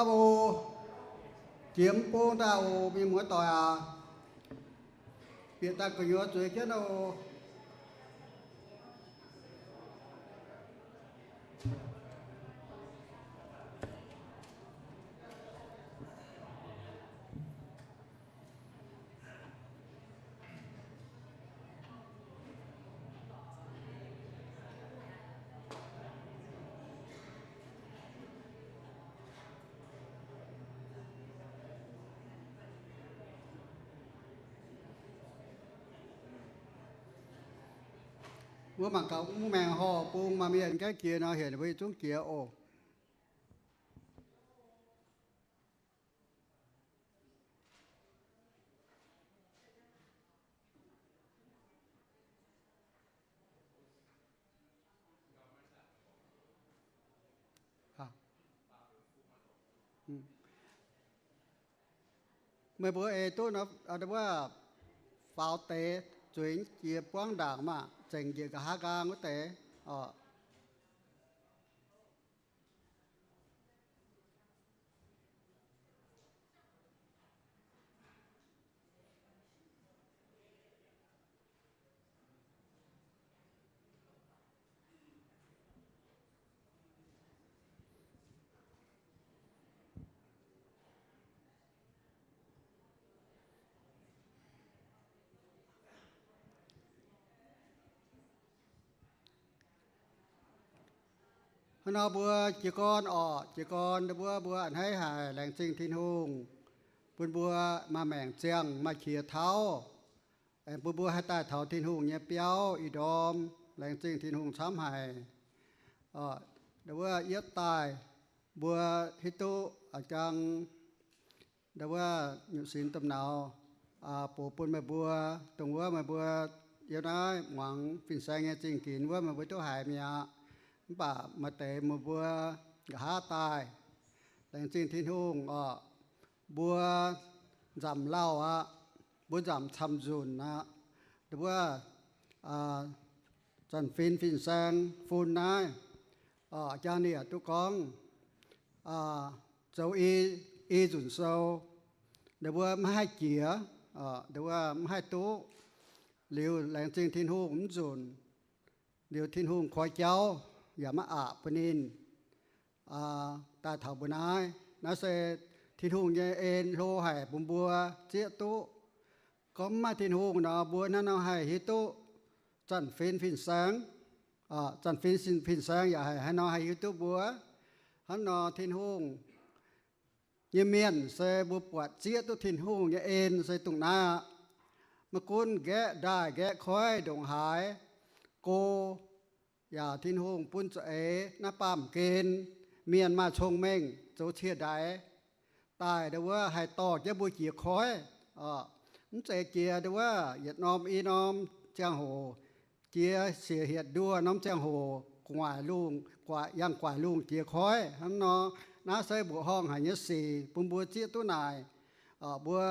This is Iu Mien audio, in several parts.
Aav, o, jiex mv bung daaih oc, mienh muoz doic aac. Bieqc daaih gu'nyuoz zueiz jienv oc. Wuov mangc gaax, mv maengx horh bung maaih mienh gaengh jiex nor, heuc ninh mbuo yietc zungv jiex oc. Meih mbuo ei duqv nor, wuov faaux deix zueiz jiex buangv ndaangc maah, zengc njiec nqa'haav nqaang wuov deix oc. Hnangv nor mbuo jiez gorn orqc, jiez gorn mbuo, mbuo a'hneiv haic, laengz zingh Tin-Hungh bun mbuo maaih maengc ziangh, maaih qiex tauv, aengx bun mbuo haih daaih taux Tin-Hungh nyei biauv ih ndorm. Laengz zingh Tin-Hungh camv haic. Wuov yietv daaih mbuo hiuv duqv a'jang wuov nyungc sinx domh nauz bun meih mbuo, dongh wuov meih mbuo yiem naaiv muangx fin-saeng nyei zingh ginx wuov meih mbuo duqv haiz mi'aqv. Mv baac maaih deix meih mbuo nqa'haav daaih. Laengz zingh Tin-Hungh orqc, mbuo nzamc lauh aqv, mbuo nzamc camv nzunc aqv. Wuov zanc-fin fin-saeng fun naaiv, jang ninh yaac duqv gorngv, zoux i, i nzunc sou, ninh mbuo maiv haih jiex, ninh mbuo maiv haih duqv. Liuz laengz zingh Tin-Hungh mv nzunc, liuz Tin-Hungh koi jauv yaac maiv aqc bun ninh daaih taux mbuo naaiv. Naaiv se Tin-Hungh nyei en hlo haic bun mbuo zieqv duqv. Gorngv mv maaih Tin-Hungh nor, mbuo hnangv nor haih hiuv duqv zanc-fin fin-saeng, zanc-fin fin-saeng yaac haiz haaix nor haih hiuv duqv mbuo. Hnangv nor Tin-Hungh nyei mienh se mbuo buatc zieqv duqv Tin-Hungh nyei en se dongh naaiv aqv. Maiv gunv nqaeqv ndaaih nqaeqv koiv ndongc haaix, go yaac Tin-Hungh bun za'eix naaiv baamh gen, mienh maaih cong-mengh zoux cie-ndaix daaih ndau wuov haih dorh jienv mbuo jiex koiv. Mv zeiz jiex ndau wuov yietc norm i norm ziangh hoc, jiex siec hietc nduoh norm ziangh hoc, gu'nguaaic lungh, yangh gu'nguaaic lungh jiex koiv hnangv nor. Naaiv se mbuoqc horngh haic nyei sic bun mbuo zieqv duqv naaic. Mbuo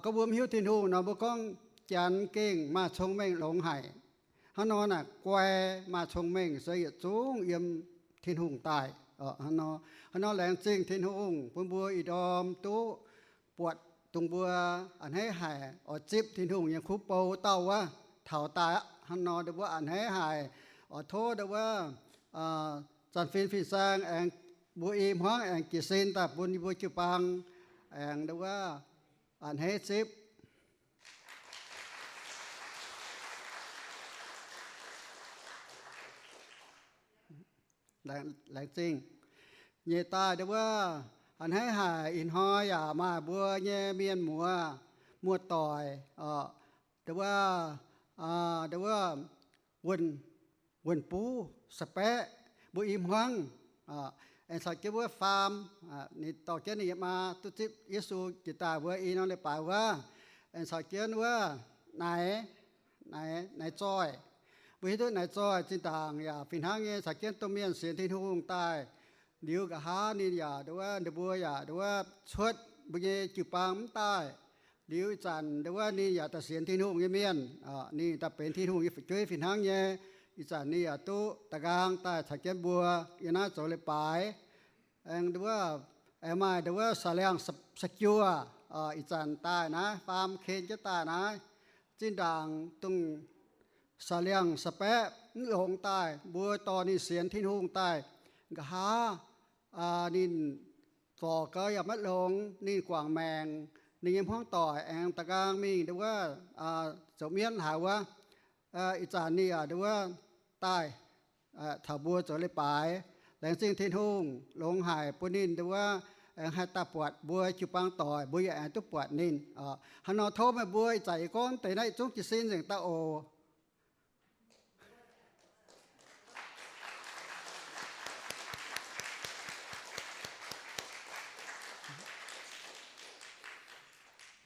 gorngv mbuo mv hiuv Tin-Hungh nor, mbuo gorngv Janx gengh maaih cong-mengh longx haic. Hnangv nor naaic guai maaih cong-mengh se yietc zungv yiem Tin-Hungh daaih. Hnangv nor laengz zingh Tin-Hungh bun mbuo ih ndorm duqv buatc dongh mbuo a'hneiv haic oix zipv Tin-Hungh nyei kuv bou dauh wuov taux daaih aqv. Hnangv nor ndau wuov a'hneiv haic oix tov ndau wuov zanc-fin fin-saeng aengx mbuo i hmuangv aengx jiez sin daaih bun yie mbuo jiu-baang aengx ndau wuov a'hneiv zipv. Laengz zingh. Nyeic daaih ndau wuov a'hneiv haic ih hnoi yaac maaih mbuo nyei mienh muoz muoz-doic ndau wuov, ndau wuov wuonh buv, sax-baeqv, mbuo i hmuangv aengx caux jienv wuov faam. Ninh dorh jienv ninh nyei maa duqv zipv Yesu jiex daaih wuov i norm leiz-baaix wuov, aengx caux jienv wuov naaic, naaic zoih. Mbuo hiuv duqv naaic zoih zinh ndaangc yaac fih hnangv nyei caux jienv domh mienh sienx Tin-Hungh daaih. Liuz nqa'haav ninh yaac ndau wuov, ninh mbuo yaac ndau wuov cuotv mbuo nyei jiu-baang mv daaih. Liuz ih zanc ndau wuov ninh yaac daaih sienx Tin-Hungh nyei mienh, ninh daaih benx Tin-Hungh nyei fu'jueiv fih hnangv nyei. Ih zanc ninh yaac duqv da'nqaang daaih caux jienv mbuo yiem naaiv zoux leiz-baaix. Aengx ndau wuov, aengx maaih nduov wuov sa'liangh sa-juoh, ih zanc daaih naaiv, faam ken jienv daaih naaiv, zinh ndaangc dongh sa'liangh sa'baeqv mv longx daaih, mbuo dorh ninh sienx Tin-Hungh daaih, nqa'haav ninh zorc gau yaac maiv longx, ninh guangc maengc, ninh nyei hmuangv doic aengx da'nqaang mingh nduov wuov zoux mienv haaix wuov. Ih zanc ninh yaac nduov wuov daaih caux mbuo zoux leiz-baaix. Laengz zingh Tin-Hungh longx haic bun ninh nduov wuov aengx haih daaih buatc mbuo jiu-baang doic, mbuo yaac aengx duqv buatc ninh. Hnangv nor tov meih mbuo ih zanc yie gorngv deix naaiv yietc zungv jiez sin nzengc daaih oc.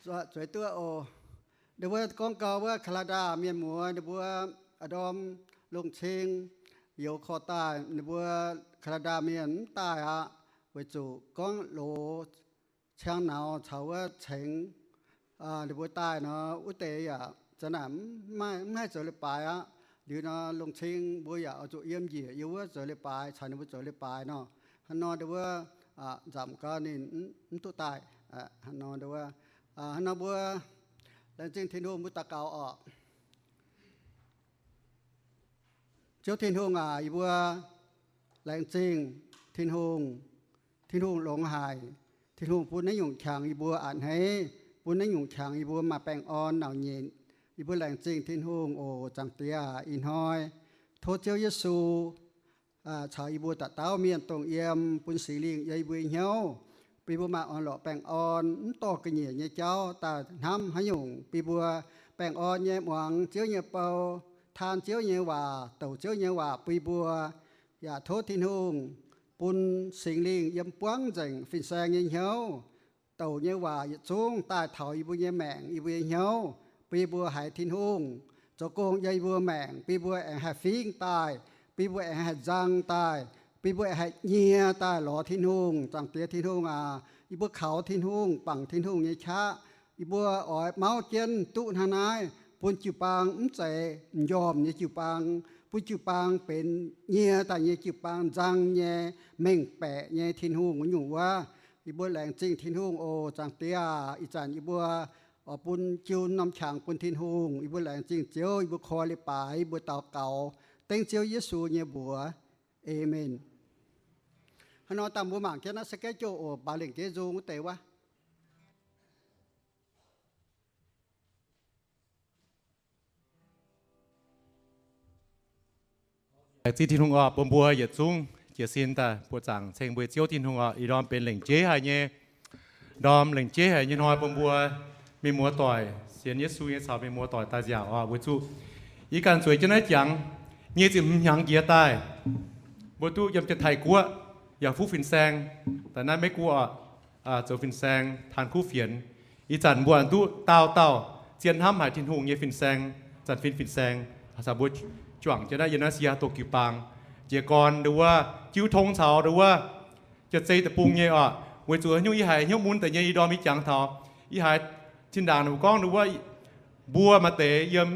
Zueiz duqv oc. Ninh mbuo gorngv gau wuov Canada mienh muoz, ninh mbuo ndorm lungh cing youz korv daaih, ninh mbuo Canada mienh mv daaih aqv, weic zuqc gorngv loz ciang nauz caux wuov cengx ninh mbuo daaih nor, wuov deix yaac za'naaic mv haih zoux leiz-baaix aqv. Liuz nor lungh cing mbuo yaac oix zuqc yiem njiec yiem wuov zoux leiz-baaix, caux ninh mbuo zoux leiz-baaix nor. Hnangv nor nduov wuov nzamc gau ninh mv duqv daaih. Hnangv nor nduov wuov, hnangv nor mbuo laengz zingh Tin-Hungh, mbuo daux gaux oc. Ziouv Tin-Hungh aac, yie mbuo laengz zingh Tin-Hungh. Tin-Hungh longx haic. Tin-Hungh bun naaiv nyungc qangx yie mbuo a'hneiv, bun naaiv nyungc qangx yie mbuo maaih baengh orn nauc nyitc. Yie mbuo laengz zingh Tin-Hungh oc. Zaangc Diex aac, ih hnoi tov Ziouv Yesu caux yie mbuo dauh dauh mienh dongh yiem, bun Singx Lingh yiem yie mbuo hnyouv, bun yie mbuo maaih orn-lorqc baengh orn, mv dorh ga'nyiec nyei jauv daaih hnamv haaix nyungc, bun yie mbuo baengh orn nyei muangx Ziouv nyei bou, taan Ziouv nyei waac, douc Ziouv nyei waac bun yie mbuo. Yaac tov Tin-Hungh bun Singx Lingh yiem buangv nzengc fin-saeng nyei hnyouv, douc nyei waac yietc zungv daaih taux yie mbuo nyei maengc, yie mbuo nyei hnyouv, bun yie mbuo haiz Tin-Hungh zoux gong yiem yie mbuo maengc, bun yie mbuo aengx haih fingv daaih, bun yie mbuo aengx haih nzang daaih, bun yie mbuo aengx haih nyie daaih lorz Tin-Hungh. Zaangc Diex Tin-Hungh aac, yie mbuo kaux Tin-Hungh, bangc Tin-Hungh nyei qaqv, yie mbuo oix mauv jienv duqv hnangv naaiv, bun jiu-baang mv zeiz m'njormh nyei jiu-baang, bun jiu-baang benx nyie daaih nyei jiu-baang, nzang nyei, mengh baeqc nyei Tin-Hungh wuov nyungc wuov. Yie mbuo laengz zingh Tin-Hungh oc. Zaangc Diex aac, ih zanc yie mbuo oix bun jiu norm qangx bun Tin-Hungh. Yie mbuo laengz zingh Ziouv, yie mbuo koi leiz-baaix, yie mbuo daux gaux dengv Ziouv Yesu nyei mbuox. Aamen. Hnangv nor dangh mbuo mangc jienv naaiv schedule oc, baac lengc jeiv nzung wuov deix wuov. Laengz zingh Tin-Hungh oc, bun mbuo yietc zungv jiez sin daaih buoqc zaangc ceng mbuo Ziouv Tin-Hungh oc. Ih ndorm benx lengc jeiv haic nyei ndorm, lengc jeiv haic nyei hnoi bun mbuo mienh muoz doic sienx Yesu nyei caux mienh muoz doic daaih nziaauc oc. Weic zuqc yie ganh zueiz jienv naaiv jangx nyei ziepc hmz hnyangx jiex daaih, mbuo duqv yiem Janx-Taiv Guoqv yaac fuqv fin-saeng, daaih naaiv Meiv Guoqv oc, zoux fin-saeng, taan kuv fienx. Ih zanc mbuo duqv dauh dauh zien hnamv haic Tin-Hungh nyei fin-saeng, zanc fin fin-saeng, caux mbuo juangc jienv naaiv yiem naaiv Seattle jiu-baang. Jiez gorn nduov wuov jiuv tong caux nduov wuov jiex zei deic-bung nyei oc. Weic zuqc haaix nyungc yie haiz hnyouv mun deix nyei, ih ndorm yie jangx taux, yie haiz zinh ndaangc ninh mbuo gorngv nduov wuov mbuo maaih deix yiem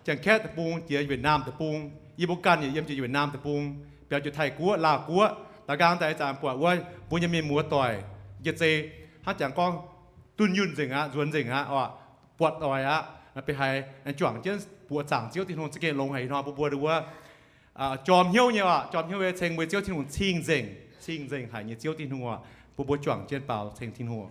Janx-Kaeqv deic-bung, jiex Yietc Naamh deic-bung, yie mbuo ganh yaac yiem jiex Yietc Naamh deic-bung, biaux jiex Taiv Guoqv, Laauh Guoqv, da'nqaang daaih ih zanc buatc wuov mbuo nyei mienh muoz doic jiex zei hnangv jangx gorngv dunh yunh nzengc aqv, nzuonx nzengc aqv oc, buatc doic aqv. Beiv haiz juangc jienv buoqc zaangc Ziouv Tin-Hungh za'gengh longx haic ih hnoi bun mbuo nduov wuov jorm hnyouv nyei oc. Jorm hnyouv nyei ceng mbuo Ziouv Tin-Hungh cing-nzengc, cing-nzengc haic nyei Ziouv Tin-Hungh oc. Bun mbuo juangc jienv baaux ceng Tin-Hungh.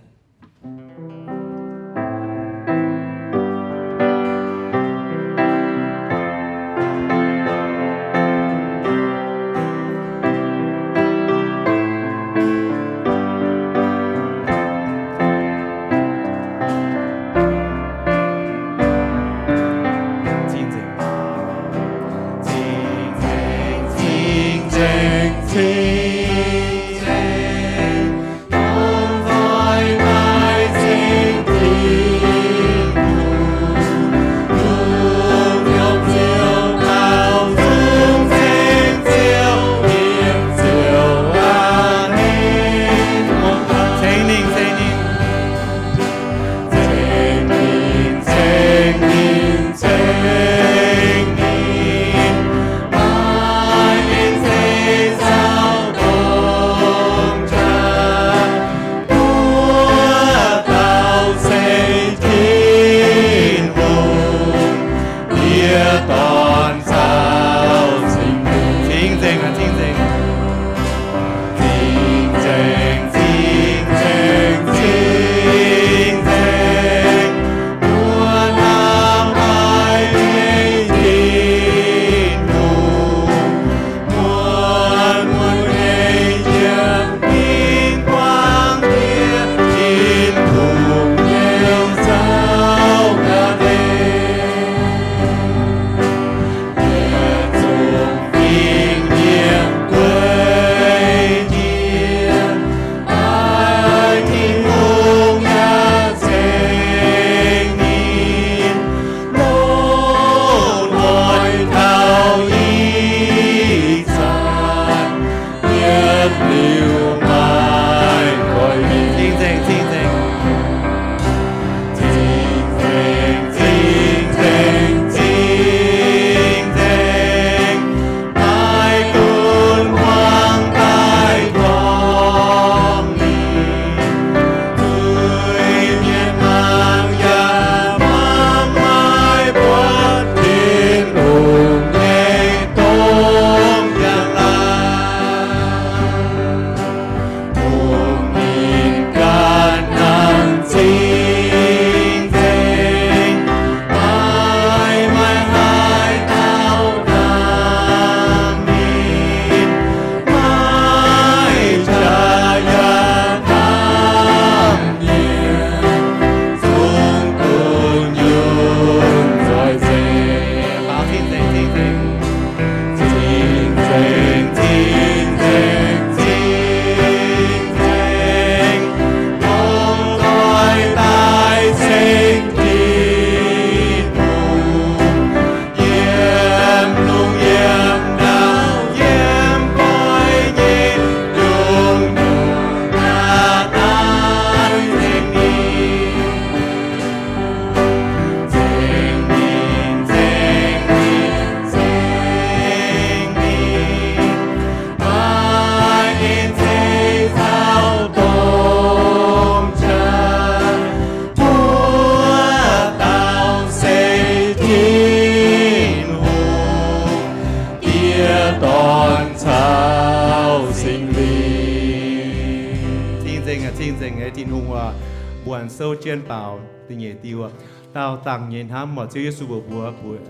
Nzengc nyei Tin-Hungh oc, mbuo aengx souv jienv baaux da'nyeic diuh, daauh dangh nyei hnamv oc. Ziouv Yesu mbuox mbuo, mbuox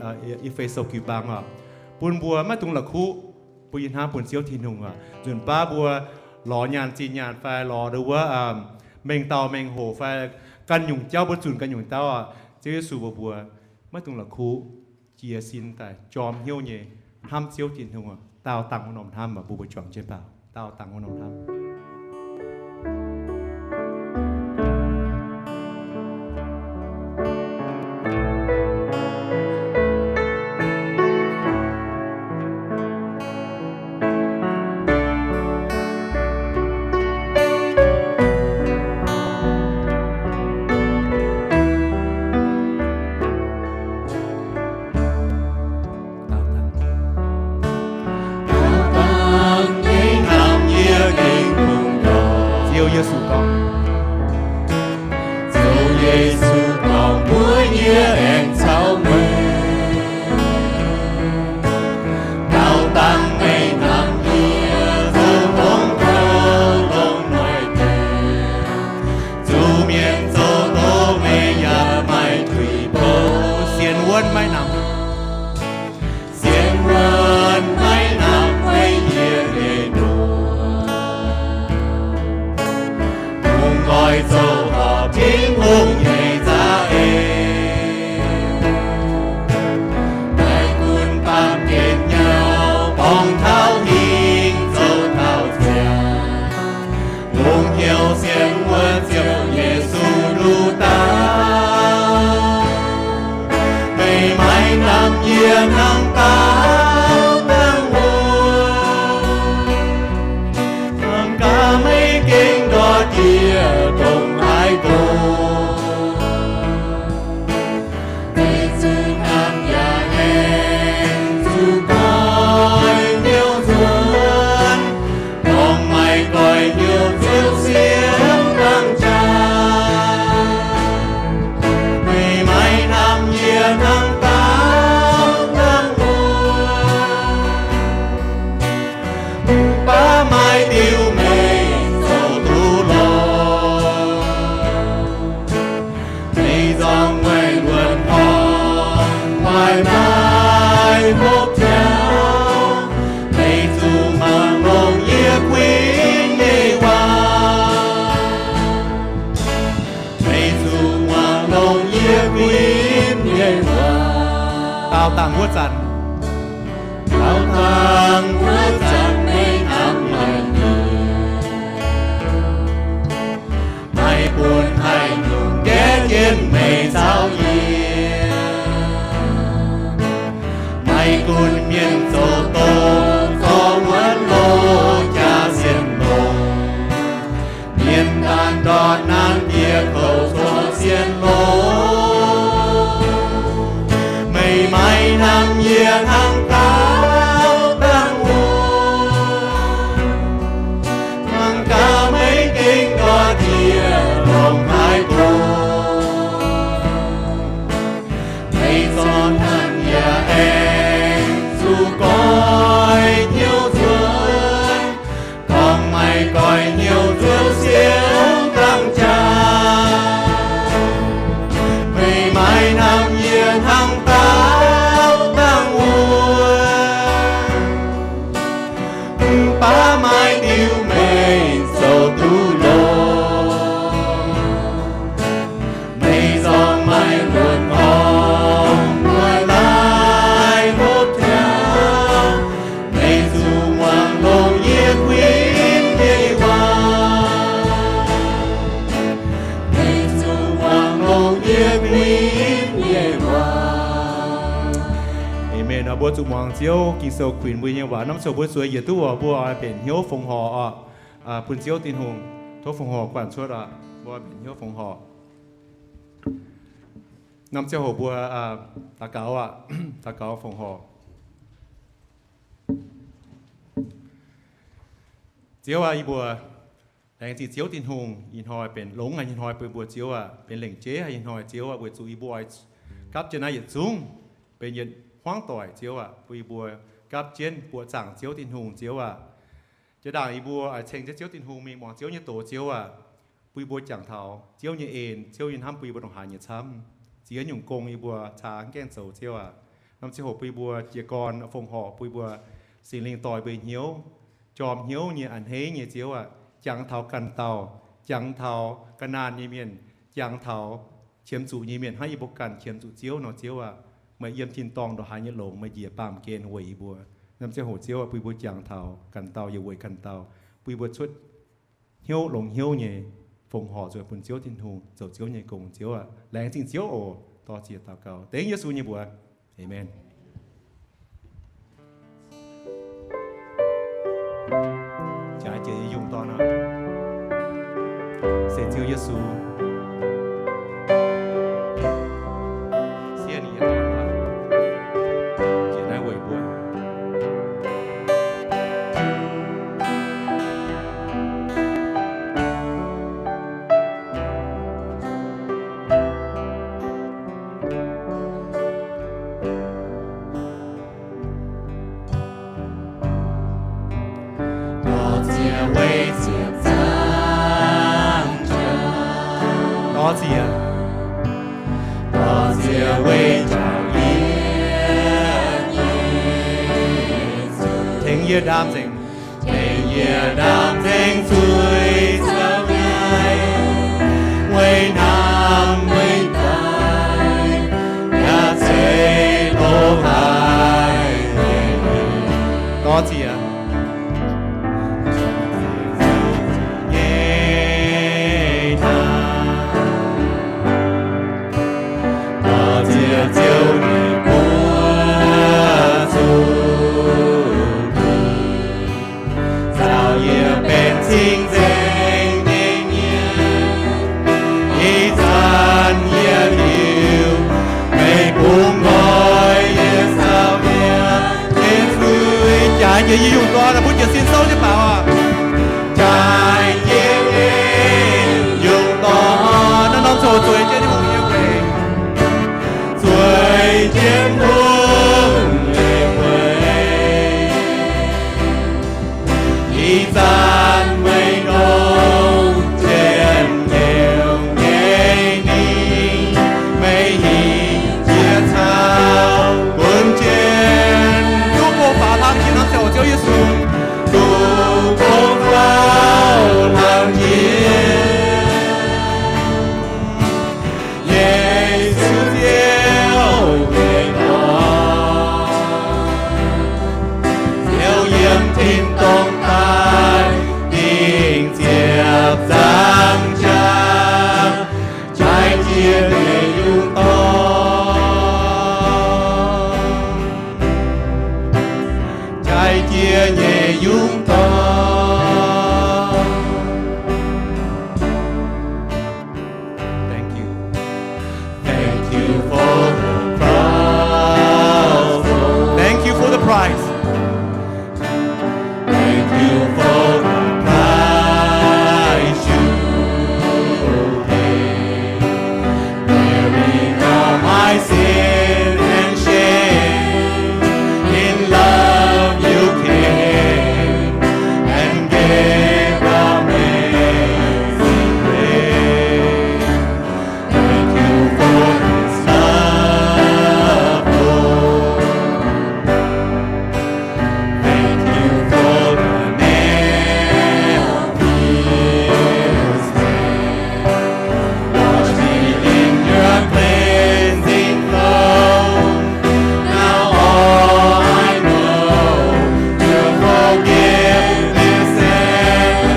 E^fe^so jiu-baang oc, bun mbuo maiv dungx la'kuqv bun yie hnamv bun Ziouv Tin-Hungh oc. Nzunc baav mbuo lorz nyaanh zinh nyaanh fai lorz wuov mengh dauh mengh hoc fai ganh nyungc jauv mbuo zunc ganh nyungc jauv oc. Ziouv Yesu mbuox mbuo maiv dungx la'kuqv, jiez sin daaih jorm hnyouv nyei hnamv Ziouv Tin-Hungh oc. Daauh dangh wuov norm hnamv oc, mbuo mbuo juangc jienv baaux daauh dangh wuov norm hnamv. Ziouv Yesu gorngv, Ziouv Yesu gorngv, mbuox yie aengx caux meih, daauh dangh meih hnamv yie, zoux gorngv taux longc noic deix, zuqc mienh zoux doz meih yaac maaih tuix bouh. Sienx wuonv maiv hnamv, sienx wuonv maiv hnamv meih yie nyei nduov. Bungx nqoi zoux horpc Tin-Hungh nyei za'eix, daaih gunv baamh gen nyauv borngz taux hingh zoux taux ziangh. Longc hnyouv sienx wuonv Ziouv Yesu nduqc dauh, meih maiv hnamv yie hnangv daauh dangh wuov, hnangv gaax meih gengh ndortv yie ndongc haaix doz. Meih zuqc hnamv yaac aengx zuqc goiv hnyouv nzuonx, gorngv maaih goiv hnyouv Ziouv sienx dangh jaax. Meih maiv hnamv yie hnangv daauh dangh wuov, mv baac maaih diuh meih zoux duqv lorqc. Meih nzorng meih luonx horngh maaih naaiv hopv jauv, meih zuqc muangx longx yie kuinx nyei waac. Meih zuqc muangx longx yie kuinx nyei waac. Daauh dangh wuov zanc, daauh dangh wuov zanc meih hnamv meih nyei, maiv bun haaix nyungc gaeqv jienv meih caux yie. Maiv gunv mienh zoux doz, zorqv wuonv loz, jaax sienx longx, mienh daanh ndortv naanc dieh kouv, zorqv sienx longx. Meih maiv hnamv yie hnangv daauh dangh wuov, hnangv gaax meih gengh ndortv yie ndongc haaix doz. Meih zorqv hnamv yaac aengx zuqc goiv hnyouv nzuonx, gorngv maaih goiv hnyouv Ziouv sienx dangh jaax. Meih maiv hnamv yie hnangv daauh dangh wuov, mv baac maaih diuh meih zoux duqv longx. Meih nzorng maaih luonx horngh maaih naaiv hopv jauv, meih zuqc muangx longx yie kuinx nyei waac. Meih zuqc muangx longx yie kuinx nyei waac. Aamen. Mbuo zuqc muangx Ziouv Ging-Sou kuinx mbuo nyei waac. Norm ziouc mbuo zueiz yietc duqv oc, mbuo oix mbenc hnyouv fongc horc oc, bun Ziouv Tin-Hungh. Tov fongc horc guanh cuotv oc. Mbuo mbenc hnyouv fongc horc. Norm ziangh hoc mbuo daux gaux aqv. Daux gaux fongc horc. Ziouv aac, yie mbuo laengz zingh Ziouv Tin-Hungh ih hnoi benx longx haic nyei hnoi bun mbuo, Ziouv aac, benx lengc jeiv haic nyei hnoi, Ziouv aac, weic zuqc yie mbuo oix gapv jienv naaiv yietc zungv benx yietc hmuangv doic, Ziouv aac, bun yie mbuo gapv jienv buoqc zaangc Ziouv Tin-Hungh, Ziouv aac. Jiex ndaangc yie mbuo oix ceng jienv Ziouv Tin-Hungh mingh muangx Ziouv nyei doz, Ziouv aac. bun yie mbuo jangx taux Ziouv nyei en, Ziouv nyei hnamv bun yie mbuo ndongc haaix nyei camv. Ziex nyungc gong yie mbuo caa gaengh zoux, Ziouv aac. Norm ziangh hoc bun yie mbuo jiez gorn fongc horc, bun yie mbuo Singx Lingh dorh mbuo hnyouv, jorm hnyouv nyei, a'hneiv nyei, Ziouv aac. Jangx taux ganh dauh, jangx taux ga'naanh nyei mienh, jangx taux qiemx zuqc nyei mienh, hnangv yie mbuo ganh qiemx zuqc Ziouv nor, Ziouv aac. Meih yiem tin-dorngh ndongc haaix nyei longx, meih njiec baamh gen weic yie mbuo. Norm ziangh hoc, Ziouv aac, bun yie mbuo jangx taux ganh dauh yaac weic ganh dauh, bun yie mbuo cuotv hnyouv, longx hnyouv nyei fongc horc zuqc bun Ziouv Tin-Hungh, zoux Ziouv nyei gong, Ziouv aac. Laengz zingh Ziouv oc. Dor-ziec daux gaux dengv Yesu nyei mbuox. Aamen. Jaaix jiex yie yungh dorn aqv. Se Ziouv Yesu, siev ninh nyei dorn aqv, jiex naaiv weic mbuo. Dor-ziec weic ziepc nzaangc jaax. Dor-ziec. Dor-ziec weic njaaux yie nyei zuiz. Tengx yie ndaam nzengc. Tengx yie ndaam nzengc zuiz caux ngaih, weic hnamv meih daaih, yaac zeiz longx haic nyei. Dor-ziec. Nyei hnamv. Dor-ziec Ziouv nyei buoz zuqc dingc, caux yie benx cing-nzengc nyei mienh. Ih zanc yie hiuv meih bungx nqoi yie caux yie nyei zuiz. Jaaix jiex yie yungh dorn, butv jiez sin souv jienv baaux aqv. Jaaix jiex yie yungh dorn, naaiv norm ziangh hoc zueiz jienv Tin-Hungh nyei weic, zueiz jienv Tin-Hungh nyei weic. Ih zanc meih ndongc jien nyouh nyei ningh, meih hinc jiex caux gunv jienv. Duqv bun faaux hlang jiex norm ziangh hoc Ziouv Yesu. Duqv bun faaux hlang jiex Yesu Ziouv nyei dorn, Ziouv yiem tin-dorngh daaih dingc ziepc nzaangc jaax, jaaix jiex nyei yungh dorn, jaaix jiex nyei yungh dorn. Thank you. Thank you for the cross. Thank you for the price. Thank you for the price you paid. Bearing all my sin and shame, in love you came and gave amazing grace. Thank you for this love, Lord. Thank you for the nail-pierced hands. Wash me in your cleansing flow. Now all I know, your forgiveness and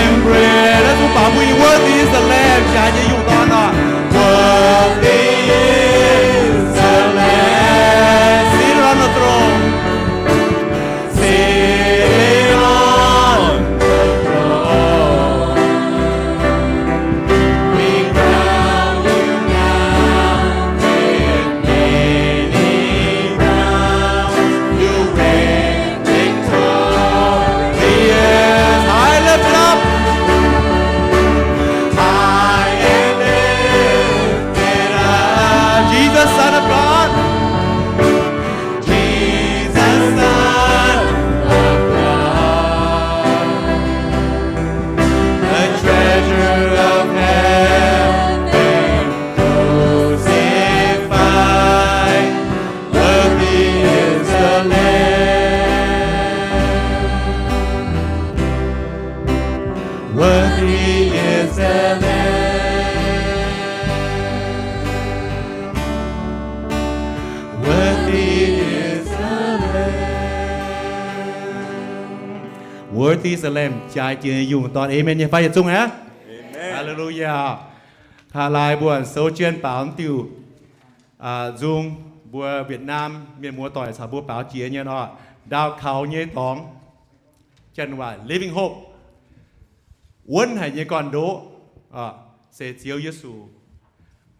embrace. Let's move on. Worthy is the Lamb. Jaaix nyei yungh dorn aqv. Worthy is the Lamb. Seated on the throne. Seated on the throne. We crown you now with many crowns. You reign victorious. High and lifted up. High and Yiem Ye^lu^saa^lem jaaix jiex nyei yungh dorn. Aamen nyei fai? Yietc zungv aqv. Aamen. Haa^le^lu^yaa. Aa, laaix mbuo souv jienv baaux diuh nzung, mbuo Việt Nam mienh muoz-doic caux mbuo baaux jiex nyei orqc. Ndaauh kaux nyei dorngx, Janx waac living hope, wuonv haic nyei gorn-ndoqv, se Ziouv Yesu.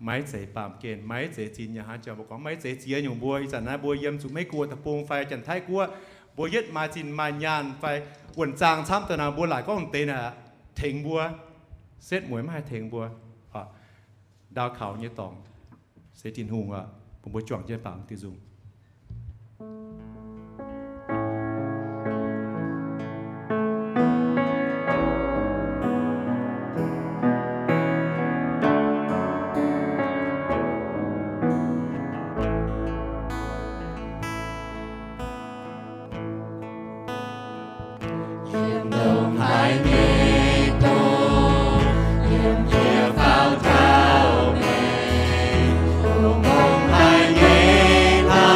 Maiv zeiz baamh gen, maiv zeiz zinh nyaanh hnangv jangx mbuo gorngv, maiv zeiz ziex nyungc mbuo. Ih zanc naaiv mbuo yiem zuqc Meiv Guoqv deic-bung fai Janx-Taiv Guoqv, mbuo yietv maaih zinh maaih nyaanh fai wuonh zaangh camv daaih nor, mbuo laaic gorngv deix naaic tengx mbuo, setv mueiz maiv haih tengx mbuo. Ndaauh kaux nyei dorngx se Tin-Hungh oc. Bun mbuo juangc jienv baaux diuh nzung. Yiem ndongc haaix nyei doz, yiem jiex faaux jauv meih, dongh ndongc haaix nyei hlaax,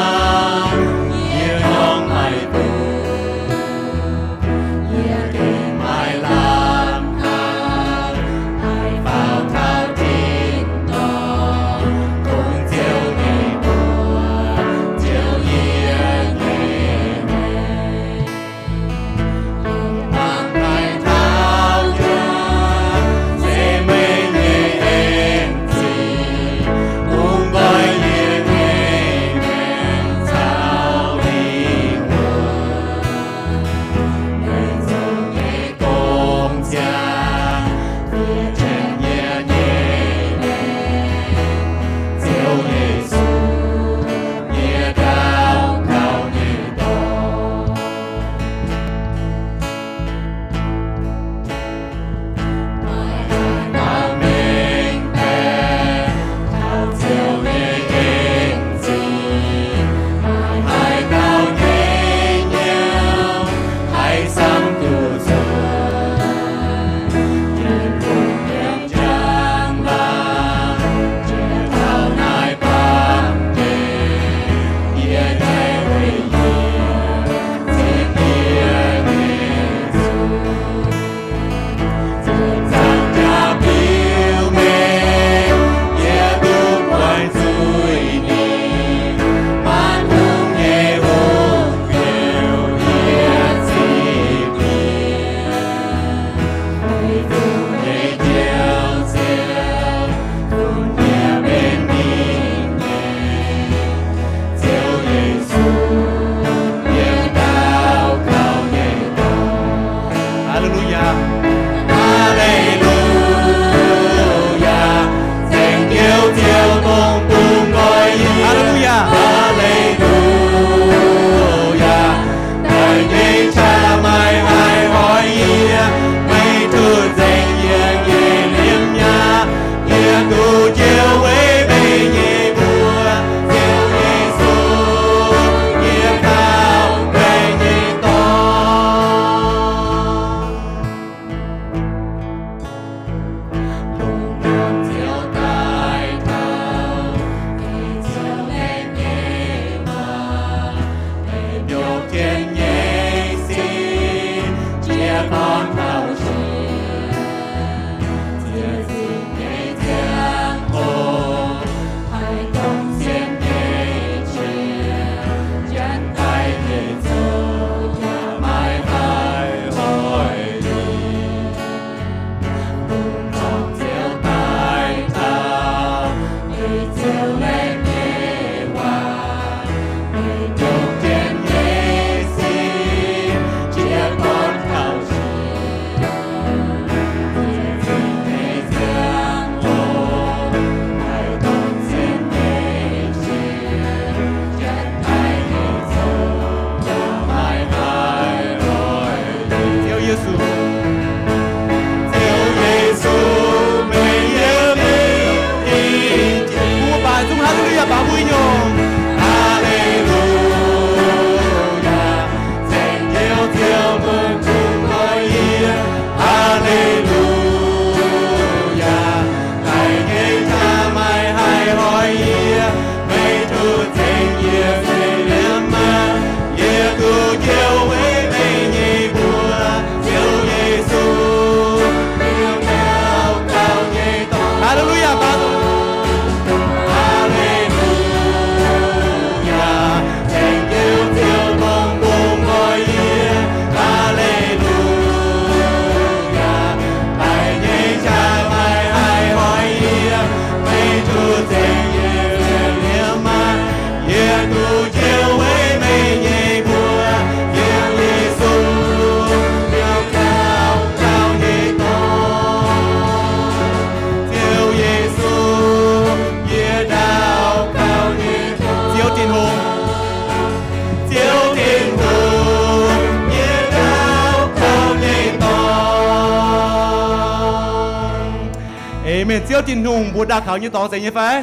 Ziouv Tin-Hungh mbuox daaih kaux nyei dorngx zeiz nyei fai?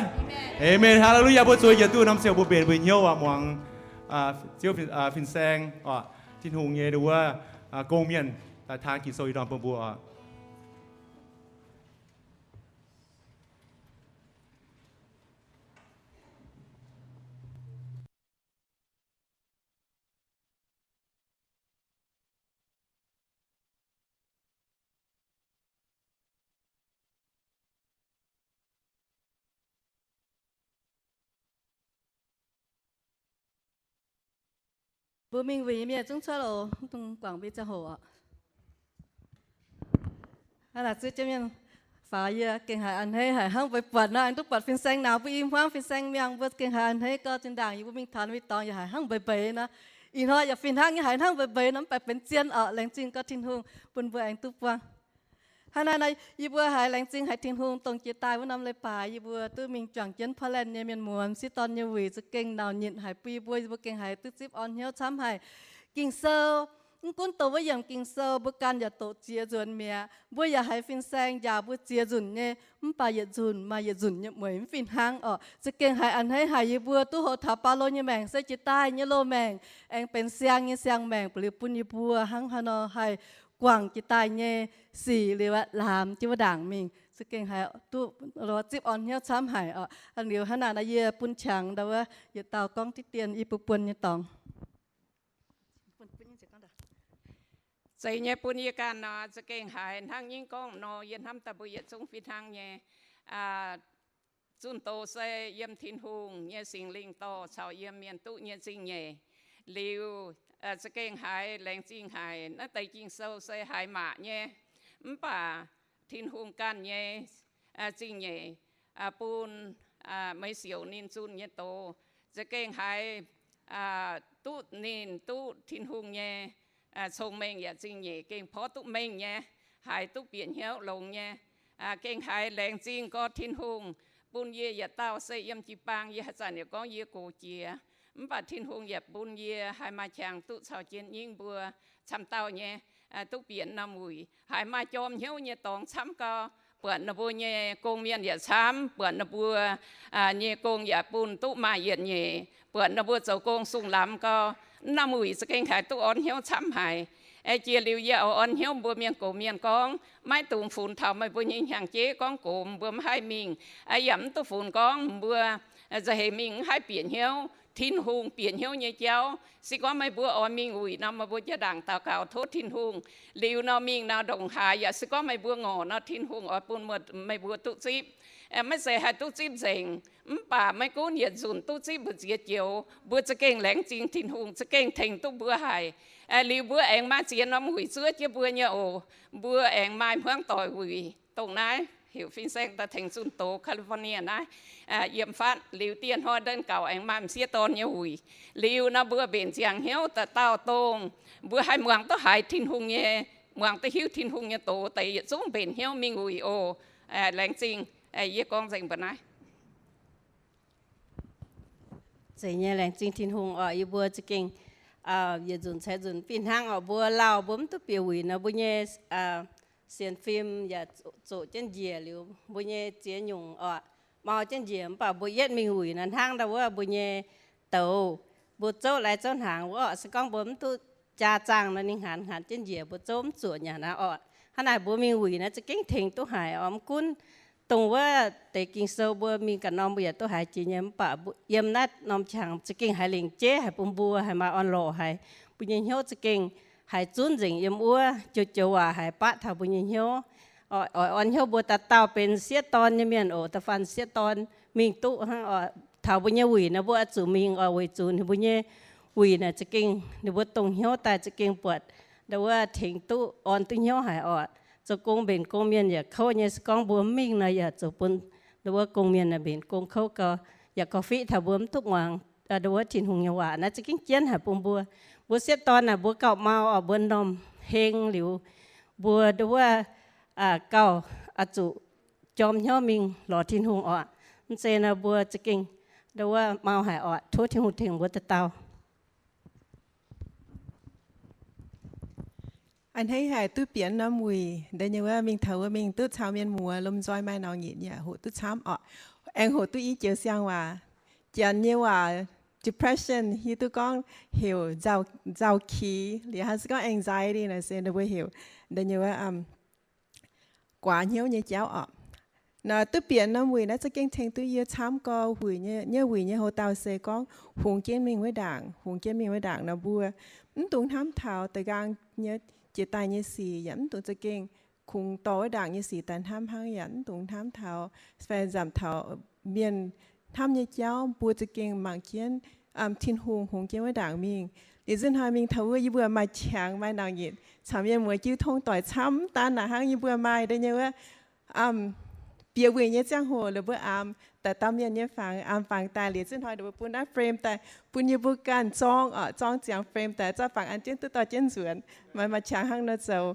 Aamen. Haleluyaa. Mbuo zueiz yietc duqv norm ziouc mbuo mbenc mbuo hnyouv oc, muangx Ziouv fin-, fin-saeng oc, Tin-Hungh nyei wuov gong-mienh daaih taan Ging-Sou ih ndorm bun mbuo oc. Mbuo mingh wuic nyei mienh zungv cuotv loz, mv dungx guangc mbuo ziangh hoc oc. Hnangv naaic zuov jienv mienh faaux yie gengh haiz a'hneiv haic, hnangv mbuo buatc nor aengx duqv buatc fin-saeng nauz mbuo i hmuangv, fin-saeng miangh mbuo gengh haiz a'hneiv gau. Zinh ndaangc yie mbuo mingh taux mingh dorngx yaac haiz hnangv mbeix mbeix nor. Ih hnoi yaac fih hnangv nyei haiz hnangv mbeix mbeix nor, mv baac benx zien oc. Laengz zingh gau Tin-Hungh bun mbuo aengx duqv buangh. Hnangv naaiv nor, yie mbuo haiz laengz zingh haic Tin-Hungh dongh jiex daaih wuov norm leiz-baaix yie mbuo duqv mingh juangc jienv Portland nyei mienh muoz sieqv dorn nyei wuic, za'gengh nauc nyitc haic bun yie mbuo, yie mbuo gengh haiz duqv zipv orn hnyouv camv haic. Ging-Sou, mv gunv dongh wuov yiemc Ging-Sou mbuo ganh yaac doqc ziex nzunc mi'aqv. Mbuo yaac haiz fin-saeng njaaux mbuo ziex nzunc nyei, mv baac yietc nzunc maaih yietc nzunc nyei mueic, mv fih hnangv oc. Za'gengh haiz a'hneiv haic yie mbuo duqv hoqc taux Baulo nyei maengc se jiex daaih nyei loz-maengc aengx benx siang nyei siang-maengc liuz bun yie mbuo hnangv haaix nor haih guangc jiex daaih nyei sic liuz aqv, laamx jienv wuov ndaangc mingh. Za'gengh haiz duqv zipv orn hnyouv camv haic oc. Liuz hnangv naaic nor yie bun qangx ndau wuov yietc dauh gorngv diqv dien yie mbuo buon nyei dorngx. Zeiz nyei bun yie ganh nor, za'gengh haiz hnangv nyingv gorngv nor, yie hnamv daaih mbuo yietc zungv fih hnangv nyei. Zunh doz se yiem Tin-Hungh nyei Singx Lingh dorh caux yiem mienh duqv nyei zingh nyeic. Liuz za'gengh haiz laengz zingh haic, naaiv deix Ging-Sou se haiz maac nyei, mv baac Tin-Hungh ganh nyei zingh nyeic bun meih siouc ninh zunh nyei doz. Za'gengh haiz duqv ninh duqv Tin-Hungh nyei cong-mengh yaac zingh nyeic, gengh porv duqv mengh nyei, haiz duqv bieqc hnyouv longx nyei. Gengh haiz laengz zingh gau Tin-Hungh bun yie yietc dauh se yiem jiu-baang, yie haaix zanc yaac gorngv yie gox jiex, mv baac Tin-Hungh yaac bun yie haiz maaih qangx duqv caux jienv nyingv mbuo camv dauh nyei duqv bieqc norm wuic, haiz maaih jorm hnyouv nyei dorngx camv gau. Buatc ninh mbuo nyei gong-mienh yaac camv, buatc ninh mbuo nyei gong yaac bun duqv maaih yietc nyeic, buatc ninh mbuo zoux gong sung lamz gau. Mv norm wuic za'gengh haiz duqv orn hnyouv camv haic. Jiex liuz yie oix orn hnyouv mbuo mienh gox mienh gorngv, maiv dungx funx taux meih mbuo nyei hnyangx-jeiv gorngv gox mbuo mv haih mingh, yaac mv dungx funx gorngv mbuo nza'heix mingh mv haih bieqc hnyouv. Tin-Hungh bieqc hnyouv nyei jauv, se gorngv meih mbuo oix mingh wuic nor, meih mbuo jaa-ndaangc daux gaux tov Tin-Hungh. Liuz nor mingh nor ndongc haaix yaac se gorngv meih mbuo ngorc nor, Tin-Hungh oix bun meih mbuo duqv zipv. Maiv zeiz haih duqv zipv nzengc, mv baac maiv gunv yietc nzunc duqv zipv mbu'ziex joux, mbuo za'gengh laengz zingh Tin-Hungh za'gengh tengx duqv mbuo haic. Liuz mbuo aengx maaih ziex norm wuic zuov jienv mbuo nyei oc. Mbuo aengx maaih hmuangv doic wuic, dongh naaiv heuc fin-saeng daaih tengx zunh doz California naaiv yiem fatv. Liuz dieh hnoi ndon gauh aengx maaih m'sieqv dorn nyei wuic. Liuz nor mbuo mbenc ziangh hnyouv dauh dauh dongh mbuo haih muangx duqv haiz Tin-Hungh nyei, muangx duqv hiuv Tin-Hungh nyei doz deix yietc zungv mbenc hnyouv mingh wuic oc. Laengz zingh. Yie gorngv nzengc mbuo naaiv. Zeiz nyei, laengz zingh Tin-Hungh oc. Yie mbuo za'gengh yietc nzunc ceix nzunc fih hnangv oc. Mbuo lauh mbuo mv duqv bieqc wuic nor, mbuo nyei sienx fim yaac zoqc jienv njiec liuz, mbuo nyei ziex nyungc oc, mau jienv njiec. Mv baac mbuo yietv mingh wuic nor, hnangv ndau wuov mbuo nyei douz, mbuo zouv lai zouv hnaangx wuov oc, se gorngv mbuo mv duqv jaa zaangh nor, ninh hnaanx hnaanx jienv njiec, mbuo zouv mv zuoqc nyanc aqv oc. Hnangv naaic mbuo mingh wuic nor za'gengh tengx duqv haic oc. Mv gunv dongh wuov deix Ging-Sou mbuo mingh ganh norm mbuo yaac duqv haiz jiex nyei, mv baac yiem naaiv norm qangx za'gengh haiz lengc jeiv haic bun mbuo haih maaih orn-lorqc haic. Mbuo nyei hnyouv za'gengh haiz zunv nzengc yiem wuov, joux-joux waac haiz baqv taux mbuo nyei hnyouv. Oix orn hnyouv mbuo dauh dauh benx sieqv dorn nyei mienh oc, da'faanh sieqv dorn mingh duqv hnangv oc. Taux mbuo nyei wuic nor mbuo oix zuqc mingh oc, weic zuqc ninh mbuo nyei wuic naaic za'gengh ninh mbuo dongh hnyouv daaih za'gengh buatc ndau wuov tengx duqv orn duqv hnyouv haic oc. Zoux gong mbenc gong mienh yaac kouv nyei, se gorngv mbuo mv mingh nor yaac zoux bun ndau wuov gong mienh naaic mbenc gong kouv gau, yaac gauh fiqv taux mbuo mv duqv muangx ndau wuov Tin-Hungh nyei waac. Naaiv za'gengh jienv haic bun mbuo. Mbuo sieqv dorn naaic mbuo gauh mau oc, mbuo m'normh heng liuz, mbuo ndau wuov gauh oix zuqc jorm hnyouv mingh lorz Tin-Hungh oc. Mv zeiz nor mbuo za'gengh ndau wuov mau haic oc. Tov Tin-Hungh tengx mbuo dauh dauh. A'hneiv haic duqv bieqc norm wuic, deix nyei wuov mingh taux wuov mingh duqv caux mienh muoz lomh nzoih maaih norm nyitc yaac hoqc duqv camv orqc. Aengx hoqc duqv i joux siang-waac. Janx nyei waac depression hiuv duqv gorngv heuc nzauh, nzauh qiex, liuz hnangv se gorngv anxiety naaic se ninh mbuo heuc deix nyei wuov guaax hnyouv nyei jauv orqc. Naaiv duqv bieqc norm wuic naaiv za'gengh tengx duqv yie camv gorx wuic nyei, nyei wuic nyei houx-dauh se gorngv hungx jienv mingh wuov ndaangc, hungx jienv mingh wuov ndaangc nor mbuo mv dungx hnamv taux da'nqaang nyei jiex daaih nyei sic, yaac mv dungx za'gengh kungx dorh wuov ndaangc nyei sic daaih hnamv hnangv, yaac mv dungx hnamv taux fai nzamc taux mienh hnamv nyei jauv. Mbuo za'gengh mangc jienv Tin-Hungh hungx jienv wuov ndaangc mingh. Liuz zinh hnoi mingh taux wuov yie mbuo maaih qangx maaih nauc nyitc caux mienh muoz jiu tong doic camv. Mv daan naaic hnangv, yie mbuo maaih deix nyei wuov bieqc wuic nyei ziangh hoc, ninh mbuo aamx daaih dauh mienh nyei fangx, aamx fangx daaih liuz zinh hnoi ninh mbuo bun naaiv frame daaih bun yie mbuo ganh zorng orqc, zorng ziangx frame daaih, zorqv fangx an jienv duqv dorh jienv nzuonx. Maaih, maaih qangx hnangv nor zoux.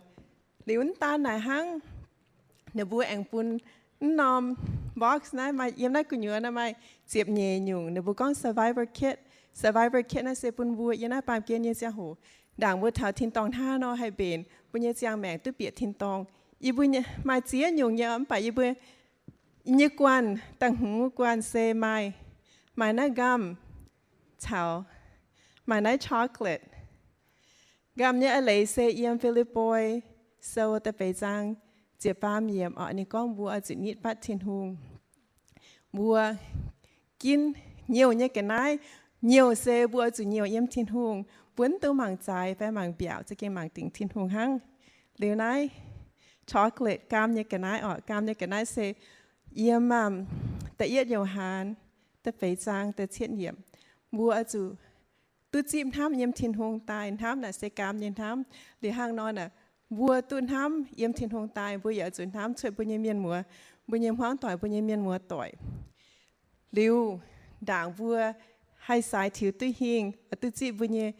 Liuz mv daan naaic hnangv, ninh mbuo aengx bun mv norm box naaiv, maaih yiem naaiv gu'nyuoz naaiv maaih ziepc nyeic nyungc, ninh mbuo gorngv survivor kit. Survivor kit naaiv se bun mbuo yiem naaiv baamh gen nyei ziangh hoc, ndaangc mbuo taux tin-dorngh hnangv nor haih mbenc, mbuo nyei ziangh maengc duqv bieqc tin-dorngh. Yie mbuo maaih ziex nyungc nyei, mv baac yie mbuo nyei guanh, da'hmz guanh se maaih, maaih naaiv nqamh caux maaih naaiv chocolate. Nqamh nyei a'leiz se yiem Fi^lipv^poi Sou da'feix zaang ziepc faam yiemc orqc, ninh gorngv mbuo oix zuqc nitv fatv Tin-Hungh. Mbuo ginv nyouh nyei ga'naaiv, nyouh se mbuo oix zuqc nyouh yiem Tin-Hungh. Mbuo mv dungx mangc zaaix fai mangc mbiaauc, za'gengh mangc dingc Tin-Hungh hnangv. Liuz naaiv chocolate, gaam nyei ga'naaiv orqc, gaam nyei ga'naaiv se yiem da'yietv Yo^han da'feix zaang da'cietv yiemc. Mbuo oix zuqc duqv zipv hnamv yiem Tin-Hungh daaih. Hnamv naaic se gaam nyei hnamv. Liuz hnangv nor naaic, mbuo duqv hnamv yiem Tin-Hungh daaih, mbuo yaac oix zuqc hnamv cuotv mbuo nyei mienh muoz, mbuo nyei hmuangv doic, mbuo nyei mienh muoz doic. Liuz ndaangc mbuo haih saaix tiux duqv hingh, duqv zipv mbuo nyei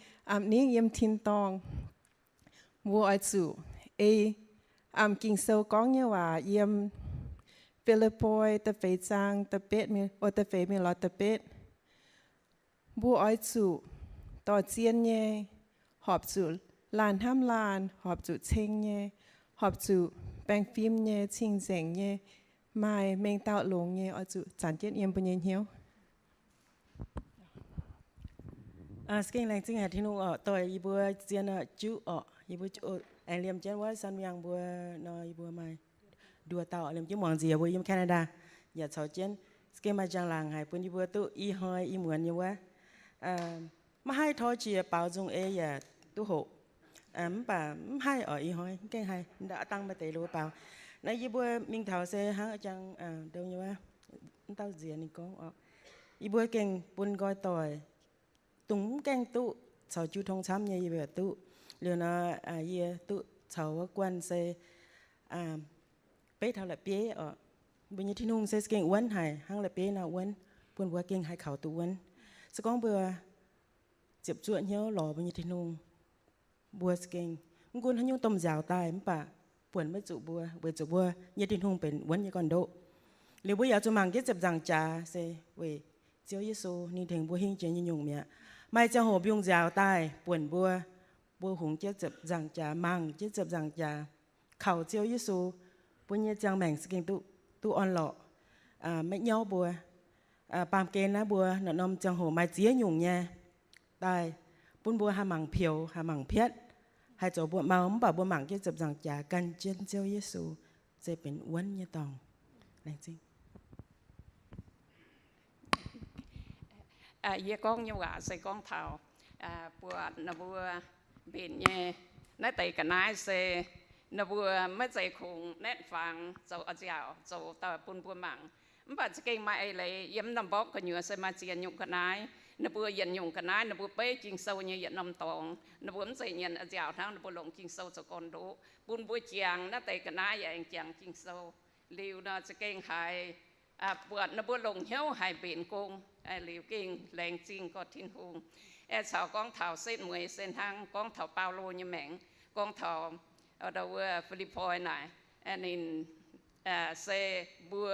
ningv yiem tin-dorngh, mbuo oix zuqc ei Ging-Sou gorngv nyei waac yiem Fi^lipv^poi da'feix zaang da'betv, da'feix mingh lorz da'betv. Mbuo oix zuqc dorh zien nyei, horpc zuqc laanh hnamv laanh, horpc zuqc ceng nyei, horpc zuqc baengh fim nyei, cing-nzengc nyei, maaih mengh dauh longx nyei, oix zuqc zanc jienv yiem mbuo nyei hnyouv. Se gengh laengz zingh haic Tin-Hungh orqc, doix yie mbuo zien juqv orqc, yie mbuo aengx liemh jienv wuov San Miang mbuo nor, yie mbuo maaih nduoh dauh liemh jienv muangx nziex mbuo yiem Canada yaac caux jienv. Se gengh maaih njang-laangc haic bun yie mbuo duqv i hnoi i muonz nyei wuov. Maiv haih tor jiex baaux nzung ei yaac duqv hoqc. Mv baac mv haih orqc, i hnoi mv gaengh haih, ndau aav dangh maaih deix lo baaux. Naaiv yie mbuo mingh taux se hnangv jang ndou nyei wuov, mv dauh nziex ninh gorngv orqc, yie mbuo gengh bun nqoi doic dongh mv gaengh duqv caux jiu tong camv nyei yie mbuo duqv. Liuz nor, yie duqv caux wuov guanh se beiv taux la'bieiv orqc. Mbuo nyei Tin-Hungh se gengh wuonv haic, hnangv la'bieiv nor wuonv, bun mbuo gengh haih kaux duqv wuonv. Se gorngv mbuo ziepc zuoqv hnyouv lorz mbuo nyei Tin-Hungh, mbuo se gengh mv gunv haaix nyungc domh nziaaux daaih mv baac buonc maiv zuqc mbuo, weic zuqc mbuo nyei Tin-Hungh benx wuonv nyei gorn-ndoqv. Liuz mbuo yaac zuqc mangc jienv ziepc nzaangc jaax se weic Ziouv Yesu ninh tengx mbuo hingh jiex nyei nyungc mi'aqv. Maaih ziangh hoc mbiungc nziaaux daaih buonc mbuo, mbuo hungx jienv ziepc nzaangc jaax, mangc jienv ziepc nzaangc jaax, kaux Ziouv Yesu, mbuo nyei ziangh maengc se gengh duqv orn-lorqc, maiv nyauv mbuo. Baamh gen naaiv mbuo naaiv norm ziangh hoc maaih ziex nyungc nyei daaih bun mbuo haih mangc peux, haih mangc piatv, haih zoux mbuo mau, mv baac mbuo mangc jienv ziepc nzaangc jaax gan jienv Ziouv Yesu se benx wuonv nyei dorngx. Laengz zingh. Yie gorngv nyei waac se gorngv taux buatc ninh mbuo mbenc nyei naaiv deix ga'naaiv se ninh mbuo maiv zeiz kungx naetv fangx zoux nziaauc zoux daaih bun mbuo mangc. Mv baac za'gengh maaih eix leiz yiem norm mborqv gu'nyuoz se maaih ziex nyungc ga'naaiv. Ninh mbuo yietc nyungc ga'naaiv ninh mbuo beiv Ging-Sou nyei yietc norm dorngx. Ninh mbuo mv zeiz nyienz nziaauc hnangv, ninh mbuo longc Ging-Sou zoux gorn-ndoqv. Bun mbuo jangx naaiv deix ga'naaiv yaac aengx jangx Ging-Sou. Liuz nor za'gengh haiz buatc ninh mbuo longc hnyouv haiz mbenc gong. Liuz gengh laengz zingh gorx Tin-Hungh. Aengx caux gorngv taux setv mueiz se hnangv gorngv taux Baulo nyei maengc, gorngv taux wuov Fi^lipv^poi naaic, ninh se mbuo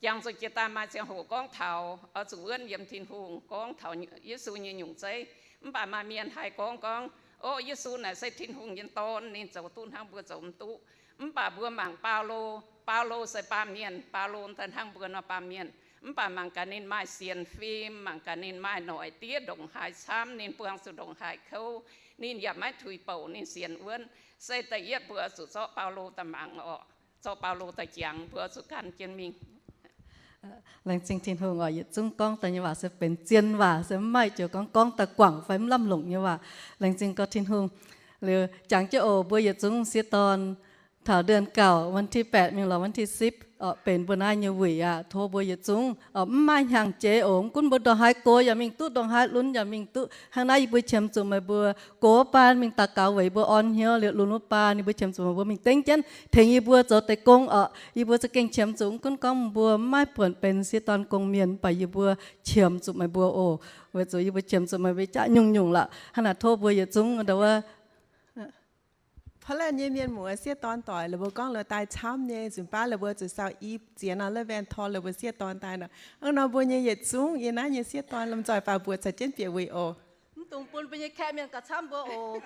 jangx zuqc jiex daaih maaih ziangh hoc gorngv taux oix zuqc wuonv yiem Tin-Hungh, gorngv taux Yesu nyei nyungc zeiv. Mv baac maaih mienh haih gorngv gorngv O, Yesu naaic se Tin-Hungh nyei Dorn, ninh zoux duqv hnangv mbuo zoux mv duqv. Mv baac mbuo mangc Baulo, Baulo se baamh mienh, Baulo daaih hnangv mbuo nor baamh mienh. Mv baac mangc gaax ninh maaih sienx fim, mangc gaax ninh maaih noic diev ndongc haaix camv, ninh buangh zuqc ndongc haaix kouv, ninh yaac maiv tuix bouc ninh sienx wuonv. Se da'yietv mbuo zuqc zorqv Baulo daaih mangc oc. Zorqv Baulo daaih jangx, mbuo zuqc gan jienv mingh. Laengz zingh Tin-Hungh oc. Yietc zungv gorngv daaih nyei waac se benx zien waac, se mv maaih joux gorngv gorngv daaih guangc fai mv lamh longc nyei waac. Laengz zingh gau Tin-Hungh. Liuz jangx jienv oc, mbuo yietc zungv sieqv dorn taux เดือนเก้า วันที่แปด mingh lorz วันที่สิบ oc, benx mbuo naaiv nyei wuic aqv. Tov mbuo yietc zungv oc, mv maaih hnyangx-jeiv oc. Mv gunv mbuo ndongc haaix gox yaac mingh duqv, ndongc haaix lunx yaac mingh duqv. Hnangv naaiv yie mbuo qiemx zuqc meih mbuo gox baan mingh daux gaux weic yie mbuo orn hnyouv, liuz lunx wuov baan ninh mbuo qiemx zuqc meih mbuo mingh dengv jienv tengx yie mbuo zoux deix gong oc. Yie mbuo za'gengh qiemx zuqc, mv gunv gorngv mbuo mv maaih buonc benx sieqv dorn gong-mienh, mv baac yie mbuo qiemx zuqc meih mbuo oc. Weic zuqc yie mbuo qiemx zuqc meih mbuo jaav nyungc-nyungc lorqc. Hnangv naaic tov mbuo yietc zungv ndau wuov Portland nyei mienh muoz sieqv dorn doic, la'buo gorngv la'buo daaih camv nyei, nzunc baav la'buo zuqc sau i ziex norm la'vaen tor la'buo sieqv dorn daaih nor. Hnangv nor mbuo nyei yietc zungv yiem naaiv nyei sieqv dorn lomh nzoih faaux mbuox caux jienv bieqc wuic oc. Mv dungx bun mbuo nyei kaeqv mienh gauh camv mbuo oc.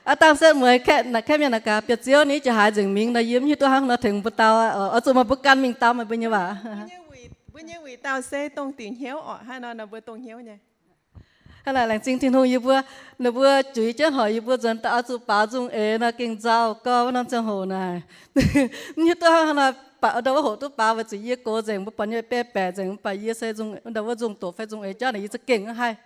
Aav dangh setv mueiz kaeqv, naaic kaeqv mienh naaic gaax, Bieqc Ziouv ninh ziouc haiz nzengc mingh nor, yie mv hiuv duqv hnangv nor tengx mbuo dau, oix zuqc meih mbuo gan mingh dau meih mbuo nyei waac. Mbuo nyei wuic dauh se dongh diuc hnyouv oc, hnangv nor nor mbuo dongh hnyouv nyei. Hnangv naaic laengz zingh Tin-Hungh, yie mbuo, ninh mbuo juix jienv hoic yie mbuo nzuonx daaih oix zuqc baaux nzung eix nor gengh nzauh gau wuov norm ziangh hoc naaic. Mv hiuv duqv hnangv haaix nor, ndau wuov hoqc duqv baaux weic zuqc yie gox nzengc, mbuo buatc nyei biei baeqc nzengc, mv baac yie se ndau wuov nzung doqc fai nzung eix jauv naaic yie za'gengh mv haih.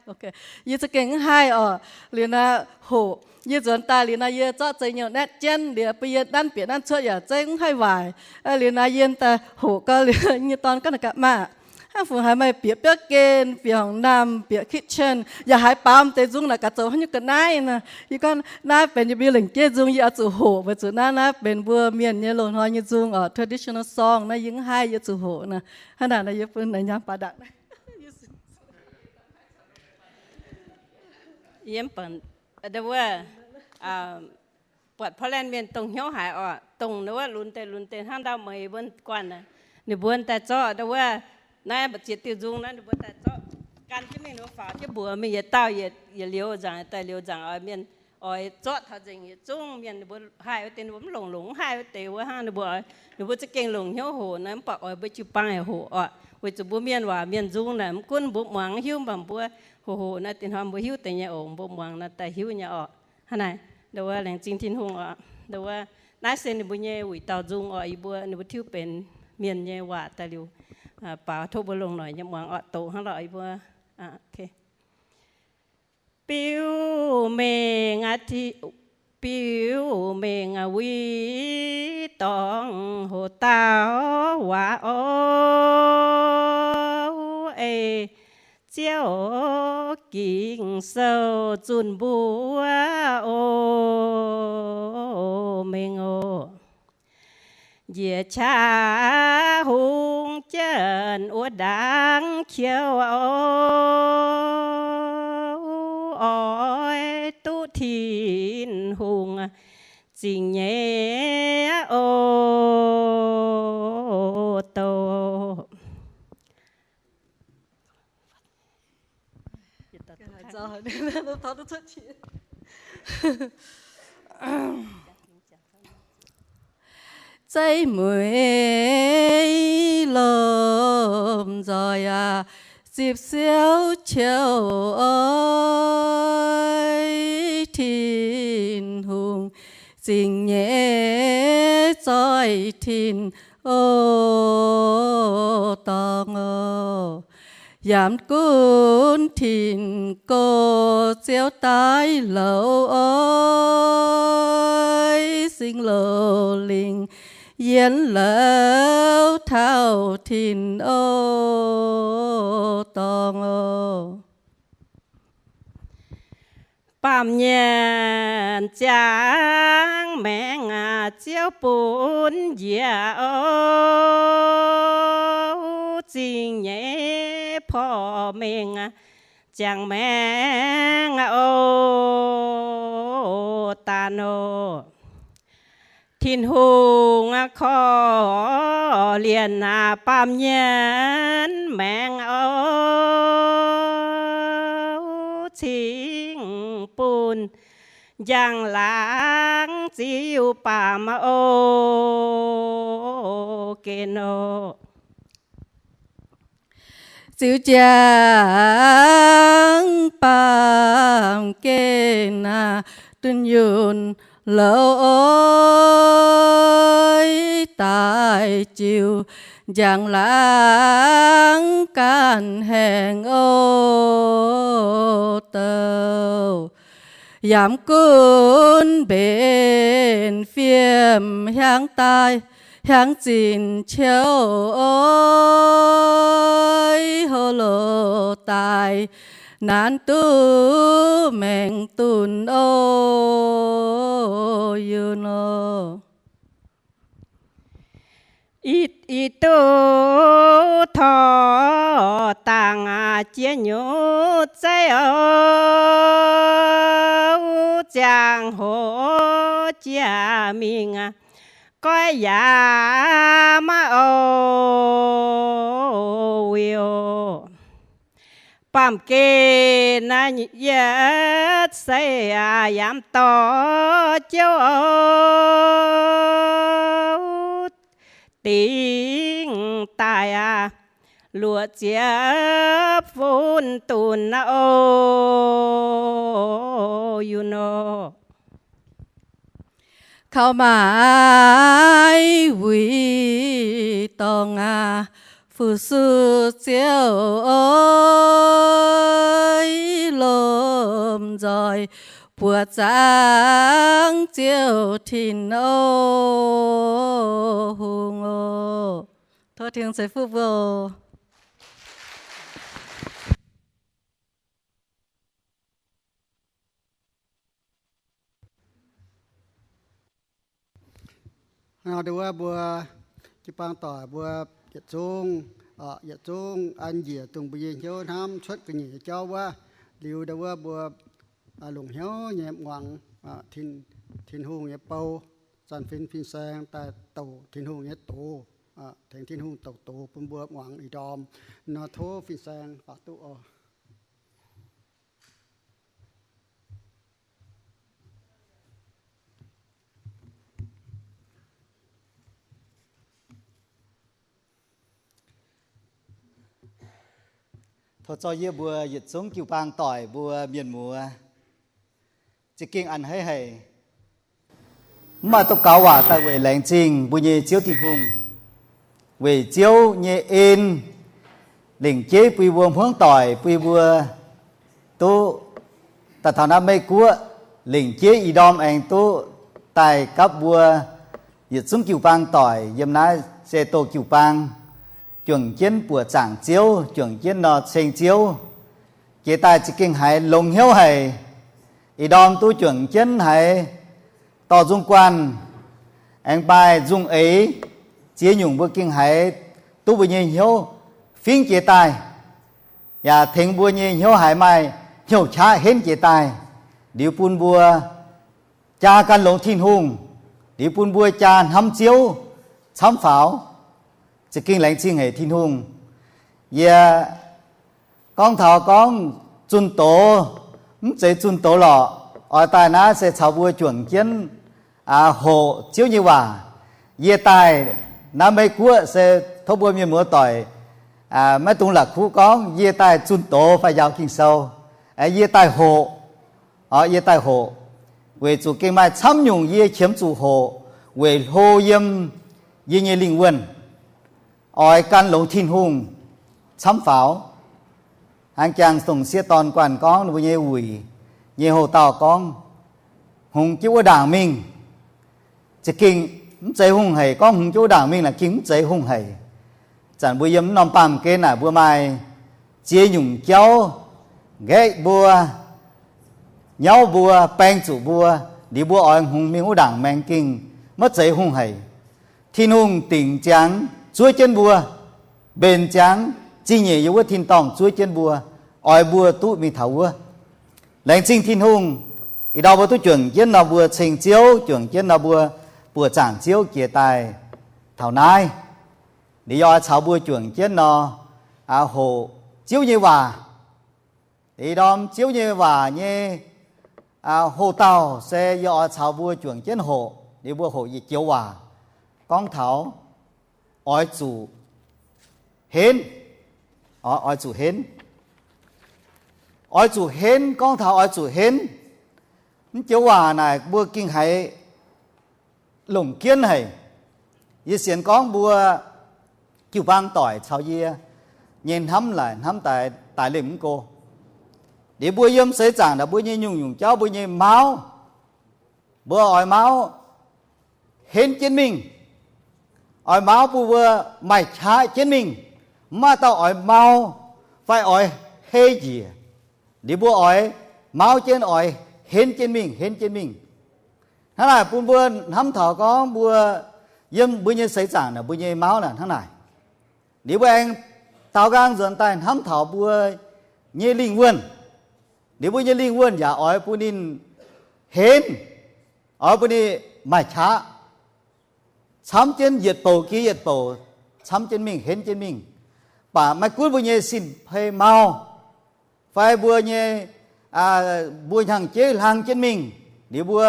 Yie za'gengh mv haih oc. Liuz naaic hoqc, yie nzuonx daaih liuz naaic yie zorqv zei nyouh naetv jienv, liuz bun yie nanv bieqc nanv cuotv yaac zeiv mv haih waaic. Liuz naaic yie daaih hoqc gau liuz nyei dorn gorngv naaic gaax, Maah, hnangv fungc haiz meih bieqc biauv gen, bieqc horngc naamh, bieqc kitchen, yaac haiz baaux deix nzung naaic gaax zoux haaix nyungc ga'naaiv nor. Yie gorngv, naaiv benx yie mbuo lengc jeiv nzung, yie oix zuqc hoqc weic zuqc naaiv, naaiv benx mbuo mienh nyei loz-hnoi nyei nzung oc, traditional song, naaiv yie mv haih, yie zuqc hoqc nor. Hnangv naaic nor yie bun naaiv nyaam baac ndaqc. Yie mv baac, ndau wuov, buatc Portland mienh dongh hnyouv haic oc, dongh ndau wuov lunx deix lunx deix hnangv ndau meih mbuo guanh, ninh mbuo daaih zorqv ndau wuov, naaiv mba'ziex diuh nzung naaiv ninh mbuo daaih zorqv gan jienv mingh, ninh mbuo faaux jienv mbuox mingh yietc dauh yietc liuz nzaangc, daaih liuz nzaangc oix mienh oix zorqv taux nzengc yietc zungv mienh ninh mbuo haih wuov deix ninh mbuo mv longc, longc mv haih wuov deix wuov hnangv ninh mbuo oix, ninh mbuo za'gengh longc hnyouv hoqc naaiv, mv baac oix mbuo jiu-baang hoqc oc, weic zuqc mbuo mienh waac mienh nzung naaic mv gunv mbuo muangx hiuv, mv baac mbuo hoqc hoqc naaiv deix hnoi mbuo hiuv deix nyei oc, mbuo muangx naaiv daaih hiuv nyei oc. Hnangv naaic, ndau wuov laengz zingh Tin-Hungh oc, ndau wuov naaiv se ninh mbuo nyei wuic dauh nzung oc, yie mbuo ninh mbuo tiuv benx mienh nyei waac daaih liuz, baaux tov mbuo longc noic nyei muangx oc, doqc hnangv lorqc yie mbuo. Biuv mengh, biuv mengh wuov dorngx hoc dauh waac oc, ei Ziouv Ging-Sou zunh mbuo oc, mengh oc. Njiec qaqv hungh jienv wuov ndaangc qiu oc, oix duqv Tin-Hungh zingh nyei oc, douc. Zeiv mueiz lomh nzoih aac, zipv siouv qiu oix Tin-Hungh zingh nyei zoih tin o dorngx oc. Yaac mv gunv tin go Ziouv daaih louc oix, Singx Lingh yienx louc taux tin o dorngx oc. Baamh mienh ziangh maengc aac, Ziouv bun njiec oc, zingh nyei porv mengh aac, ziangh maengc aac oc, daan oc. Tin-Hungh korv-lienh aac, baamh mienh maengc oc, cingx bun njang-laangc ziux baamh o gen o. Ziux njang baamh gen aac, dunh yunh loz-oix daaih jiu njang-laangc ganh haengh o douh. Yaac mv gunv mbenc fiem hiaangx daaih hiaangx zinc qiouv oix, hlo loz daaih naanc duqv maengc dunh o yunh o. Ih, ih duqv torv dangh aac, jiex nyutc zeiv o, ziangh hoc jiex mingh aac, goiv yaac maiv o, wuic o. Baamh gen naaiv yietc seix aac, yaac mv dorh jouv o, dingc daaih aac, luoqc ziepc fun dunc aqv o, yunh o. Kaux maaiz wuic dorngh aac, fu-sux Ziouv oix, lomh nzoih buoqc zaangc Ziouv Tin-Hungh oc. Tov Tin-Hungh ceix fuqv mbuo oc. Hnangv nor ndau wuov mbuo jiu-baang doic mbuo yietc zungv, yietc zungv an njiec dongh mbuo nyei hnyouv hnamv cuotv ga'nyiec nyei jauv wuov, liuz ndau wuov mbuo longc hnyouv nyei muangx Tin-Hungh nyei bou, zanc fin fin-saeng daaih douc Tin-Hungh nyei doz, tengx Tin-Hungh douc doz bun mbuo muangx ih ndorm nor. Tov fin-saeng faaux duqv oc. Tov zorqv yie mbuo yietc zungv jiu-baang doic mbuo mienh muoz za'gengh a'hneiv haic. Mv maaih duqv gaux waac daaih weic laengz zingh mbuo nyei Ziouv Tin-Hungh, weic Ziouv nyei en lengc jeiv bun mbuo hmuangv doic, bun mbuo duqv daaih taux naaiv Meiv Guoqv, lengc jeiv ih ndorm aengx duqv daaih gapv mbuo yietc zungv jiu-baang doic yiem naaiv se doh jiu-baang, juangc jienv buoqc zaangc Ziouv, juangc jienv nor ceng Ziouv, jiex daaih za'gengh haiz longx hnyouv haic. Ih ndorm duqv juangc jienv haiz dorh nzung guanh, aengx maaih nzung eix, ziex nyungc mbuo gengh haiz duqv mbuo nyei hnyouv fingx jiex daaih, yaac tengx mbuo nyei hnyouv haiz maaih hnyouv qaqv henv jiex daaih, liuz bun mbuo jaa gan longx Tin-Hungh, liuz bun mbuo jaa hnamv Ziouv camv faaux. Za'gengh laengz zingh haic Tin-Hungh. Yie gorngv taux gorngv zunh doz, mv zeiz zunh doz lorqc. Oix daaih naaiv se caux mbuo juangc jienv hoqc Ziouv nyei waac. Yie daaih naaiv Meiv Guoqv se tov mbuo mienh muoz doic maiv dungx la'kuqv gorngv yie daaih zunh doz fai njaaux Ging-Sou. Yie daaih hoqc, yie daaih hoqc, weic zuqc gengh maaih camv nyungc yie qiemx zuqc hoqc weic hlo yiem yie nyei lingh wuonh, oix gan longx Tin-Hungh camv faaux. Hnangv jangx dongh sieqv dorn guanh gorngv ninh mbuo nyei wuic nyei houx-dauh gorngv, hngongx jienv wuov ndaangc mingh. Za'gengh mv zeiz hungh haic, gorngv hngongx jienv wuov ndaangc mingh naaic gengh mv zeiz hungh haic. Zanc mbuo yiem mv norm baamh gen naaic mbuo maaih ziex nyungc jauv nqaeqv mbuo, nyauv mbuo, baeng zuqc mbuo, liuz mbuo oix hngongx mingh wuov ndaangc maengx gengh maiv zeiz hungh haic. Tin-Hungh dingc ziangx zuov jienv mbuo, mbenc ziangx zingh nyeic yiem wuov tin-dorngh zuov jienv mbuo, oix mbuo duqv mingh taux wuov. Laengz zingh Tin-Hungh, ih ndorm mbuo duqv juangc jienv nor mbuo ceng Ziouv, juangc jienv nor mbuo buoqc zaangc Ziouv jiex daaih taux naaiv. Liuz yie oix caux mbuo juangc jienv nor, hoqc Ziouv nyei waac. Ih ndorm Ziouv nyei waac nyei hoc-dauh se yie oix caux mbuo juangc jienv hoqc, liuz mbuo hoqc yietc joux waac gorngv taux oix zuqc henv. Oix zuqc henv. Oix zuqc henv, gorngv taux oix zuqc henv, mv joux waac naaic mbuo gengh haiz longc jienv haic. Yie sienx gorngv mbuo jiu-baang doic caux yie nyei hnamv laaic hnamv daaih daic liemh mv go. Liuz mbuo yiem seix zaangc naaic mbuo nyei nyungc-nyungc jauv mbuo nyei mauv, mbuo oix mauv henv jienv mingh, oix mauv bun mbuo maaih qaqv jienv mingh, mv maaih dauh oix mau fai oix hei njiec. Liuz mbuo oix mauv jienv, oix henv jienv mingh, henv jienv mingh. Hnangv naaic bun mbuo hnamv taux gorngv mbuo yiem mbuo nyei seix zaangc naaic mbuo nyei mauv naaic hnangv naaic. Liuz mbuo aengx daaux nqaang nzuonx daaih hnamv taux mbuo nyei lingh wuonh. Liuz mbuo nyei lingh wuonh yaac oix bun ninh henv, oix bun ninh maaih qaqv, camv jienv yietc bouc jiex yietc bouc, camv jienv mingh, henv jienv mingh. Baac maiv gunv mbuo nyei sin-pei mau, fai mbuo nyei, mbuo hnyangx-jeiv hlang jienv mingh, liuz mbuo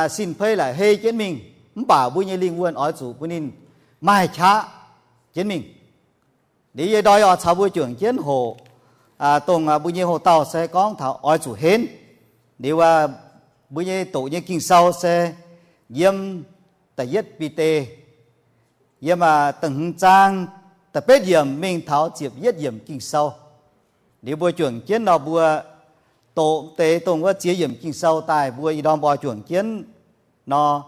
sin-pei laaic hei jienv mingh, mv baac mbuo nyei lingh wuonh oix zuqc bun ninh maaih qaqv jienv mingh. Liuz yie ndortv oix caux mbuo juangc jienv hoqc, dongh mbuo nyei hoc-dauh se gorngv taux oix zuqc henv. Liuz mbuo nyei doqc nyei Ging-Sou se yiem da'yietv Bide, yiem da'hmz zaang da'betv yiemc mingh taux ziepc yietv yiemc Ging-Sou. Liuz mbuo juangc jienv nor mbuo doqc deix dongh wuov ziex yiemc Ging-Sou daaih mbuo ih ndorm mbuo juangc jienv nor,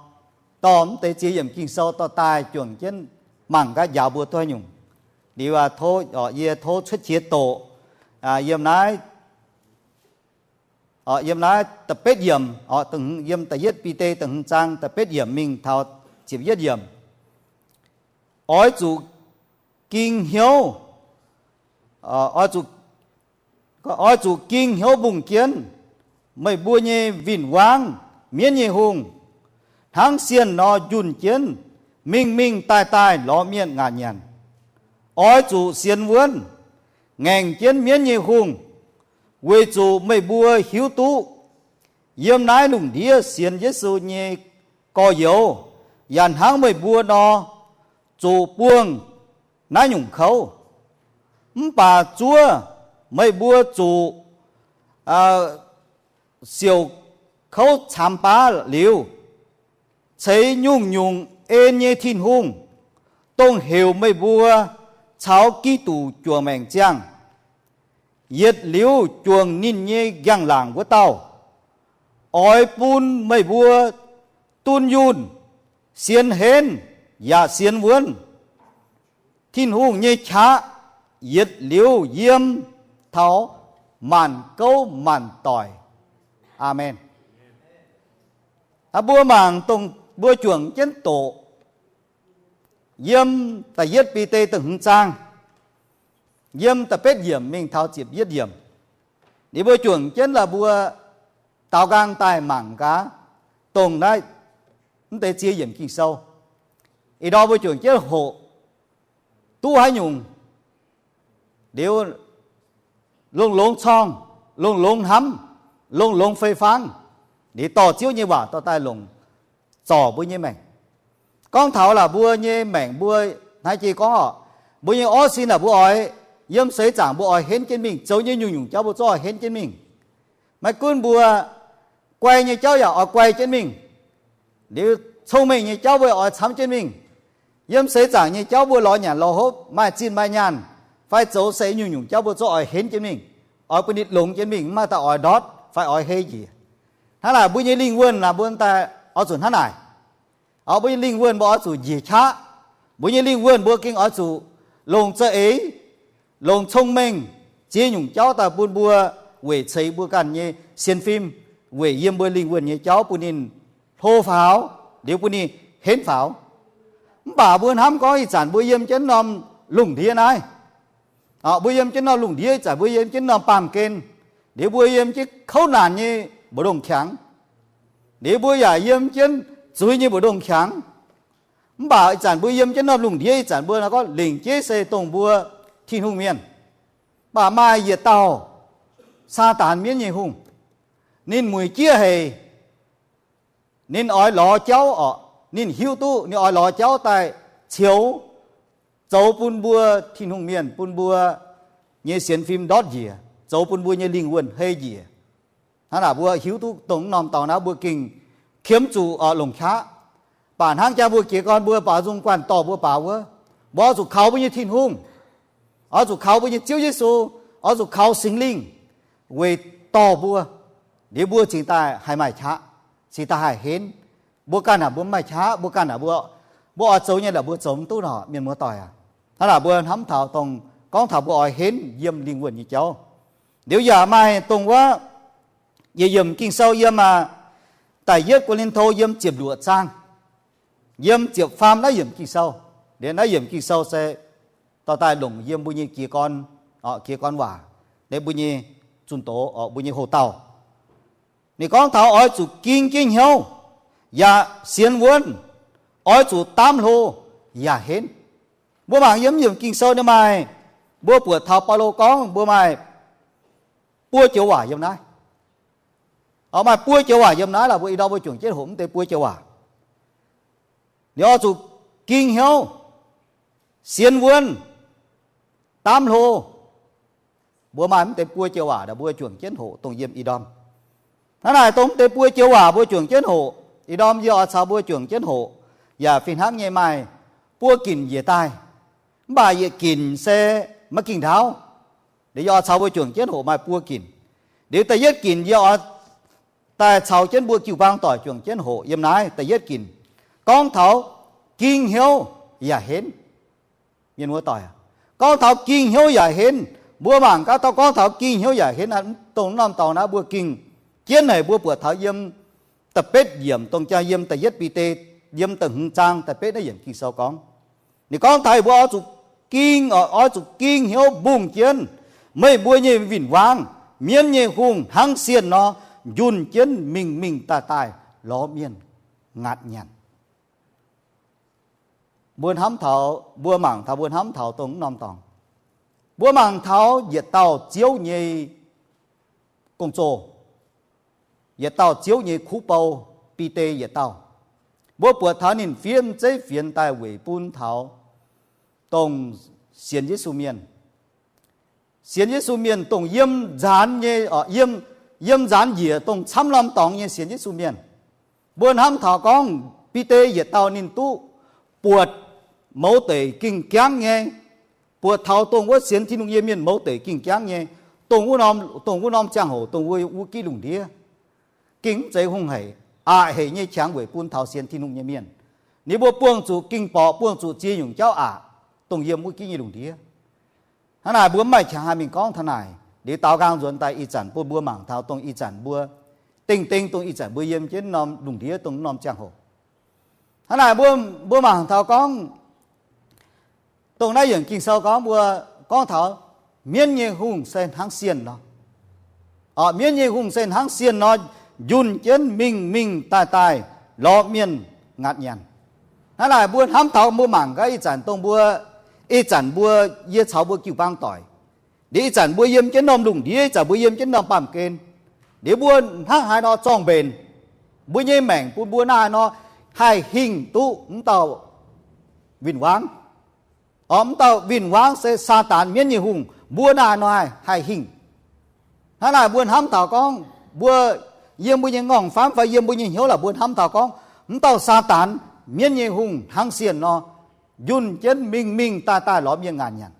dorh mv deix ziex yiemc Ging-Sou dorh daaih juangc jienv mangc gaax njaaux mbuo duqv haaix nyungc. Liuz tov, yie tov cuotv qiex doqc yiem naaiv, yiem naaiv da'betv yiemc, yiem da'yietv Bide da'hmz zaang da'betv yiemc mingh taux ziepc yietv yiemc. Oix zuqc ging hnyouv, oix zuqc, oix zuqc ging hnyouv mbungh jienv meih mbuo nyei win-wangv, mienv nyei hungh, hnangv sienh nor njunh jienv mingh mingh daaih daaih lorz mienh ngaatc nyanc. Oix zuqc sienx wuonv, ngaengc jienv mienv nyei hungh, weic zuqc meih mbuo hiuv duqv yiem naaiv lungh ndiev sienx Yesu nyei gorx-youz yaac hnangv meih mbuo nor zuqc buangh naaiv nyungc kouv. Mv baac zuov meih mbuo zuqc siouc kouv camx baav liuz, ceix nyungc-nyungc en nyei Tin-Hungh, dongh heuc meih mbuo caux Giduc juangc maengc ziangh, yietc liuz juangc ninh nyei njang-laangc wuov dauh, oix bun meih mbuo dunh yunh, sienx henv, yaac sienx wuonv Tin-Hungh nyei qaqv yietc liuz yiem taux maanc gouv maanc doic. Aamen. Mbuo mangc dongh mbuo juangc jienv doqc yiem da'yietv Bide da'hmz zaang, yiem da'betv yiemc mingh taux ziepc yietv yiemc. Liuz mbuo juangc jienv la'buo daaux nqaang daaih mangc gaax dongh naaiv mv deix ziex yiemc Ging-Sou. Ih ndorm mbuo juangc jienv hoqc duqv haaix nyungc, liuz longx-longx corngh, longx-longx hnamv, longx-longx fei fangv, liuz dorh Ziouv nyei waac dorh daaih longc zorc mbuo nyei maengc. Gorngv taux la'buo nyei maengc mbuo hnangv jiex gorngv oc, mbuo nyei orv sin naaic mbuo oix yiem seix zaangc mbuo oix henv jienv mingh, zoux nyei nyungc-nyungc jauv mbuo zungv oix henv jienv mingh. Maiv gunv mbuo guai nyei jauv yaac oix guai jienv mingh. Liuz cong-mengh nyei jauv mbuo oix camv jienv mingh. Yiem seix zaangc nyei jauv mbuo lorz nyanc lorz hopv, maaih zinh maaih nyaanh, fai zoux se nyungc-nyungc jauv mbuo zungv oix henv jienv mingh, oix bun ninh longx jienv mingh, mv maaih dauh oix ndortv fai oix hei njiec. Hnangv naaic mbuo nyei lingh wuonh naaic mbuo daaih oix zuqc hnangv naaic. Mbuo nyei lingh wuonh mbuo oix zuqc njiec qaqv. Mbuo nyei lingh wuonh mbuo gengh oix zuqc longc za'eix, longc cong-mengh, ziex nyungc jauv daaih bun mbuo weic ceix mbuo ganh nyei sienx fim, weic yiem mbuo lingh wuonh nyei jauv bun ninh hlo faaux, liuz bun ninh henv faaux. Mv baac mbuo hnamv gorngv ih zanc mbuo yiem jienv norm lungh ndiev naaiv, mbuo yiem jienv norm lungh ndiev ih zanc mbuo yiem jienv norm baamh gen, liuz mbuo yiem jienv kouv naanc nyei mbu'ndongx qangx, liuz mbuo yaac yiem jienv zuiz nyei mbu'ndongx qangx. Mv baac ih zanc mbuo yiem jienv norm lungh ndiev ih zanc mbuo nor gorngv lingc jeiv se dongh mbuo Tin-Hungh mienh. Mv baac maaih yietc dauh Saadaan mienv nyei hungh. Ninh muic jieqv haic. Ninh oix lorz jauv orqc. Ninh hiuv duqv ninh oix lorz jauv daaih ceux, zoux bun mbuo Tin-Hungh mienh, bun mbuo nyei sienx fim ndortv njiec, zoux bun mbuo nyei lingh wuonh hei njiec. Hnangv naaic mbuo hiuv duqv dongh norm dorngx naaiv mbuo gengh qiemx zuqc oix longc qaqv. Baac hnangv jaa mbuo jiez gorn mbuo baaux nzung guanh dorh mbuo baaux wuov, mbuo oix zuqc kaux mbuo nyei Tin-Hungh, oix zuqc kaux mbuo nyei Ziouv Yesu, oix zuqc kaux Singx Lingh weic dorh mbuo. Liuz mbuo cingx daaih haih maaih qaqv, cingx daaih haih henv. Mbuo ganh naaic mbuo mv maaih qaqv, mbuo ganh naaic mbuo, mbuo oix zoux nyei laaix mbuo zoux mv duqv nor, mienh muoz-doic aac. Hnangv naaic mbuo hnamv taux dongh, gorngv taux mbuo oix henv yiem lingh wuonh nyei jauv. Liuz yaac maaih dongh wuov, yietc yiemc Ging-Sou yiem, aa, da'yietv Ko^lin^to yiem ziepc luoqc zaang, yiem ziepc faam naaiv yiemc Ging-Sou. Liuz naaiv yiemc Ging-Sou se dorh daaih longc yiem mbuo nyei jiez gorn, jiez gorn waac, mbuo nyei zunh doz, mbuo nyei hoc-dauh. Ninh gorngv taux oix zuqc ging jienv hnyouv yaac sienx wuonv, oix zuqc daamv hlo yaac henv. Mbuo mangc yiem yiemc Ging-Sou ninh maaih, mbuo buatc taux Baulo gorngv mbuo maaih buo joux waac yiem naaiv. Maaih buo joux waac yiem naaiv laaix mbuo ih ndorm mbuo juangc jienv hoqc mv deix buo joux waac. Ninh oix zuqc ging hnyouv, sienx wuonv, daamv hlo. Mbuo maaih mv deix buo joux waac naaic mbuo juangc jienv hoqc dongh yiem ih ndorm. Hnangv naaic dongh mv deix buo joux waac mbuo juangc jienv hoqc, ih ndorm yie oix caux mbuo juangc jienv hoqc, yaac fih hnangv nyei maaih buo ginc njiec daaih. Mv baac yietc ginc se maiv ging ndaauv. Liuz yie oix caux mbuo juangc jienv hoqc maaih buo ginc. Liuz da'yietv ginc yie oix daaih caux jienv mbuo jiu-baang doic juangc jienv hoqc yiem naaiv da'yietv ginc, gorngv taux ging hnyouv yaac henv. Mienh muoz-doic, gorngv taux ging hnyouv yaac henv, mbuo mangc gaax dauh gorngv taux ging hnyouv yaac henv, dongh norm dorngx naaiv mbuo ging jienv haic. Mbuo buatc taux yiem da'betv yiemc dongh jaa yiem da'yietv Bide, yiem da'hmz zaang da'betv naaiv yiemc Ging-Sou gorngv, ninh gorngv taux mbuo oix zuqc ging, oix zuqc ging hnyouv mbungh jienv meih mbuo nyei win-wangv, mienv nyei hungh hnangv sienh nor, njunh jienv mingh mingh daaih daaih lorz mienh ngaatc nyanc. Mbuo hnamv taux, mbuo mangc taux, mbuo hnamv taux dongh norm dorngx, mbuo mangc taux yietc dauh Ziouv nyei gong-zoh, yietc dauh Ziouv nyei kuv bou, Bide yietc dauh. Mbuo buatc taux ninh fiev zeiv fienx daaih weic bun taux dongh sienx Yesu mienh. Sienx Yesu mienh dongh yiem nzaanx nyei, yiem, yiem nzaanx njiec dongh camv norm dorngx nyei sienx Yesu mienh. Mbuo hnamv taux gorngv Bide yietc dauh ninh duqv buatc mouz deic ging jangv nyei, buatc taux dongh wuov sienx Tin-Hungh nyei mienh mouz deic ging jangv nyei, dongh wuov norm, dongh wuov norm ziangh hoc, dongh wuov, wuov gitv lungh ndiev, ging mv zeiz hungh hec, aqc hec nyei qangx weic bun taux sienx Tin-Hungh nyei mienh. Ninh mbuo buangh zuqc ging-borqc, buangh zuqc ziex nyungc jauv aqc, dongh yiem wuov gitv nyei lungh ndiev. Hnangv naaic mbuo mv maaih qangx haih mingh gorngv taux naaic. Liuz daaux nqaang nzuonx daaih ih zanc bun mbuo mangc taux dongh ih zanc mbuo dengh dengh dongh ih zanc mbuo yiem jienv norm lungh ndiev dongh norm ziangh hoc. Hnangv naaic mbuo, mbuo mangc taux gorngv dongh naaiv yienc Ging-Sou gorngv mbuo gorngv taux mienv nyei hungh se hnangv sienh nor. Mienv nyei hungh se hnangv sienh nor, njunh jienv mingh mingh daaih daaih lorz mienh ngaatc nyanc. Hnangv naaic mbuo hnamv taux mbuo mangc gaax ih zanc dongh mbuo, ih zanc mbuo, yie caux mbuo jiu-baang doic, liuz ih zanc mbuo yiem jienv norm lungh ndiev, ih zanc mbuo yiem jienv norm baamh gen, liuz mbuo hnangv haaix nor zorng-mbenc mbuo nyei maengc bun mbuo hnangv haaix nor haih hingh duqv mv dauh win-wangv. Mv dauh win-wangv se Saadaan, mienv nyei hungh, mbuo hnangv haaix nor haih hingh. Hnangv naaic mbuo hnamv taux gorngv mbuo yiem mbuo nyei ngorngh famv fai yiem mbuo nyei hnyouv laaix mbuo hnamv taux gorngv mv dauh Saadaan, mienv nyei hungh hnangv sienh nor, njunh jienv mingh mingh daaih daaih lorz mienh ngaatc nyanc.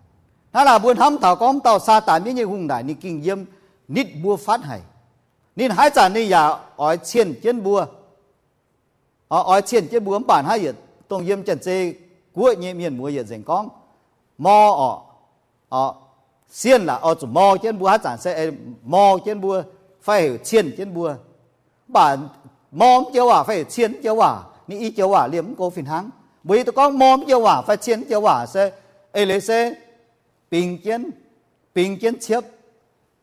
Hnangv naaic mbuo hnamv taux gorngv mv dauh Saadaan, mienv nyei hungh naaic ninh gengh yiem nitv mbuo fatv haic. Ninh haaix zanc ninh yaac oix cienh jienv mbuo, oix cienh jienv mbuo. Mv baac hnangv yietc dongh yiem Janx-Zei guoqv nyei mienh muoz yietc nzengc gorngv, mor orqc, sienh laaix oix zuqc mor jienv mbuo, haaix zanc se mor jienv mbuo fai heuc cienh jienv mbuo. Mv baac mor mv joux waac fai heuc cienh mv joux waac, ninh i joux waac liemh mv go fih hnangv. Mbuo hiuv duqv gorngv mor mv joux waac fai cienh mv joux waac se eix leiz se bingx jienv, bingx jienv ciepv,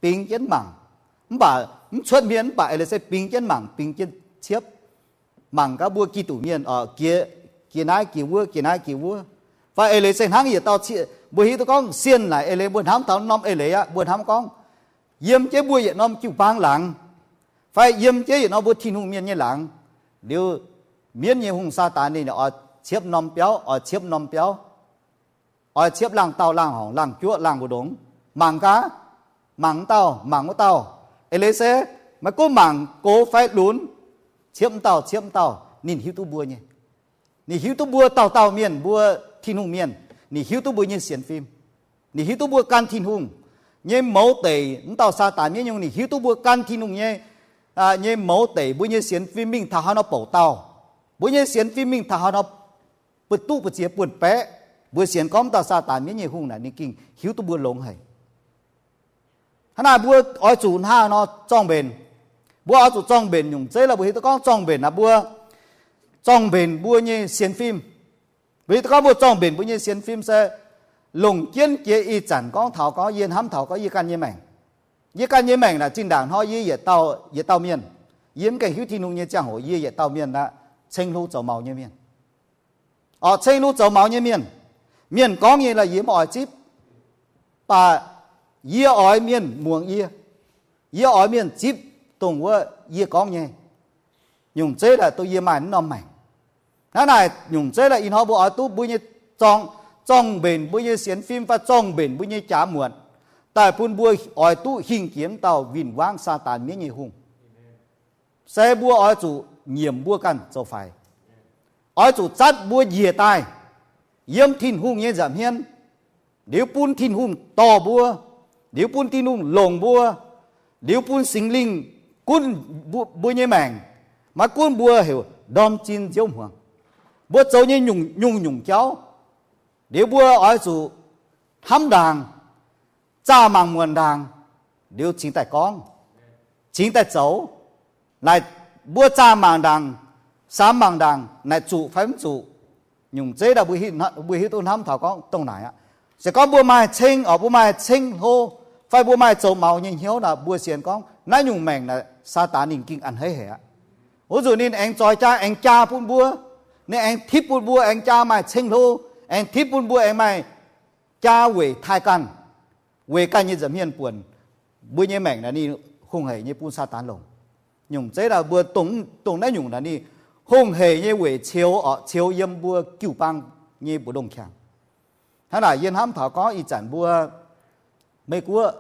bingx jienv mangc. Mv baac mv cuotv hmien, mv baac eix leiz se bingx jienv mangc, bingx jienv ciepv. Mangc gaax mbuo Giduc mienh, jiex, jiex naaiv jiex wuov, jiex naaiv jiex wuov. Fai eix leiz se hnangv yietc dauh, mbuo hiuv duqv gorngv sienh naaic eix leiz mbuo hnamv taux norm eix leiz aqv. Mbuo hnamv gorngv yiem jienv mbuo yietc norm jiu-baang laangz, fai yiem jienv yietc norm mbuo Tin-Hungh mienh nyei laangz, liuz mienv nyei hungh Saadaan ninh oix ciepv norm biauv, oix ciepv norm biauv, oix ciepv laangh dauh, laangh horngc, laangh juoqv, laangh mbu'ndongx, mangc gaax, mangc wuov dauh, mangc wuov dauh. Eix leiz se maiv gunv mangc gox fai lunx, ciepv wuov dauh, ciepv wuov dauh, ninh hiuv duqv mbuo nyei. Ninh hiuv duqv mbuo dauh dauh mienh, mbuo Tin-Hungh mienh. Ninh hiuv duqv mbuo nyei sienx fim. Ninh hiuv duqv mbuo gan Tin-Hungh nyei mouz deic. Wuov dauh Saadaan mienv nyei hungh ninh hiuv duqv mbuo gan Tin-Hungh nyei, nyei mouz deic, mbuo nyei sienx fim mingh taux haaix nor bouc dauh, mbuo nyei sienx fim mingh taux haaix nor ba'duqv ba'ziex buonv-baeqv. Mbuo sienx gorngv wuov dauh Saadaan mienv nyei hungh naaic ninh gengh hiuv duqv mbuo longx haic. Hnangv naaic mbuo oix zuqc hnangv nor zorng-mbenc. Mbuo oix zuqc zorng-mbenc nyungc zeiv lorqc. Mbuo hiuv duqv gorngv zorng-mbenc naaic, mbuo zorng-mbenc mbuo nyei sienx fim. Mbuo hiuv duqv gorngv mbuo zorng-mbenc mbuo nyei sienx fim se longc jienv jiex ih zanc gorngv taux gorngv yie hnamv taux gorngv yie ganh nyei maengc. Yie ganh nyei maengc naaic zinh ndaangc hnoi yie yietc dauh, yietc dauh mienh. Yie mv gaengh hiuv Tin-Hungh nyei ziangh hoc yie yietc dauh mienh aqv, ceng hlo zoux maux nyei mienh. Orqc, ceng hlo zoux maux nyei mienh. Mienh gorngv nyei la'yie mv oix zipv. Mv baac yie oix mienh muangx yie. Yie oix mienh zipv dongh wuov yie gorngv nyei. Nyungc zeiv daaih duqv yie maaih wuov norm maengc. Hnangv naaic nyungc zeiv daaih ih hnoi mbuo oix duqv mbuo nyei zorng, zorng-mbenc mbuo nyei sienx fim fai zorng-mbenc mbuo nyei jaax muotc, daaih bun mbuo oix duqv hingh jiex wuov dauh win-wangv Saadaan mienv nyei hungh. Se mbuo oix zuqc nyiemc mbuo ganh zoux faix. Oix zuqc zatv mbuo njiec daaih yiem Tin-Hungh nyei nza'hmien, liuz bun Tin-Hungh dorh mbuo, liuz bun Tin-Hungh longc mbuo, liuz bun Singx Lingh gunv mbuo nyei maengc, maiv gunv mbuo heuc ndorm zin nziouv hmuangx. Mbuo zoux nyei nyungc-nyungc jauv, liuz mbuo oix zuqc hnamv ndaangc, zaah mangc muonc ndaangc, liuz cingx daaih gorngv, cingx daaih zoux. Naaic mbuo zaah mangc ndaangc, samx mangc ndaangc naaic zuqc fai mv zuqc. Nyungc zeiv daaih mbuo hiuv duqv hnamv taux gorngv dongh naaic aqv. Se gorngv mbuo maaih ceng, orqc, mbuo maaih ceng hlo, fai mbuo maaih zoux maux nyei hnyouv naaic, mbuo sienx gorngv naaiv nyungc maengc naaic Saadaan ninh gengh a'hneiv haic aqv. Wuov nzunc ninh aengx zoix jaa, aengx jaa bun mbuo, ninh aengx tipv bun mbuo aengx jaa maaih ceng hlo, aengx tipv bun mbuo aengx maaih jaa weic taaih ganh, weic ganh nyei nza'hmien buonc mbuo nyei maengc naaic ninh hungh hec nyei bun Saadaan longc. Nyungc zeiv daaih mbuo dongh naaiv nyungc naaic ninh hungh hec nyei weic ceux, orqc, ceux yiem mbuo jiu-baang nyei mbu'ndongx qangx. Hnangv naaic yie hnamv taux gorngv ih zanc mbuo Meiv-Guoqv,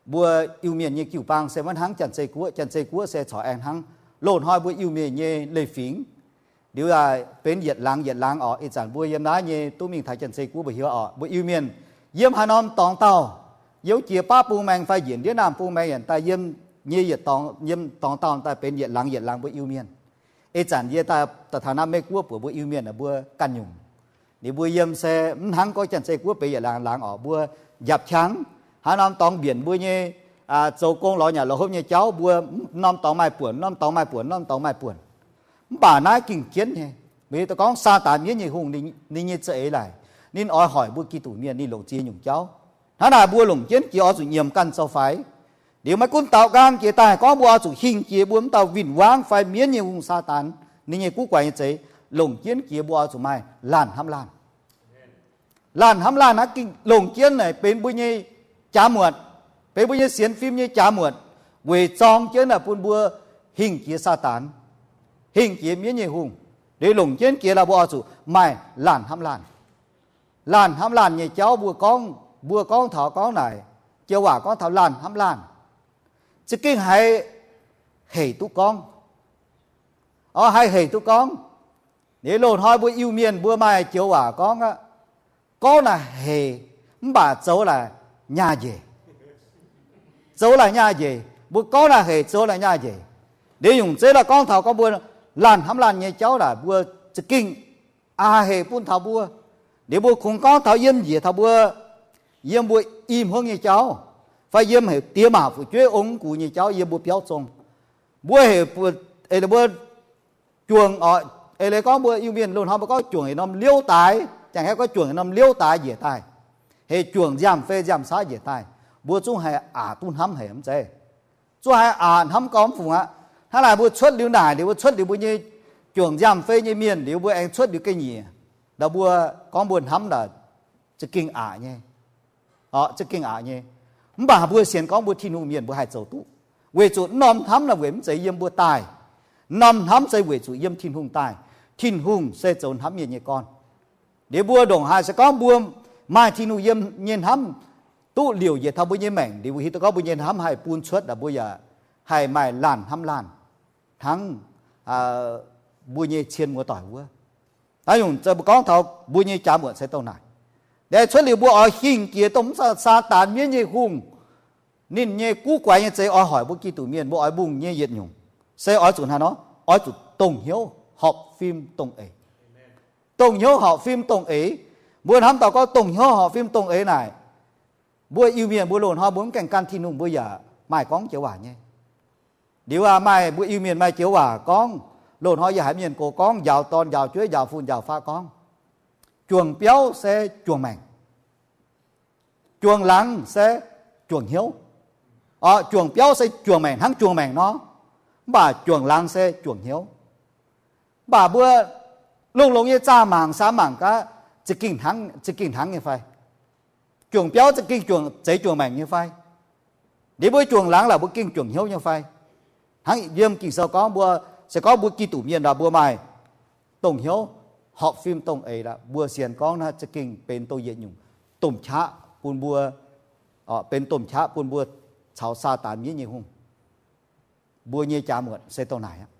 mbuo Iu-Mienh nyei jiu-baang se maiv hnangv Janx-Zei Guoqv. Janx-Zei Guoqv se corc aengx hnangv loz-hnoi mbuo Iu-Mienh nyei leiz-fingx, liuz benx yietc laangz yietc laangz orqc. Ih zanc mbuo yiem naaiv nyei duqv mingh taux Janx-Zei Guoqv mbuo heuc orqc, mbuo Iu-Mienh yiem haaix norm dorngx daauh, yiem jiex baav bung maeng fai njiec ndiev naamh bung maeng yaac daaih yiem nyei yietc dorngx, yiem dorngx daauh daaih benx yietc laangz yietc laangz mbuo Iu-Mienh. Ih zanc yie daaih taux naaiv Meiv-Guoqv buatc mbuo Iu-Mienh mbuo ganh nyungc. Liuz mbuo yiem se mv hnangv gorngv Janx-Zei Guoqv benx yietc laangz laangz orqc, mbuo njapc qangx, haaix norm dorngx mbienc mbuo nyei zoux gong lorz nyanc lorz hopv nyei jauv, mbuo norm dorngx maaih buonc, norm dorngx maaih buonc, norm dorngx maaih buonc. Mv baac naaiv ging jienv nyei. Meih daaih gorngv Saadaan mienv nyei hungh ninh nyei za'eix laaic, ninh oix hoic mbuo Giduc mienh ninh longc ziex nyungc jauv. Hnangv naaic mbuo longc jienv jiex oix zuqc nyiemc ganh zoux faix. Liuz maiv gunv daaux nqaang jiex daaih gorngv mbuo oix zuqc hingh jiex mbuo mv dauh win-wangv fai mienv nyei hungh Saadaan ninh nyei guv guaix nyei za'eix, longc jienv jiex mbuo oix zuqc maaih laanh hnamv laanh. Laanh hnamv laanh naaiv ging longc jienv naaic benx mbuo nyei jaax muotc, benx mbuo nyei sienx fim nyei jaax muotc, weic zorng jienv naaic bun mbuo hingh jiex Saadaan, hingh jiex mienv nyei hungh. Liuz longc jienv jiex laaix mbuo oix zuqc maaih laanh hnamv laanh. Laanh hnamv laanh nyei jauv mbuo gorngv, mbuo gorngv taux gorngv naaic, joux waac gorngv taux laanh hnamv laanh, za'gengh haiz hec duqv gorngv. Orqc, haiz hec duqv gorngv. Liuz loz-hnoi mbuo Iu-Mienh mbuo maaih joux waac gorngv aqv, gorngv naaic hec, mv baac zoux laaic nyaah njiec. Zoux laaic nyaah njiec. Mbuo gorngv naaic hec, zoux laaic nyaah njiec. Liuz nyungc zeiv daaih gorngv taux gorngv mbuo laanh hnamv laanh nyei jauv naaic mbuo za'gengh a'hec bun taux mbuo. Liuz mbuo kungx gorngv taux yiem njiec taux mbuo, yiem mbuo i hmuangv nyei jauv, fai yiem heuc diex maac fu'jueiv ong mv gux nyei jauv yiem mbuo biauv zong. Mbuo heuc, mbuo juangc orqc, eix leiz gorngv mbuo Iu-Mienh loz-hnoi mbuo gorngv juangc heuc norm liouv daaix, jangx-haeqv gorngv juangc heuc norm liouv daaix njiec daaih, heuc juangc nziaamv fei nziaamv saav njiec daaih, mbuo zungv haih aqc duqv hnamv haic mv zeiz? Zungv haih aqc hnamv gormx fungc aqv. Hnangv naaic mbuo cuotv liuz naaic liuz, mbuo cuotv liuz mbuo nyei juangc nziaamv fei nyei mienh liuz, mbuo aengx cuotv liuz ga'nyiec, ndau mbuo gorngv mbuo hnamv naaic za'gengh aqc nyei. Orqc, za'gengh aqc nyei. Mv baac mbuo sienx gorngv mbuo Tin-Hungh mienh mbuo haih zoux duqv. Weic zuqc norm hnamv naaic weic mv zeiz yiem mbuo daaih. Norm hnamv se weic zuqc yiem Tin-Hungh daaih. Tin-Hungh se zoux hnamv mienh nyei gorn. Liuz mbuo ndongc haaix se gorngv mbuo maaih Tin-Hungh yiem nyei hnamv duqv liouc njiec taux mbuo nyei maengc, liuz hiuv duqv gorngv mbuo nyei hnamv haih bun cuotv, mbuo yaac haih maaih laanh hnamv laanh hnangv mbuo nyei cien muoz-doic wuov. Naaiv nyungc mbuo gorngv taux mbuo nyei jaax muotc se dongh naaic. Liuz cuotv liuz mbuo oix hingh jiex dongh mv Saadaan mienv nyei hungh, ninh nyei guv guaix nyei zeix oix hoic mbuo Giduc mienh, mbuo oix mbungh nyei yietc nyungc se oix zuqc hnangv nor, oix zuqc dongh hnyouv horpc fim dongh eix. Dongh hnyouv horpc fim dongh eix. Mbuo hnamv dauh gorngv dongh hnyouv horpc fim dongh eix naaic, mbuo Iu-Mienh mbuo loz-hnoi mbuo mv gaengh gan Tin-Hungh mbuo yaac maaih gorngv joux waac nyei. Liuz aac, maaih mbuo Iu-Mienh maaih joux waac gorngv, loz-hnoi yaac haiz mienh gox gorngv, njaaux dorn njaaux jueiv njaaux fun njaaux faqv gorngv, juangc biauv se juangc maengc, juangc laangz se juangc hnyouv. Oc, juangc biauv se juangc maengc hnangv juangc maengc nor, mv baac juangc laangz se juangc hnyouv. Mv baac mbuo longx-longx nyei zaah mangc samx mangc gaax, za'gengh hnangv nyei fai? Juangc biauv za'gengh zeix juangc maengc nyei fai? Liuz mbuo juangc laangz laaix mbuo gengh juangc hnyouv nyei fai? Hnangv yiem Ging-Sou gorngv mbuo, se gorngv mbuo Giduc mienh laaix mbuo maaih dongh hnyouv horpc fim dongh eix laaix, mbuo sienx gorngv naaiv za'gengh benx dongh yietc nyungc domh qaqv bun mbuo, benx domh qaqv bun mbuo caux Saadaan mienv nyei hungh. Mbuo nyei jaax muotc se dongh naaic aqv.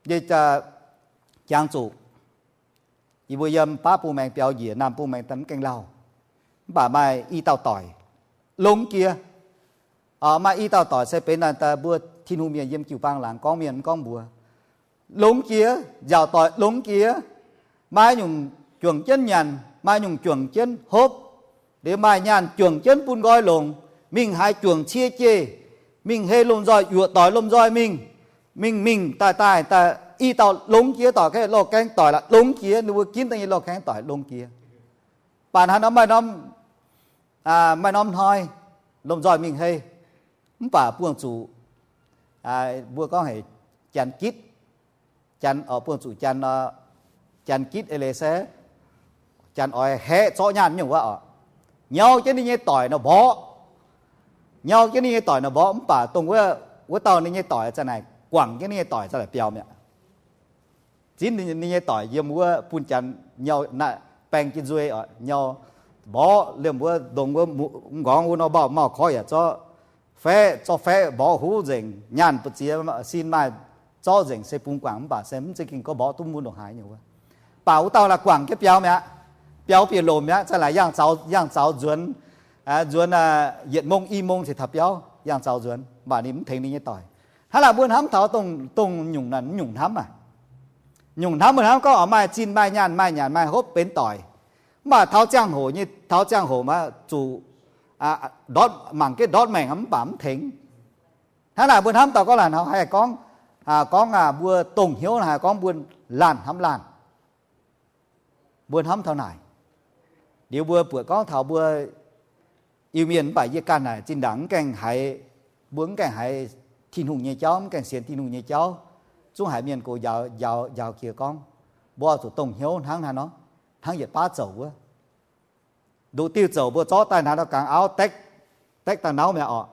Yie jangx zuqc yie mbuo yiem baav bung maengx biaux njiec, naamh bung maengx mv gaengh lauh, mv baac maaih i dauh doic longx jiex. Maaih i dauh doic se benx naaic daaih mbuo Tin-Hungh mienh yiem jiu-baang laangz gorngv mienh mv gorngv mbuox. Longx jiex, nziaauc doic longx jiex. Maaih nyungc juangc jienv nyanc, maaih nyungc juangc jienv hopv. Liuz maaih nyaanh juangc jienv bun nqoi longc, mingh haaix juangc cie jeiv, mingh hei lomh nzoih yuoqc doic lomh nzoih mingh. Mingh mingh daaih daaih daaih i dauh longx jiex doic, loz-gaeng doic laaix longx jiex, ninh mbuo ginv daaih nyei loz-gaeng doic longx jiex. Baac hnangv nor maaih norm, maaih norm hnoi lomh nzoih mingh hei, mv baac buangh zuqc, mbuo gorngv haic janx gitv, janx oix buangh zuqc janx, janx gitv eix leiz se janx oix haeqv zorqv nyaanh nyungc wuov oc, nyau jienv ninh nyei doic nor mborqv. Nyau jienv ninh nyei doic nor mborqv, mv baac dongh wuov, wuov dauh ninh nyei doic za'naaic guangc jienv ninh nyei doic za'naaic biaux mi'aqv. Zinv ninh nyei doic yiem wuov bun janx nyau, baeng jienv nzuei oc, nyau mborqv liemh wuov ndongc wuov, m'nqorngv wuov nor mbaauh mauh korv yaac zorqv faeqv, zorqv faeqv mborqv huv nzengc, nyaanh mbu'ziex sin maaih zorqv nzengc se bungx guangc, mv baac se mv zeiz ging gorngv mborqv duqv mbuo ndongc haaix nyungc wuov. Baac wuov dauh laaix guangc jienv biaux mi'aqv. Biaux bieqc lomc mi'aqv, za'naaic yangh zaux, yangh zaux nzuonx, nzuonx yietc mong i mong ziouc taux biauv, yangh zaux nzuonx, mv baac ninh mv tengx ninh nyei doic. Hnangv naaic mbuo hnamv taux dongh nyungc naaic, nyungc hnamv aac, nyungc hnamv mbuo hnamv gorngv oix maaih zinh maaih nyaanh maaih nyanc maaih hopv benx doic. Mv baac taux ziangh hoc nyei, taux ziangh hoc maiv zuqc ndortv, mangc gaax ndortv maengc mv baac mv tengx. Hnangv naaic mbuo hnamv dauh gorngv laanh hnangv haih gorngv, gorngv mbuo dongh hnyouv haih gorngv mbuo laanh hnamv laanh. Mbuo hnamv taux naaic, liuz mbuo buatc gorngv taux mbuo Iu-Mienh mv baac yie ganh naaic zinh ndaangc mv gaengh haiz, mbuo mv gaengh haiz Tin-Hungh nyei jauv, mv gaengh sienx Tin-Hungh nyei jauv, zungv haiz mienh gox njaaux, njaaux, njaaux jiex gorngv, mbuo oix zuqc dongh hnyouv hnangv naaiv nor, hnangv yietc baav zoux wuov. Nduqc diuh zoux mbuo zorqv daaih hnangv nor gangx auv daeqv, daeqv daaih nauv mi'aqv oc.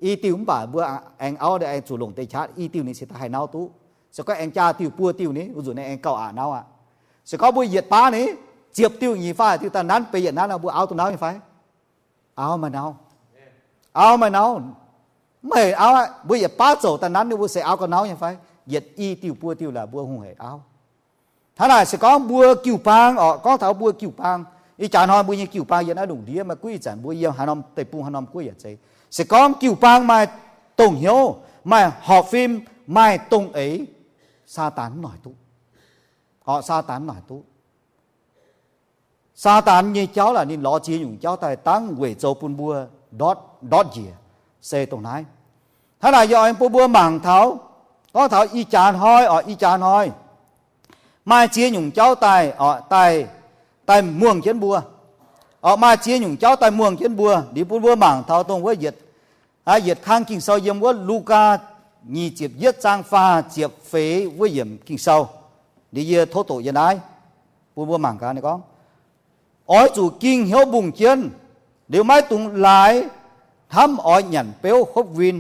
I diuh mv baac mbuo aengx auv aengx zuqc longc deix qaqv, i diuh ninh cingx daaih haih nauv duqv. Se gorngv aengx jaa diuh buo diuh ni, wuov nzunc ninh aengx gauh aqc nauv aqv. Se gorngv mbuo yietc baav ni, ziepc diuh nyic faah diuh daaih nanv, beiv yietc nanv nor, mbuo auv duqv nauv nyei fai? Auv maaih nauv. Auv maaih nauv. Mv heic auv aqv, mbuo yietc baav zoux daaih nanv ninh, mbuo se auv gauh nauv nyei fai? Yietc i diuh buo diuh laaix mbuo hungh heic auv. Hnangv naaic se gorngv mbuo jiu-baang oc, gorngv taux mbuo jiu-baang, ih jaax hnoi mbuo nyei jiu-baang yiem naaiv lungh ndiev, maiv gunv ih zanc mbuo yiem haaix norm deic-bung haaix norm guoqv yaac zeiz, se gorngv jiu-baang maaih dongh hnyouv, maaih horpc fim, maaih dongh eix, Saadaan mv noic duqv. Oc, Saadaan mv noic duqv. Saadaan nyei jauv laac ninh lorz ziex nyungc jauv daaih dangv weic zoux bun mbuo ndortv, ndortv njiec, se dongh naaiv. Hnangv naaic yie oix bun mbuo mangc taux, gorngv taux ih jaax hnoi oc, ih jaax hnoi maaih ziex nyungc jauv daaih oc, daaih, daaih muangh jienv mbuo. Oc, maaih ziex nyungc jauv daaih muangh jienv mbuo. Liuz bun mbuo mangc taux dongh wuov yietc, yietc kang Ging-Sou yiem wuov Lugaa nyic ziepc yietv zaang faah ziepc feix wuov yiemc Ging-Sou. Liuz yie tov doqc yie naaiv bun mbuo mangc gaax, ninh gorngv, oix zuqc ging hnyouv mbungh jienv, liuz maiv dungx laaix hnamv oix nyanc beuv hopv win,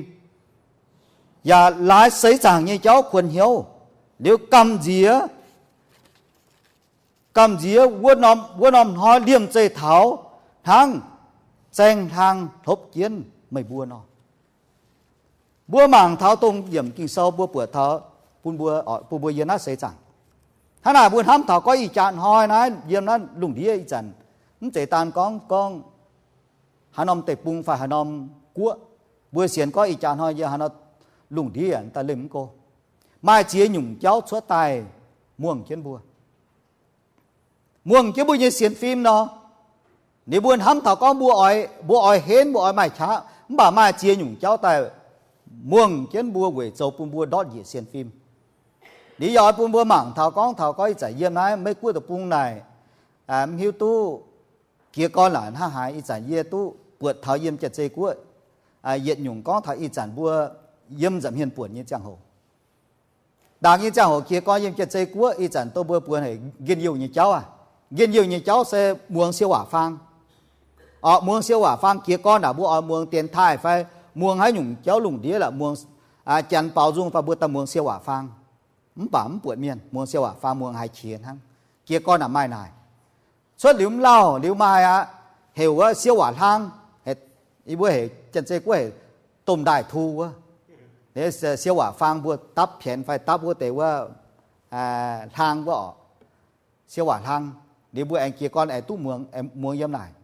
yaac laaix seix zaangc nyei jauv kuonx hnyouv, liuz gamh nziex, gamh nziex wuov norm, wuov norm hnoi liemh zeih taux hnangv zaeng hlang hlopv jienv meih mbuo nor. Mbuo mangc taux dongh yiemc Ging-Sou mbuo buatc taux bun mbuo, bun mbuo yiem naaiv seix zaangc. Hnangv naaic mbuo hnamv taux gorngv ih jaax hnoi naaiv yiem naaiv lungh ndiev ih zanc, mv zeiz daan gorngv, gorngv haaix norm deic-bung fai haaix norm guoqv, mbuo sienx gorngv ih jaax hnoi yiem haaix norm lungh ndiev daaih liemh mv go, maaih ziex nyungc jauv cuotv daaih muangh jienv mbuo, muangh jienv mbuo nyei sienx fim nor. Ninh mbuo hnamv taux gorngv mbuo oix, mbuo oix henv, mbuo oix maaih qaqv, mv baac maaih ziex nyungc jauv daaih muangh jienv mbuo weic zoux bun mbuo ndortv njiec sienx fim. Ninh yaac oix bun mbuo mangc taux gorngv, taux gorngv ih zanc yiem naaiv Meiv-Guoqv deic-bung naaic, mv hiuv duqv jiez gorn naaic hnangv haaix. Ih zanc yie duqv buatc taux yiem Janx-Zei Guoqv yietc nyungc gorngv taux ih zanc mbuo yiem nza'hmien buonc nyei ziangh hoc. Ndaangc nyei ziangh hoc jiez gorn yiem Janx-Zei Guoqv ih zanc dongh mbuo buonc haic njien-youh nyei jauv aqv. Njien-youh nyei jauv se muangx siou waac faang. Orqc, muangx siou waac faang jiez gorn naaic mbuo oix muangx dienx taaih fai muangx haaix nyungc jauv lungh ndiev la'muangx, janx baaux nzung fai mbuo daaih muangx siou waac faang. Mv baac mv buatc mienh muangx siou waac faang, muangx haiz qiex hnangv. Jiez gorn naaic maaih naaic. Cuotv liuz mv lauh liuz maaih aqv, heuc wuov siou waac hlang. Yie mbuo heuc, Janx-Zei Guoqv heuc domh ndaaih-tu wuov. Siou waac faang mbuo dapv pienx fai dapv wuov deix wuov, hlang wuov orqc. Siou waac hlang. Liuz mbuo aengx jiez gorn aengx duqv muangx, muangx yiem naaic.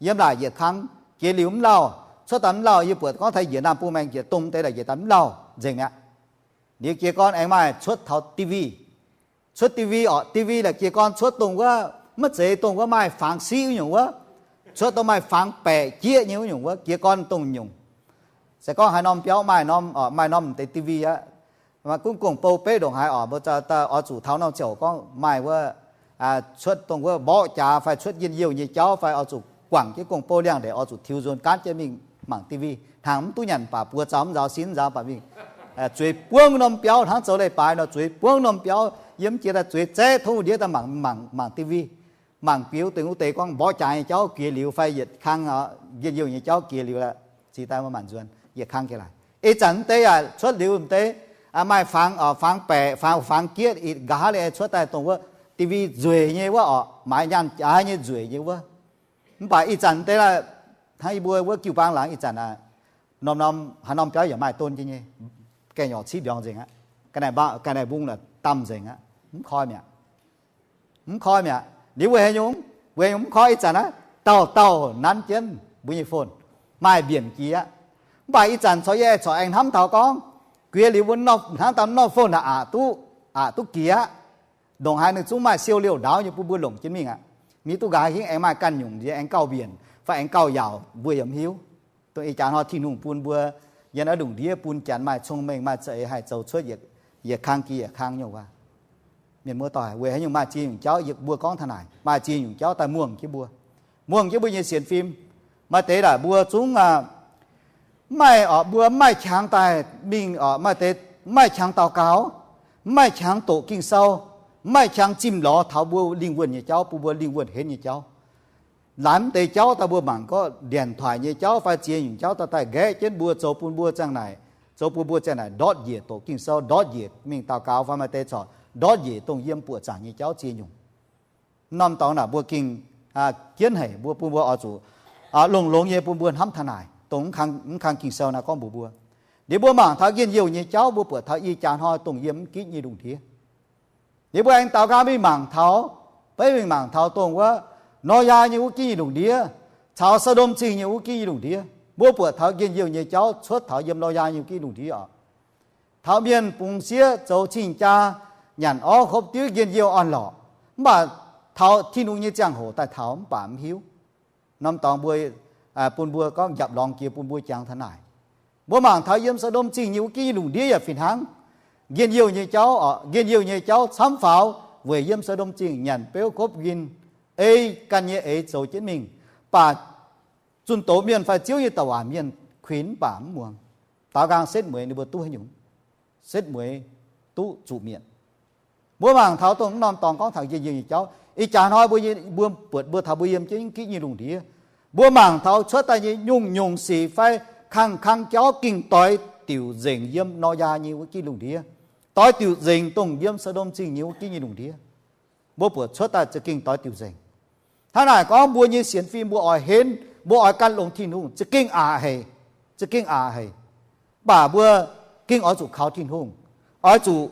Yiem naaic yietc kang. Jiex liuz mv lauh, cuotv daaih mv lauh, yie buatc gorngv taux njiec naamh bung aengx njiec domh deix daaih njiec daaih mv lauh nzengc mi'aqv. Liuz jiez gorn aengx maaih cuotv taux D V. Cuotv D V orqc, D V la'jiez gorn cuotv dongh wuov, maiv zeiz dongh wuov maaih fangx siqv wuov nyungc wuov. Cuotv dongh maaih fangx baeqc jieqv nyei wuov nyungc wuov, jiez gorn dongh nyungc. Se gorngv haaix norm biauv maaih norm, maaih norm deix D V aqv. Gunv gong-bou beiv ndongc haaix orqc, mbuo oix zuqc taux norm ziouc gorngv maaih wuov, cuotv dongh wuov mborqv jaax fai cuotv njien-youh nyei jauv fai oix zuqc guangc jienv gong-bou liangx-ndeic oix zuqc tiux nzuonx gaanv jienv mingh mangc D V. Hnangv mv duqv nyanc baac buoz zaux mv nzaaux sin mv nzaaux baac mingh zueiz buangv norm biauv hnangv zoux leiz-baaix nor, zueiz buangv norm biauv yiem jiex daaih zueiz zaeqv tov ndiev daaih mangc, mangc D V. Mangc biux deix wuov deix gorngv mborqv jaax nyei jauv jiex liuz fai yietc kang njien-youh nyei jauv jiex liuz la'ziex daaih mbuo maanc nzuonx yietc kang jiex laaix. Ih zanc mv deix yaac cuotv liuz mv deix, maaih fangx, fangx baeqc, fangx, fangx jieqv, nqa'haav liuz cuotv daaih dongh wuov D V nzueic nyei wuov orqc, maaiz nyaanh jaaix nyei nzueic nyei wuov. Mv baac ih zanc mv deix hnangv yie mbuo wuov jiu-baang laangz ih zanc, norm-norm haaix norm biauv yaac maaih don jienv nyei. Ga'nyorc civ mbiorngz nzengc aqv. Ga'naaiv mbung la'damh nzengc aqv. Mv koi mi'aqv. Mv koi mi'aqv. Liuz weic haaix nyungc? Weic haaix nyungc mv koi? Ih zanc naaiv dauh dauh nanv jienv mbuo nyei phone, maaih mbienc jiex aqv. Mv baac ih zanc corc yie corc aengx hnamv taux gorngv, guiex liuz mbuo hnangv daaih norm phone aqc duqv, aqc duqv jiex aqv. Ndongc haaix ninh zungv maaih siou liouh ndaauv nyei bun mbuo longc jienv mingh aqv. Mv hiuv duqv nqa'haav hingv aengx maaih ganh nyungc nziex aengx gauh mbienc fai aengx gauh yaauc mbuo yaac mv hiuv. Dongh ih jaax hnoi Tin-Hungh bun mbuo yiem naaiv lungh ndiev bun janx maaih cong-mengh maaih za'eix haih zoux cuotv yietc kang jiex yietc kang nyei waac. Mienh muoz-doic, weic haaix nyungc maaih ziex nyungc jauv yie mbuo gorngv taux naaic, maaih ziex nyungc jauv daaih muangh jienv mbuo, muangh jienv mbuo nyei sienx fim. Maaih deix naaic mbuo zungv mv maaih, mbuo mv maaih qangx daaih mingh, maaih deix mv maaih qangx daux gaux, mv maaih qangx doqc Ging-Sou, mv maaih qangx zimh lorz taux mbuo lingh wuonh nyei jauv bun mbuo lingh wuonh henv nyei jauv. Laanh mv deix jauv daaih mbuo mangc gorngv ndienc toic nyei jauv fai ziex nyungc jauv daaih daaih nqaeqv jienv mbuo zoux bun mbuo ziangh naaic, zoux bun mbuo ziangh naaic ndortv njiec doqc Ging-Sou, ndortv njiec mingh daux gaux fai maaih deix corc ndortv njiec dongh yiem buoqc zaangc nyei jauv ziex nyungc. Norm dorngx naaic mbuo gengh jienv haic, mbuo bun mbuo oix zuqc longx-longx nyei bun mbuo hnamv taux naaic, dongh mv kang Ging-Sou naaiv gorngv mbuox mbuo. Liuz mbuo mangc taux njien-youh nyei jauv, mbuo buatc taux ih jaax hnoi dongh yiem mv gitv nyei lungh ndiev. Liuz mbuo aengx daux gaux mingh mangc taux, beiv mingh mangc taux dongh wuov Noyaa nyei wuov gitv nyei lungh ndiev caux So^ndom Zingh nyei wuov gitv nyei lungh ndiev. Mbuo buatc taux njien-youh nyei jauv cuotv taux yiem Noyaa nyei wuov gitv lungh ndiev oc. Taux mienh bungx sieqv zoux cing-jaa, nyanc orv hopv diuv, njien-youh orn-lorqc. Mv baac taux Tin-Hungh nyei ziangh hoc daaih taux mv baac mv hiuv. Norm dorngx mbuo, bun mbuo gorngv njapc lorngx jiex bun mbuo jangx taux naaic. Mbuo mangc taux yiem So^ndom Zingh nyei wuov gitv nyei lungh ndiev yaac fih hnangv. Njien-youh nyei jauv oc, njien-youh nyei jauv camv faaux weic yiem So^ndom Zingh nyanc beuv hopv win, ei ganh nyei eix zoux jienv mingh. Mv baac zunh doz mienh fai Ziouv nyei douc waac mienh kuinx mv baac mv muangx. Daaux nqaang setv mueiz ninh mbuo duqv haaix nyungc? Setv mueiz duqv zuqc mietc. Mbuo mangc taux dongh mv norm dorngx gorngv taux njien-youh nyei jauv. Ih jaax hnoi mbuo, mbuo buatc mbuo taux mbuo yiem jienv gitv nyei lungh ndiev, mbuo mangc taux cuotv daaih nyei nyungc-nyungc sic fai kang-kang jauv gengh doix diuc nzengc yiem Noyaa nyei wuov gitv lungh ndiev, doix diuc nzengc dongh yiem So^ndom Zingh nyei wuov gitv nyei lungh ndiev. Mbuo buatc cuotv daaih za'gengh doix diuc nzengc. Hnangv naaic gorngv mbuo nyei sienx fim mbuo oix henv, mbuo oix gan longx Tin-Hungh, za'gengh aqc haic, za'gengh aqc haic. Mv baac mbuo gengh oix zuqc kaux Tin-Hungh, oix zuqc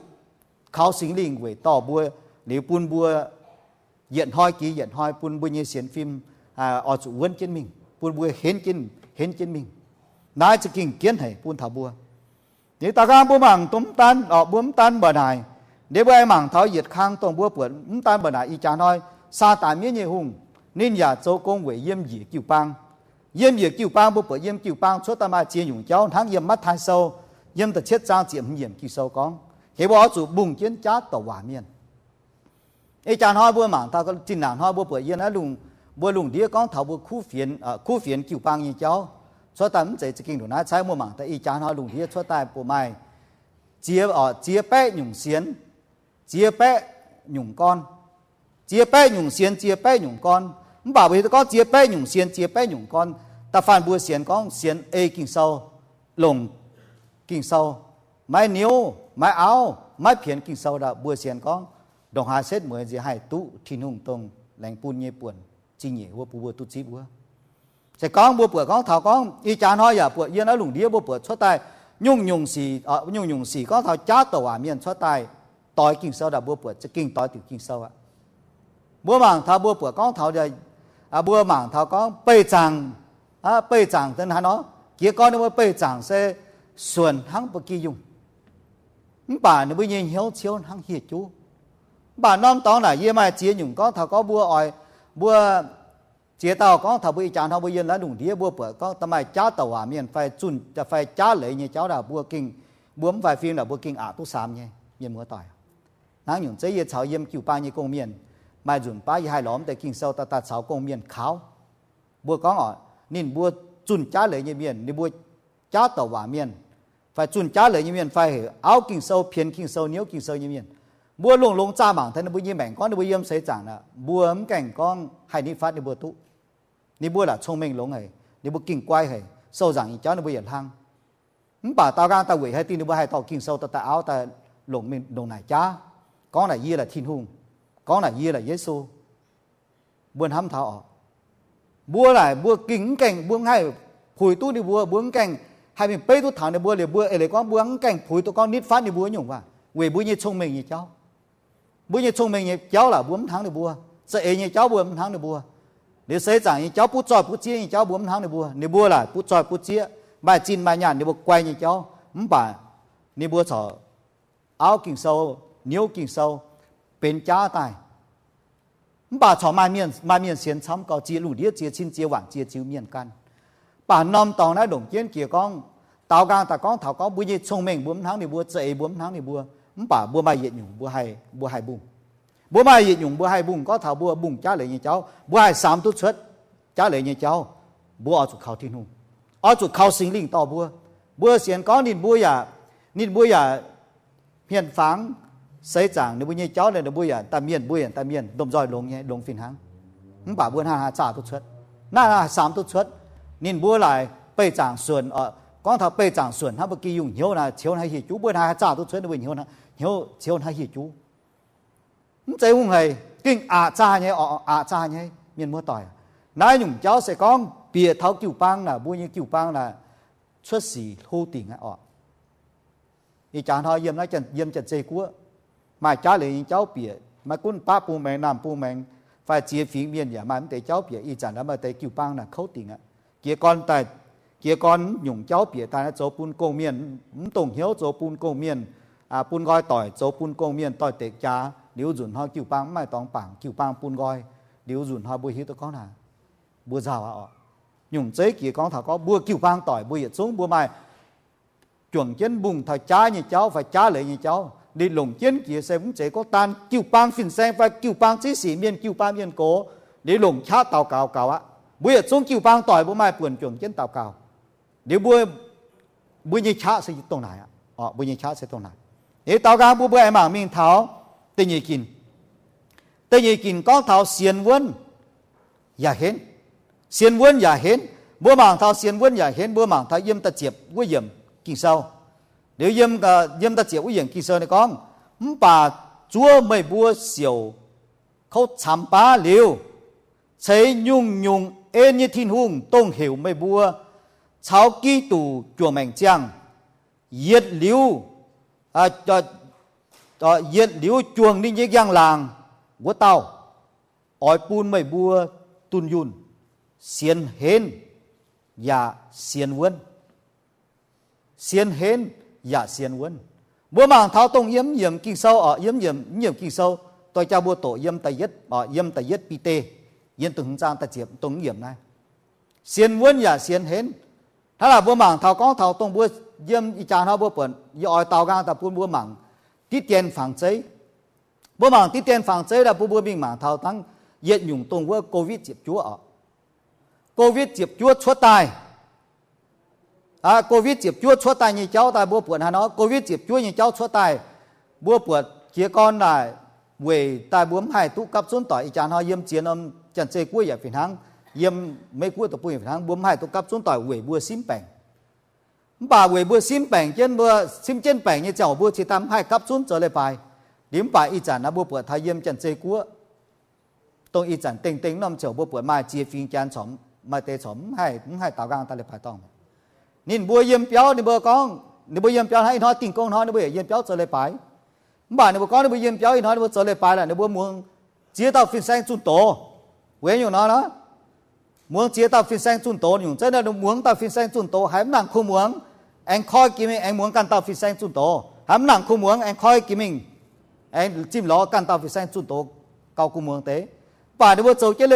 kaux Singx Lingh weic dorh mbuo, liuz bun mbuo yietc hnoi jiex yietc hnoi bun mbuo nyei sienx fim oix zuqc wuonv jienv mingh, bun mbuo henv jienv, henv jienv mingh. Naaiv za'gengh jienv haic bun taux mbuo. Liuz daux nqaang mbuo mangc dongh mv daan, mbuo mv daan mbuo naaic, liuz mbuo aengx mangc taux yietc kang dongh mbuo buatc mv daan mbuo naaic ih jaax hnoi, Saadaan mienv nyei hungh, ninh yaac zoux gong weic yiem njiec jiu-baang. Yiem njiec jiu-baang, mbuo buatc yiem jiu-baang cuotv daaih maaih ziex nyungc jauv hnangv yiem Matv^taai Sou, yiem da'cietv zaang ziepc hmz yiemc Ging-Sou gorngv, heuc mbuo oix zuqc mbungh jienv jaav douc waac mienh. Ih jaax hnoi mbuo mangc taux zinh ndaangc hnoi mbuo buatc yiem naaiv lungh, mbuo lungh ndiev gorngv taux mbuo kuv fienx, kuv fienx jiu-baang nyei jauv. Cuotv daaih mv zeiz za'gengh ndongc naaiv, caaiv mbuo mangc daaih ih jaax hnoi lungh ndiev cuotv daaih bun maaih ziex, ziex baeqv nyungc sienx, ziex baeqv nyungc gorn, ziex baeqv nyungc sienx, ziex baeqv nyungc gorn. Mv baac mbuo hiuv duqv gorngv ziex baeqv nyungc sienx, ziex baeqv nyungc gorn, da'faanh mbuo sienx gorngv sienx ei Ging-Sou, longc Ging-Sou, maiv niouv, maiv auv, maiv pienx Ging-Sou ndau, mbuo sienx gorngv ndongc haaix setv mueiz nziex haih duqv Tin-Hungh dongh laengz bun nyei buonc zingh nyeic wuov bun mbuo duqv zipv wuov. Se gorngv mbuo buatc gorngv taux gorngv ih jaax hnoi yaac buatc yiem naaiv lungh ndiev mbuo buatc cuotv daaih nyungc-nyungc sic, nyungc-nyungc sic gorngv taux jaav douc waac mienh cuotv daaih doix Ging-Sou ndau, mbuo buatc za'gengh doix diuc Ging-Sou aqv. Mbuo mangc taux mbuo buatc gorngv taux, mbuo mangc taux gorngv beih zaangc, beih zaangc deix haaix nor, jiez gorn ninh mbuo beih zaangc se suonc hnangv ba'gi yungh, mv baac ninh mbuo nyei hnyouv ciouv hnangv hieh juv. Mv baac norm dorngx naaic yie maaih ziex nyungc gorngv taux gorngv mbuo oix, mbuo ziex dauh gorngv taux mbuo ih jaax hnoi mbuo yiem naaiv lungh ndiev mbuo buatc gorngv da'maaih jaav douc waac mienh fai zunh fai jaav leiz nyei jauv ndau, mbuo gengh, mbuo mv faix fim ndau mbuo gengh aqc duqv saamx nyei, mienh muoz-doic. Hnangv nyungc zeiv yie caux yiem jiu-baang nyei gong-mienh, maaih nzunc baav yie haih lorz mv deix Ging-Sou daaih daaih caux gong-mienh kaux. Mbuo gorngv oc, ninh mbuo zunh jaav leiz nyei mienh, ninh mbuo jaav douc waac mienh, fai zunh jaav leiz nyei mienh, fai heuc auv Ging-Sou, pienx Ging-Sou, niouv Ging-Sou nyei mienh, mbuo longx-longx zaah mangc taux ninh mbuo nyei maengc gorngv ninh mbuo yiem seix zaangc aqv, mbuo mv gaengh gorngv haih nitv fatv ninh mbuo duqv. Ninh mbuo laaic cong-mengh longx haic, ninh mbuo gengh guai haic, sou nzaangc nyei jauv ninh mbuo yietc hlang. Mv baac daaux nqaang daaih weic haaix diuc ninh mbuo haih dorh Ging-Sou daaih, daaih auv daaih longc mingh longc naaic jaav, gorngv naaic yie laaic Tin-Hungh, gorngv naaic yie laaic Yesu. Mbuo hnamv taux oc, mbuo laaic mbuo gengh mv gaengh, mbuo mv haih puix duqv ninh mbuo, mbuo mv gaengh haih mingh beiv duqv taux ninh mbuo liuz, mbuo eix leiz gorngv mbuo mv gaengh puix duqv gorngv nitv fatv ninh mbuo nyungc waac, weic mbuo nyei cong-mengh nyei jauv. Mbuo nyei cong-mengh nyei jauv laaic mbuo mv hnangv ninh mbuo. Za'eix nyei jauv mbuo mv hnangv ninh mbuo. Liuz seix zaangc nyei jauv, butv zoih butv zieqv nyei jauv mbuo mv hnangv ninh mbuo. Ninh mbuo laaic butv zoih butv zieqv, maaih zinh maaih nyaanh ninh mbuo guai nyei jauv, mv baac ninh mbuo corc auv Ging-Sou, niouv Ging-Sou, benx jaav daaih. Mv baac corc maaih mienh, maaih mienh sienx camv gauh ziex lungh ndiev ziex cin ziex waanc ziex ziux mienh gan. Mv baac norm dorngx naaiv longc jienv jiex gorngv, daaux nqaang daaih gorngv taux gorngv mbuo nyei cong-mengh mbuo mv hnangv ninh mbuo, za'eix mbuo mv hnangv ninh mbuo, mv baac mbuo maaih yietc nyungc mbuo haih, mbuo haih mbungh. Mbuo maaih yietc nyungc mbuo haih mbungh, gorngv taux mbuo mbungh jaav leiz nyei jauv, mbuo haih samx duqv cuotv jaav leiz nyei jauv, mbuo oix zuqc kaux Tin-Hungh, oix zuqc kaux Singx Lingh dorh mbuo. Mbuo sienx gorngv ninh mbuo yaac, ninh mbuo yaac hmien fangx seix zaangc ninh mbuo nyei jauv, ninh mbuo yaac daaih mienh, mbuo yaac daaih mienh, lomh nzoih longx nyei, longx fih hnangv. Mv baac mbuo hnangv haaix zaah duqv cuotv, hnangv haaix samx duqv cuotv. Ninh mbuo laaic beih zaangc suonc, gorngv taux beih zaangc suonc hnangv ba'gi yungh hnyouv naaic, ciouv hnangv hieh juv, mbuo hnangv haaix zaah duqv cuotv ninh mbuo hnyouv, hnyouv ciouv hnangv hieh juv. Mv zeiz hungh heic, gengh aqc zaah nyei, aqc zaah nyei, mienh muoz-doic. Naaiv nyungc jauv se gorngv bieqc taux jiu-baang naaic, mbuo nyei jiu-baang naaic, cuotv sic hlo dingc aqv oc. Ih jaax hnoi yiem naaiv, yiem Janx-Zei Guoqv, maaih jaav leiz nyei jauv bieqc, maiv gunv baqv bung maengx, naamh bung maengx, fai ziex fingx mienh yaac maaih mv deix jauv bieqc. Ih zanc naaiv maaih deix jiu-baang naaic kouv dingc aqv. Jiez gorn daaih, jiez gorn nyungc jauv bieqc daaih naaiv zoux bun gong-mienh mv dongh hnyouv, zoux bun gong-mienh, bun nqoi-doic, zoux bun gong-mienh doix-dekc jaax. Liuz nzunc hnoi jiu-baang mv maaih dorngx bangc, jiu-baang bun nqoi. Liuz nzunc hnoi mbuo hiuv duqv gorngv naaic, mbuo nzauh aqv oc. Nyungc zeiv jiex gorngv taux gorngv mbuo jiu-baang doic, mbuo yietc zungv mbuo maaih juangc jienv mbungh taux jaav nyei jauv fai jaav leiz nyei jauv. Liuz longc jienv jiex se mv zeiz gorngv daan jiu-baang fin-saeng fai jiu-baang ziv sic, mienh jiu-baang mienh gox, liuz longc qaqv daux gaux gaux aqv. Mbuo yietc zungv jiu-baang doic mbuo maaih buonc juangc jienv daux gaux. Liuz mbuo, mbuo nyei qaqv se dongh naaic aqv. Mbuo nyei qaqv se dongh naaic. Liuz daaux nqaang mbuo, mbuo aengx mangc mingh taux da'nyeic ginc. Da'nyeic ginc gorngv taux sienx wuonv yaac henv. Sienx wuonv yaac henv. Mbuo mangc taux sienx wuonv yaac henv, mbuo mangc taux yiem da'ziepc wuov yiemc Ging-Sou. Liuz yiem, yiem da'ziepc wuov yiemc Ging-Sou ninh gorngv, mv baac zuov meih mbuo siouc kouv camx baav liuz, ceix nyungc-nyungc en nyei Tin-Hungh, dongh heuc meih mbuo caux Giduc juangc maengc ziangh, yietc liuz, yietc liuz juangc ninh nyei njang-laangc wuov dauh, oix bun meih mbuo dunh yunh, sienx henv yaac sienx wuonv. Sienx henv yaac sienx wuonv. Mbuo mangc taux dongh yiem yiemc Ging-Sou oc, yiem yiemc Ging-Sou, doix jaa mbuo doqc yiem da'yietv, yiem da'yietv Bide, yiem da'hmz zaang da'ziepc dongh yiemc naaiv. Sienx wuonv yaac sienx henv. Hnangv naaic mbuo mangc taux gorngv taux dongh mbuo yiem ih jaax hnoi mbuo buatc yie oix daaux nqaang daaih bun mbuo mangc diqv dien fangx zeiv. Mbuo mangc diqv dien fangx zeiv daaih bun mbuo mingh mangc taux hnangv yietc nyungc dongh wuov Covid ziepc juov oc. Covid ziepc juov cuotv daaih. Covid ziepc juov cuotv daaih nyei jauv daaih mbuo buatc haaix nor, Covid ziepc juov nyei jauv cuotv daaih, mbuo buatc jiez gorn naaic weic daaih mbuo mv haih duqv gapv zunv doic. Ih jaax hnoi yiem ziex norm janx-zei guoqv yaac fih hnangv, yiem Meiv-Guoqv deic-bung yaac fih hnangv, mbuo mv haih duqv gapv zunv doic weic mbuo simv baengc. Mv baac weic mbuo simv baengc jienv, mbuo simv jienv baengc nyei ziangh hoc mbuo cingx daaih mv haih gapv zunv zoux leiz-baaix. Liuz mv baac ih zanc naaiv mbuo buatc taux yiem janx-zei guoqv, dongh ih zanc dengh dengh norm ziouc mbuo buatc maaih ziex fingx janx corc, maaih deix corc mv haih, mv haih daaux nqaang daaih leiz-baaix dorngh. Ninh mbuo yiem biauv, ninh mbuo gorngv, ninh mbuo yiem biauv hnangv ih hnoi Dingh Gong hnoi ninh mbuo yaac yiem biauv zoux leiz-baaix. Mv baac ninh mbuo gorngv ninh mbuo yiem biauv ih hnoi ninh mbuo zoux leiz-baaix laaix ninh mbuo muangx ziex dauh fin-saeng zunh doz. Weic nyungc nor, muangx ziex dauh fin-saeng zunh doz nyungc zeiv, muangx dauh fin-saeng zunh doz haiz mv nangc kuh muangx, aengx koi jiex mingh aengx muangx ganh dauh fin-saeng zunh doz, haiz mv nangc kuh muangx aengx koi jiex mingh, aengx zimh lorz ganh dauh fin-saeng zunh doz gauh kuh muangx deix. Mv baac ninh mbuo zoux jienv,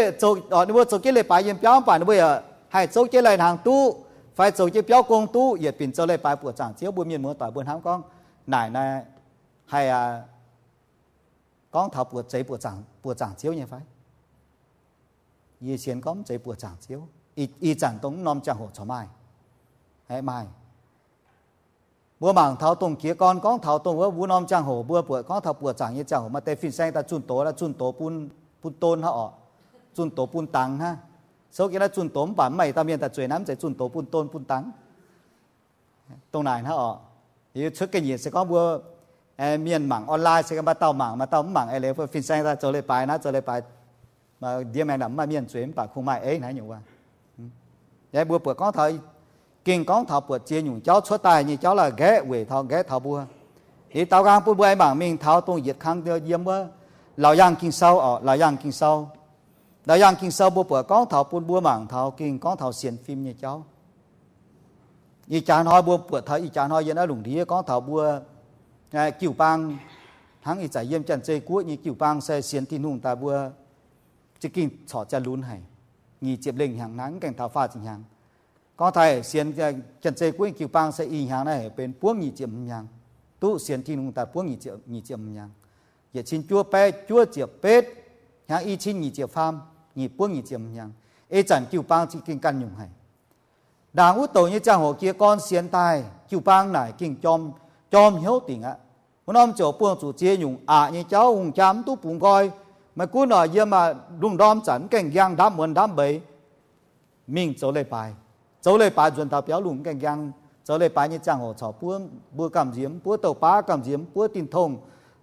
ninh mbuo zoux jienv leiz-baaix yiem biauv, mv baac ninh mbuo yaac haih zouv jienv lai-hnaangx duqv fai zoux jienv biauv gong duqv, yietc binc zoux leiz-baaix buoqc zaangc Ziouv. Mbuo mienh muoz-doic mbuo hnamv gorngv naaic naaiv haih gorngv taux buoqc zeix buoqc zaangc Ziouv nyei fai? Yie sienx gorngv mv zeiz buoqc zaangc Ziouv. Ih zanc dongh mv norm ziangh hoc corc maaih, maaih. Mbuo mangc taux dongh jiez gorn gorngv taux dongh wuov wuov norm ziangh hoc mbuo buatc gorngv taux buoqc zaangc nyei ziangh hoc maaih deix fin-saeng daaih zunh doz, zunh doz bun, bun don hnangv orqc, zunh doz bun dangx hnangv. Souv jienv naaiv zunh doz mv baac mv maaih dauh mienh daaih zueiz naaiv, mv zeiz zunh doz bun don bun dangx. Dongh naaic hnangv orqc. Yie cuotv ga'nyiec se gorngv mbuo mienh mangc online se maaih dauh mangc, maaih dauh mv mangc eix leiz, fin-saeng daaih zoux leiz-baaix naaiv, zoux leiz-baaix ndiev maengx naaic mv maaih mienh zueiz, mv baac kungx maaih eix naaiv nyungc wuov. Mbuo buatc gorngv taux, gengh gorngv taux buatc ziex nyungc jauv cuotv daaih nyei jauv laaih nqaeqv weic taux, nqaeqv taux mbuo. Liuz daaux nqaang bun mbuo aengx mangc mingh taux dongh yietc kang yiem wuov Laauc Yaangh Ging-Sou orqc, Laauc Yaangh Ging-Sou. Laauc Yaangh Ging-Sou mbuo buatc gorngv taux bun mbuo mangc taux gengh gorngv taux sienx fim nyei jauv. Ih jaax hnoi mbuo buatc taux ih jaax hnoi yiem naaiv lungh ndiev gorngv taux mbuo jiu-baang, hnangv ih zanc yiem Janx-Zei Guoqv nyei jiu-baang se sienx Tin-Hungh daaih mbuo za'gengh corc ziangh lunx haic, nyic ziepc lengh hnyangx naaiv, mv gaengh taux faah ziepc hnyangx. Gorngv taux sienx Janx-Zei Guoqv nyei jiu-baang se ih hnyangx naaiv benx buangv nyic ziepc hmz hnyangx, duqv sienx Tin-Hungh daaih buangv nyic ziepc hmz hnyangx. Yietc cin juov baeqv juov ziepc betv hnyangx, i cin nyic ziepc faam, nyic buangv nyic ziepc hmz hnyangx. Ih zanc jiu-baang za'gengh ganh nyungc haic. Ndaangc wuov douc nyei ziangh hoc jiez gorn sienx daaih, jiu-baang naaic gengh jorm, jorm hnyouv dingc aqv. Wuov norm ziouc buangh zuqc ziex nyungc aqc nyei jauv, hungh jaa mv duqv bungx nqoi. Maiv gunv oix yiem lungh ndorm zanc mv gaengh njang ndamv muonz ndamv mbeix mingh zoux leiz-baaix. Zoux leiz-baaix nzuonx taux biauv lungh mv gaengh njang. Zoux leiz-baaix nyei ziangh hoc corc buov mbuo gamh nziex, mv buov douc baav gamh nziex, mv buov tin-tongh,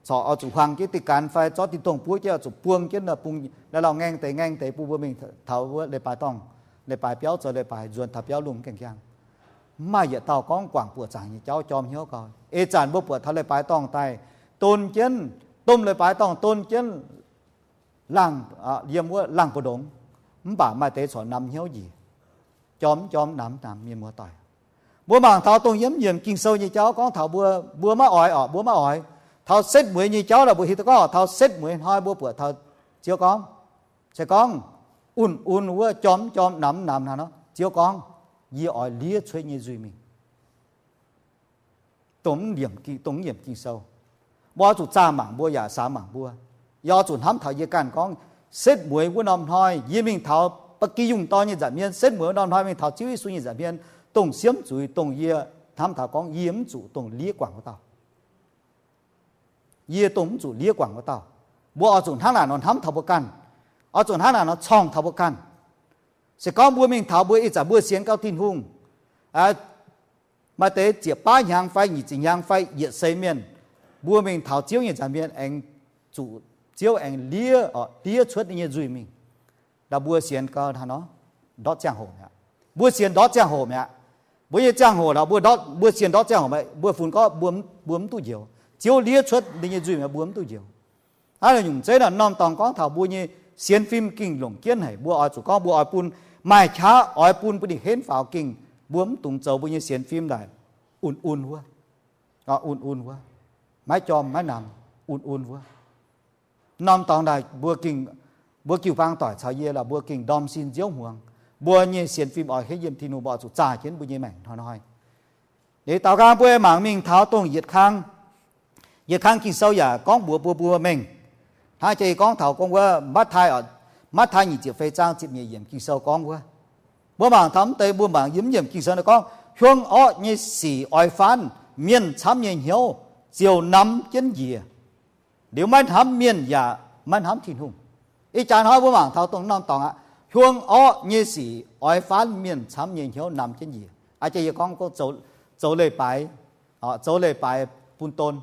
corc oix zuqc huaang jienv diuh gan fai zorqv tin-tongh buov jienv oix zuqc buang jienv bung, la'lauh ngaeng deix ngaeng deix bun mbuo mingh taux wuov leiz-baaix dorngh, leiz-baaix biauv zoux leiz-baaix nzuonx taux biauv lungh mv gaengh njang. Mv maaih yietc dauh gorngv guangc buoqc zaangc nyei jauv jorm hnyouv gau. Ih zanc mbuo buatc taux leiz-baaix dorngh daaih don jienv, domh leiz-baaix dorngh don jienv laangh, yiem wuov laangh mbu'ndongx, mv baac maaih deix corc namx hnyouv njiec, jorm mv jorm, namx mv namx, mienh muoz-doic. Mbuo mangc taux dongh yiem yiemc Ging-Sou nyei jauv gorngv taux mbuo, mbuo maiv oix orqc, mbuo maiv oix. Taux setv mueiz nyei jauv naaic mbuo hiuv duqv gorngv taux setv mueiz hnoi mbuo buatc taux Ziouv gorngv, se gorngv un-un wuov jorm mv jorm, namx mv namx hnangv nor, Ziouv gorngv, yie oix liev cuotv nyei nzuih mingh. Dongh mv yiemc Ging-Sou, mbuo oix zuqc zaah mangc mbuo yaac samx mangc mbuo. Yie oix zuqc hnamv taux yie ganh gorngv, setv mueiz wuov norm hnoi yie mingh taux ba'gi yungh dorn nyei nza'hmien, setv mueiz wuov norm hnoi mingh taux Ziouv Yesu nyei nza'hmien, dongh siemv zuiz dongh yie hnamv taux gorngv yie mv zuqc dongh liev guangc wuov dauh. Yie dongh mv zuqc liev guangc wuov dauh. Mbuo oix zuqc hnangv naaic nor hnamv taux mbuo ganh. Oix zuqc hnangv naaic nor corngh taux mbuo ganh. Se gorngv mbuo mingh taux mbuo ih zanc mbuo sienx gau Tin-Hungh, maaih deix ziepc baav hnyangx fai nyic ziepc hnyangx fai yietc seix mienh, mbuo mingh taux Ziouv nyei nza'hmien aengx zuqc Ziouv aengx liev, liev cuotv ninh nyei nzuih mingh. Ndau mbuo sienx gau hnangv nor, ndortv ziangh hoc mi'aqv. Mbuo sienx ndortv ziangh hoc mi'aqv. Mbuo nyei ziangh hoc lorqc, mbuo ndortv, mbuo sienx ndortv ziangh hoc mi'aqv, mbuo funx gorngv mbuo, mbuo mv duqv njoux. Ziouv liev cuotv ninh nyei nzuih mi'aqv, mbuo mv duqv njoux. Hnangv naaic nyungc zeiv naaic norm dorngx gorngv taux mbuo nyei sienx fim gengh longc jienv haic. Mbuo oix zuqc gorngv mbuo oix bun maaih qaqv, oix bun bun ninh henv faaux gengh mbuo mv dungx zoux mbuo nyei sienx fim naaic un-un wuov, un-un wuov, maiv jorm maiv namx, un-un wuov. Norm dorngx naaic mbuo gengh, mbuo jiu-baang doic caux yie lorqc, mbuo gengh ndorm sin nziouv hmuangx. Mbuo nyei sienx fim oix henv yiem Tin-Hungh, mbuo oix zuqc zaah jienv mbuo nyei maengc hnoi-hnoi. Liuz daaux nqaang mbuo mangc mingh taux dongh yietc kang, yietc kang Ging-Sou yaac gorngv mbuox mbuo, mbuo mengh. Hnangv jiex gorngv taux gorngv wuov Matv^taai, Matv^taai nyic ziepc feix zaang ziepc nyeic yiemc Ging-Sou gorngv wuov. Mbuo mangc taux mv deix, mbuo mangc yiem yiemc Ging-Sou naaiv gorngv, hiuang orqv nyei sic oix faanv mienh camv nyei hnyouv ziouc namx jienv njiec. Liuz maiv hnamv mienh yaac maiv hnamv Tin-Hungh. Ih jaax hnoi mbuo mangc taux dongh norm dorngx aqv, hiuang orqv nyei sic oix faanv mienh camv nyei hnyouv namx jienv njiec. Aa, jiex yie gorngv, gorngv zoux, zoux leiz-baaix, zoux leiz-baaix bun don.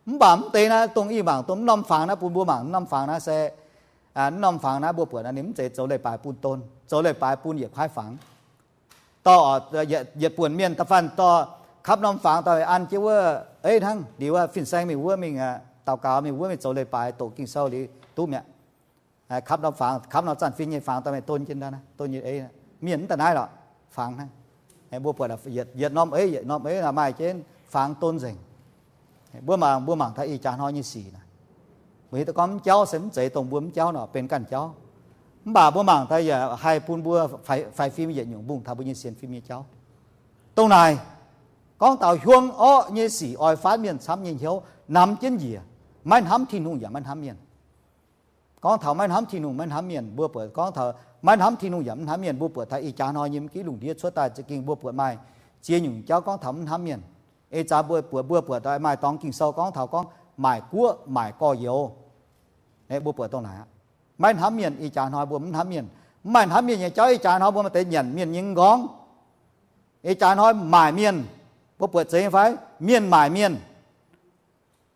Mv baac mv deix naaiv dongh ih mangc dongh mv norm fangx naaiv, bun mbuo mangc mv norm fangx naaiv se, mv norm fangx naaiv mbuo buatc naaiv ninh mv zeiz zoux leiz-baaix bun don, zoux leiz-baaix bun yietc kuaaiv fangx. Dorh, yietc buonc mienh da'faanh dorh kapv norm fangx dorh an jienv wuov, ei hnangv liuz fin-saeng mingh wuov mingh daux gaux, mingh wuov mingh zoux leiz-baaix doqc Ging-Sou liuz duqv mi'aqv. Kapv norm fangx, kapv norm zanc-fin nyei fangx dorh mingh don jienv, don jienv ei. Mienh mv daaih naaiv lorqc, fangx hnangv. Mbuo buatc yietc norm ei, yietc norm ei maaih jienv fangx don nzengc. Mbuo mangc, mbuo mangc taux ih jaax hnoi nyei sic naaic, mbuo hiuv duqv gorngv mv jauv se mv zeiz dongh mbuo mv jauv nor, benx ganh jauv. Mv baac mbuo mangc taux yaac haih bun mbuo faix fim yietc nyungc mbungh taux mbuo nyei sienx fim nyei jauv. Dongh naaic, gorngv taux hiuang orqv nyei sic oix faanv mienh camv nyei hnyouv namx jienv njiec, maiv hnamv Tin-Hungh yaac maiv hnamv mienh. Gorngv taux maiv hnamv Tin-Hungh maiv hnamv mienh, mbuo buatc gorngv taux maiv hnamv Tin-Hungh yaac mv hnamv mienh, mbuo buatc taux ih jaax hnoi nyei mv gih lungh ndiev cuotv daaih za'gengh mbuo buatc maaih ziex nyungc jauv gorngv taux mv hnamv mienh. Ih zanc mbuo buatc, mbuo buatc maaih dorngx Ging-Sou gorngv taux gorngv maaic guoqv maaic gorx-youz. Mbuo buatc dongh naaic aqv. Maiv hnamv mienh, ih jaax hnoi mbuo mv hnamv mienh. Mv maaih hnamv mienh nyei jauv, ih jaax hnoi mbuo maaih deix nyanc mienh nyei m'nqorngv. Ih jaax hnoi maaic mienh, mbuo buatc zeiz nyei fai? Mienh maaic mienh.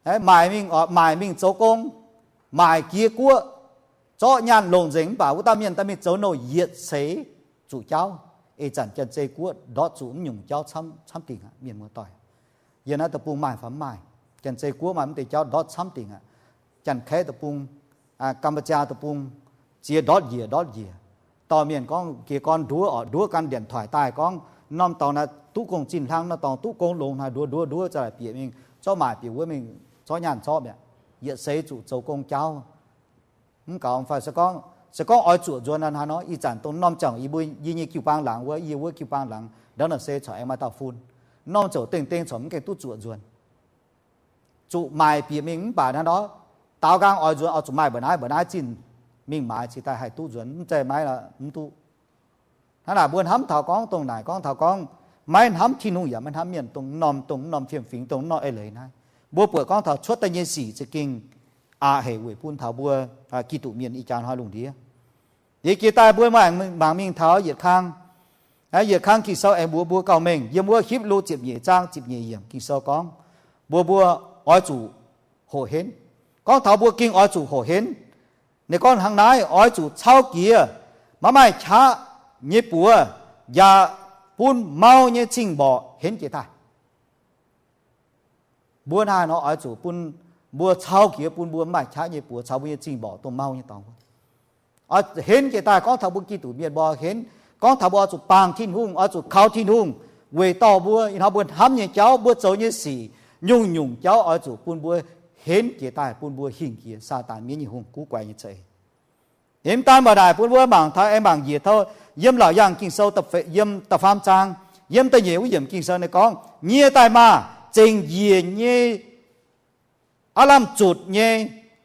Maaic mingh, maaic mingh zoux gong, maaic jiex guoqv, zorqv nyaanh longc nzengc mv baac wuov dauh mienh daaih mingh zoux nouh yietc seix zuqc jauv. Ih zanc Janx-Zei Guoqv ndortv zuqc mv nyungc jauv camv, camv dingc aqv, mienh muoz-doic. Yie naaiv deic-bung maaih fai mv maaih? Janx-Zei Guoqv maaih mv deix jauv ndortv camv dingc aqv. Janx-Kaeqv deic-bung, Kam^mba^jaa deic-bung, ziex ndortv njiec, ndortv njiec. Dorh mienh gorngv jiez gorn nduov oc, nduov gan ndienc toic daaih gorngv norm dorngx naaiv duqv gong zinh hlang, norm dorngx duqv gong longx hnangv, nduov nduov nduov za'gengh bieqc mingh zorqv maaic bieqc wuov mingh zorqv nyaanh zorqv mi'aqv. Yietc seix zuqc zoux gong jauv. Mv gaux fai se gorngv, se gorngv oix zuoqc nzuonx hnangv nor, ih zanc dongh norm ziangh hoc yie mbuo, yie nyei jiu-baang laangz wuov, yie wuov jiu-baang laangz ndau naaic se corc aengx maaih dauh fun. Norm ziouc dengh dengh corc mv gaengh duqv zuoqc nzuonx. Zuqc maaic bieqc mingh mv baac hnangv nor, daaux nqaang oix nzuonx oix zuqc maaih mba'naaiv, mba'naaiv zinh mingh maaiz cingx daaih haih duqv nzuonx, mv zeiz maiv, mv duqv. Hnangv naaic mbuo hnamv taux gorngv dongh naaic, gorngv taux gorngv maiv hnamv Tin-Hungh yaac maiv hnamv mienh, dongh norm, dongh norm fiem-fingx, dongh norm eix leiz naaiv. Mbuo buatc gorngv taux cuotv daaih nyei sic za'gengh aqc hec weic bun taux mbuo Giduc mienh ih jaax hnoi lungh ndiev. Liuz jiex daaih mbuo mangc mingh taux yietc kang, yietc kang Ging-Sou aengx mbuox mbuo gauh mengh yiem wuov Hipv^lu ziepc nyeic zaang ziepc nyeic yiemc Ging-Sou gorngv, mbuo, mbuo oix zuqc hoqc henv. Gorngv taux mbuo gengh oix zuqc hoqc henv. Ninh gorngv hnangv naaiv, oix zuqc cau jiex, maiv maaih qaqv nyei buoz, yaac bun mau nyei cing-mborqc henv jiez daaih. Mbuo hnangv haaix nor oix zuqc bun mbuo cau jiex bun mbuo maiv maaih qaqv nyei buoz caux mbuo nyei cing-mborqc dongh mau nyei dorngx. Oix henv jiez daaih gorngv taux mbuo Giduc mienh mbuo henv, gorngv taux mbuo oix zuqc bangc Tin-Hungh, oix zuqc kaux Tin-Hungh weic dorh mbuo, ih hnoi mbuo hnamv nyei jauv, mbuo zoux nyei sic, nyungc-nyungc jauv oix zuqc bun mbuo henv jiez daaih, bun mbuo hingh jiex Saadaan mienv nyei hungh, guv guaix nyei za'eix. Yiem daan mbuo naaic bun mbuo mangc taux, aengx mangc njiec taux yiem Laauc Yaangh Ging-Sou, yiem da'faam zaang, yiem da'nyeic wuov yiemc Ging-Sou ninh gorngv, nyie daaih maah! Zengc njiec nyei aav lamh zutc nyei,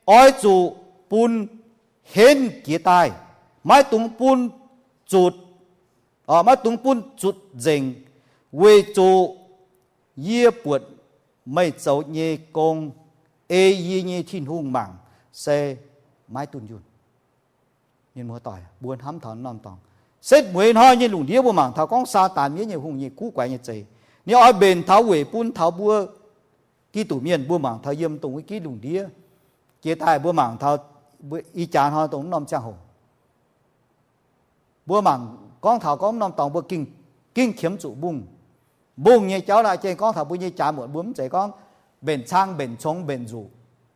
oix zuqc bun henv jiez daaih. Maiv dungx bun zutc, maiv dungx bun zutc nzengc, weic zuqc yie buatc meih zoux nyei gong, ei yie nyei Tin-Hungh mangc, se maiv dunh yunh. Mienh muoz-doic, mbuo hnamv taux norm dorngx, Setv mueiz hnoi nyei lungh ndiev mbuo mangc taux gorngv Saadaan mienv nyei hungh nyei kuv guaix nyei zeiz. Ninh oix mbenc taux weic bun taux mbuo Giduc mienh, mbuo mangc taux yiem dongh wuov gitv lungh ndiev jiex daaih, mbuo mangc taux ih jaax hnoi dongh wuov norm ziangh hoc, mbuo mangc gorngv taux gorngv norm dorngx mbuo ging, ging qiemx zuqc mbungh. Mbungh nyei jauv naaiv jiex gorngv taux mbuo nyei jaax muotc, mbuo mv zeiz gorngv mbenc cang, mbenc congx, mbenc nzuqc.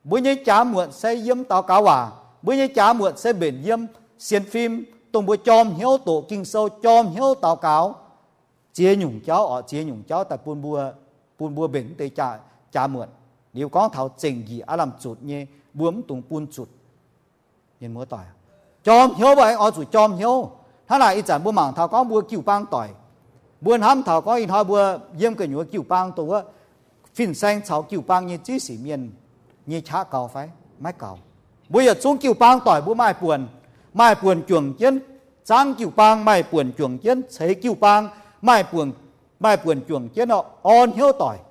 Mbuo nyei jaax muotc se yiem daux gaux waac. Mbuo nyei jaax muotc se mbenc yiem sienx fim, dongh mbuo jorm hnyouv doqc Ging-Sou, jorm hnyouv daux gaux, ziex nyungc jauv oc, ziex nyungc jauv daaih bun mbuo, bun mbuo mbenc wuov deix jaax, jaax muotc. Liuz gorngv taux zengc njiec aav lamh zutc nyei, mbuo mv dungx bun zutc. Mienh muoz-doic, jorm hnyouv mbuo aengx oix zuqc jorm hnyouv. Hnangv naaic ih zanc mbuo mangc taux gorngv mbuo jiu-baang doic, mbuo hnamv taux gorngv ih hnoi mbuo yiem gu'nyuoz jiu-baang dongh wuov fin-saeng caux jiu-baang nyei ziex sic mienh nyei qaqv gaux fai? Maiv gaux. Mbuo yietc zungv jiu-baang doic mbuo maaih buonc, maaih buonc juangc jienv zaangv jiu-baang, maaih buonc juangc jienv ceix jiu-baang, maaih buonc, maaih buonc juangc jienv orn hnyouv doic.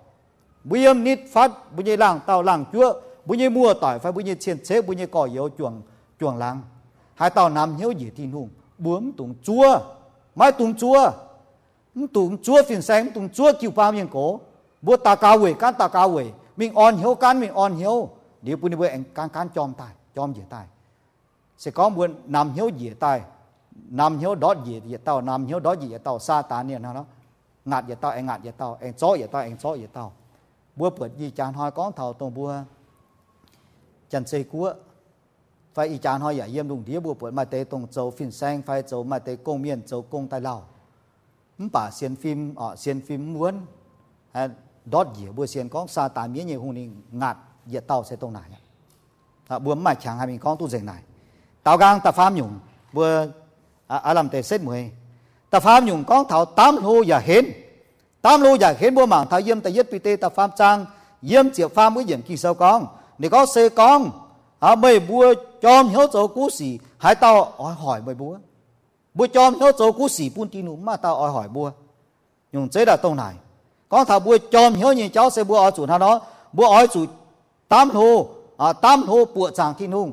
Mbuo yiem nitv fatv mbuo nyei laangh dauh laangh juoqv, mbuo nyei muoz-doic fai mbuo nyei cien-ceqv, mbuo nyei gorx-youz juangc, juangc laangz, haaix dauh namx hnyouv njiec Tin-Hungh, mbuo mv dungx zuov. Maiv dungx zuov. Mv dungx zuov fin-saeng, mv dungx zuov jiu-baang mienh gox. Mbuo daux gaux weic gaanv daux gaux weic, mingh orn hnyouv gaanv mingh orn hnyouv, liuz bun ninh mbuo aengx gaanv gaanv jorm daaih, jorm njiec daaih. Se gorngv mbuo namx hnyouv njiec daaih, namx hnyouv ndortv njiec yietc dauh, namx hnyouv ndortv njiec yietc dauh, Saadaan ninh nor, ngaatc yietc dauh aengx ngaatc yietc dauh, aengx zorqv yietc dauh aengx zorqv yietc dauh. Mbuo buatc ih jaax hnoi gorngv taux dongh mbuo Janx-Zei Guoqv fai ih jaax hnoi yaac yiem lungh ndiev mbuo buatc maaih deix dongh zoux fin-saeng fai zoux maaih deix gong-mienh zoux gong daaih lauh. Mv baac sienx fim, sienx fim mv wuonv, ndortv njiec. Mbuo sienx gorngv Saadaan mienv nyei hungh ninh ngaatc yietc dauh se dongh naaic. Mbuo mv maaih qangx haih mingh gorngv duqv nzengc naaic. Daaux nqaang da'faam nyungc, mbuo aav lamh deix setv mueiz. Da'faam nyungc gorngv taux daamv hlo yaac henv. Daamv hlo yaac henv mbuo mangc taux yiem da'yietv Bide da'faam zaang, yiem ziepc faam wuov yiemc Ging-Sou gorngv, ninh gorngv, se gorngv meih mbuo jorm hnyouv zoux guv sic, haaix dauh oix hoic meih mbuo? Mbuo jorm hnyouv zoux guv sic bun Tin-Hungh, mv maaih dauh oix hoic mbuo. Nyungc zeiv daaih dongh naaic. Gorngv taux mbuo jorm hnyouv nyei jauv se mbuo oix zuqc hnangv nor, mbuo oix zuqc daamv hlo, daamv hlo buoqc zaangc Tin-Hungh.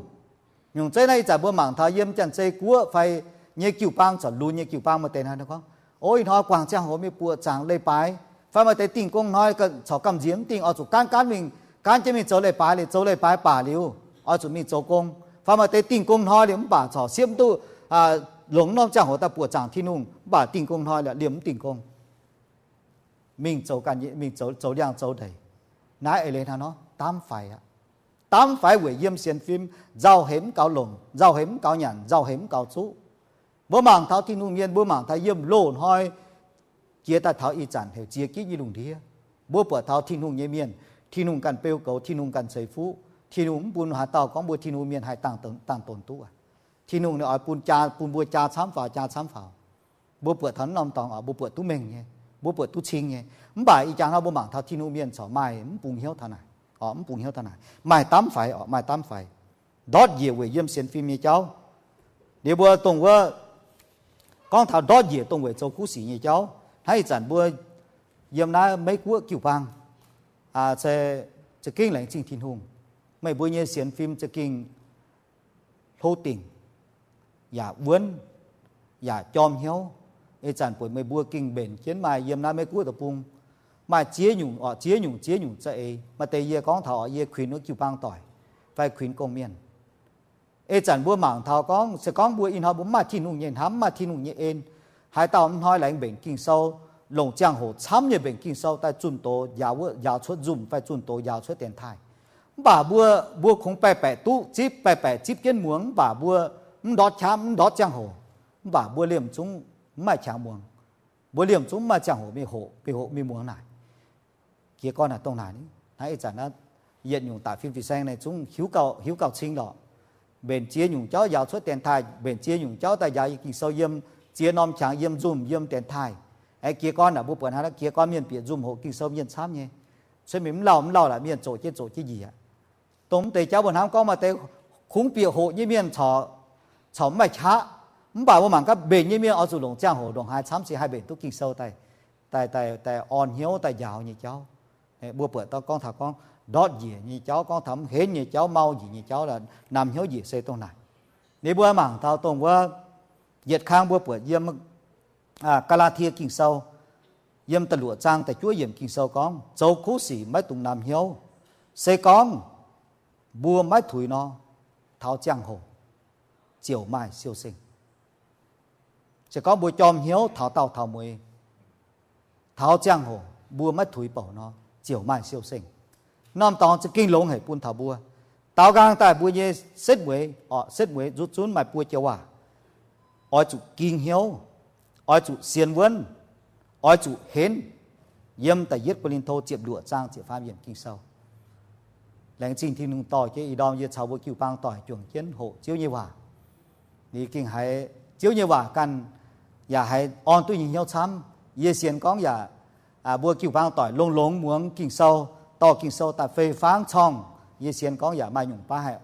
Nyungc zeiv naaiv ih zanc mbuo mangc taux yiem Janx-Zei Guoqv fai nyei jiu-baang, corc lunx nyei jiu-baang maaih deix hnangv nor gorngv, o, ih hnoi guangc ziangh hoc mingh buoqc zaangc leiz-baaix, fai maaih deix dingh gong hnoi corc gamh nziex mv dingh, oix zuqc gaanv gaanv mingh, gaanv jienv mingh zoux leiz-baaix liuz, zoux leiz-baaix baac liuz, oix zuqc mingh zoux gong. Fai maaih deix dingh gong hnoi liuz mv baac corc siepv mv duqv, longc norm ziangh hoc daaih buoqc zaangc Tin-Hungh, mv baac dingh gong hnoi liuz liemh mv dingh gong, mingh zoux ganh, mingh zoux, zoux liangh zoux ndeic. Naaiv eix leiz hnangv nor, daamv faix aqv. Daamv faix weic yiem sienx fim, nzauh hemx mv gaux longc, nzauh hemx mv gaux nyanc, nzauh hemx mv gaux zuqv. Mbuo mangc taux Tin-Hungh mienh, mbuo mangc taux yiem loz-hnoi jiex daaih taux ih zanc heuc ziex gitv nyei lungh ndiev, mbuo buatc taux Tin-Hungh nyei mienh, Tin-Hungh ganh beu goux, Tin-Hungh ganh ceix fuqv. Tin-Hungh mv bun haaix dauh gorngv mbuo Tin-Hungh mienh haih dangh, dangh donx duqv aqv. Tin-Hungh ninh oix bun jaa, bun mbuo jaa camv faaux, jaa camv faaux. Mbuo buatc taux norm dorngx oc, mbuo buatc duqv mengh nyei, mbuo buatc duqv cing nyei. Mv baac ih jaax hnoi mbuo mangc taux Tin-Hungh mienh corc maaih mv bungx hnyouv taux naaic oc, mv bungx hnyouv taux naaic, maaih daamv faix oc, maaih daamv faix. Ndortv njiec weic yiem sienx fim nyei jauv. Liuz mbuo dongh wuov gorngv taux ndortv njiec dongh weic zoux guv sic nyei jauv. Hnangv ih zanc mbuo yiem naaiv Meiv Guoqv jiu-baang se za'gengh laengz zingh Tin-Hungh. Meih mbuo nyei sienx fim za'gengh hlo dingc, yaac wuonv, yaac jorm hnyouv. Ih zanc buatc meih mbuo gengh mbenc jienv maaih yiem naaiv Meiv Guoqv deic-bung, maaih ziex nyungc oc, ziex nyungc, ziex nyungc za'eix. Maaih deix yie gorngv taux oc, yie kuinx wuov jiu-baang doic fai kuinx gong-mienh. Ih zanc mbuo mangc taux gorngv, se gorngv mbuo ih hnoi mbuo mv maaih Tin-Hungh nyei hnamv, mv maaih Tin-Hungh nyei en, haaix dauh mv hnoi laengz mbenc Ging-Sou, longc ziangh hoc camv nyei mbenc Ging-Sou daaih zunh doz njaaux wuov, njaaux cuotv nzumh fai zunh doz njaaux cuotv dienx taaih, mv baac mbuo, mbuo kungx baeqc-baeqc duqv zipv, baeqc-baeqc zipv jienv muangx, mv baac mbuo mv ndortv qaqv, mv ndortv ziangh hoc, mv baac mbuo liemh zungv mv maaih qangx muangx. Mbuo liemh zungv mv maaih ziangh hoc mingh hoqc, mingh hoqc mingh muangx naaic. Jiez gorn naaic dongh naaic, naaiv ih zanc naaiv yietc nyungc daaih fin-saeng naaiv zungv hiuv gauh, hiuv gauh cing lorqc. Mbenc ziex nyungc jauv njaaux cuotv dienx taaih, mbenc ziex nyungc jauv daaih njaaux Ging-Sou yiem ziex norm qangx, yiem nzumh, yiem dienx taaih. Aengx jiez gorn naaic mbuo buatc hnangv naaiv jiez gorn mienh bieqc nzumh hoqc Ging-Sou mienh camv nyei. Cuotv mingh mv lauh mv lauh laaic mienh zoqc jienv zoqc jienv njiec. Dongh mv deix jauv mbuo hnamv gorngv maaih deix kungx bieqc hoqc nyei mienh corc, corc mv maaih qaqv. Mv baac mbuo mangc gaax mbenc nyei mienh oix zuqc longc ziangh hoc ndongc haaix camv cingx haih mbenc duqv Ging-Sou daaih, daaih, daaih orn hnyouv daaih njaaux nyei jauv. Mbuo buatc gorngv taux gorngv ndortv njiec nyei jauv, gorngv taux mv henv nyei jauv, mau njiec nyei jauv, namx hnyouv njiec se dongh naaic. Ninh mbuo mangc taux dongh wuov Yietc kang mbuo buatc yiem Gaa^laa^tie Ging-Sou, yiem da'luoqc zaang da'juov yiemc Ging-Sou gorngv, zoux kuv sic maiv dungx namx hnyouv. Se gorngv mbuo maiv tuix nor, taux ziangh hoc ziouc maaih siou-sengh. Se gorngv mbuo jorm hnyouv taux daauh taux mueiz, taux ziangh hoc mbuo maiv tuix bouc nor, ziouc maaih siou-sengh. Norm dorngx za'gengh longx haic bun taux mbuo. Daaux nqaang daaih mbuo nyei setv mueiz, orqc, setv mueiz nzuqc zunv maaih buo joux waac. Oix zuqc ging hnyouv, oix zuqc sienx wuonv, oix zuqc henv, yiem da'yietv Ko^lin^to ziepc luoqc zaang ziepc faam yiemc Ging-Sou. Laengz zingh Tin-Hungh dorh jienv ih ndorm yie caux mbuo jiu-baang doic juangc jienv hoqc Ziouv nyei waac. Ninh gengh haiz Ziouv nyei waac ganh yaac haiz orn duqv nyei hnyouv camv. Yie sienx gorngv yaac mbuo jiu-baang doic longx-longx muangx Ging-Sou, dorh Ging-Sou daaih fei-fangv corngh, yie sienx gorngv yaac maaih nyungc baav haih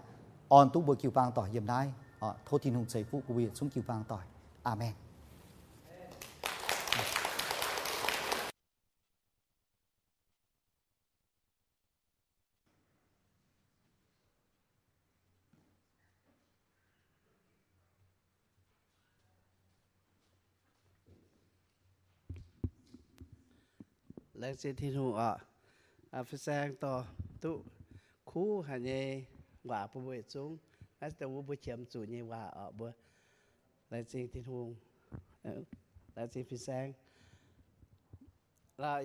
orn duqv mbuo jiu-baang doic yiem naaiv. Tov Tin-Hungh ceix fuqv bun mbuo yietc zungv jiu-baang doic. Aamen. Laengz zingh Tin-Hungh oc. Fin-saeng dorh duqv kuv haic nyei waac bun mbuo yietc zungv. Naaiv se dongh wuov mbuo qiemx zuqc nyei waac oc mbuo. Laengz zingh Tin-Hungh. Laengz zingh fin-saeng.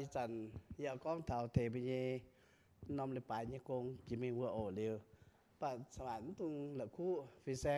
Ih zanc yie gorngv taux deix mbuo nyei norm leiz-baaix nyei gong jiex mingh wuov oc liuz, mv baac maiv dungx la'kuqv fin-saeng.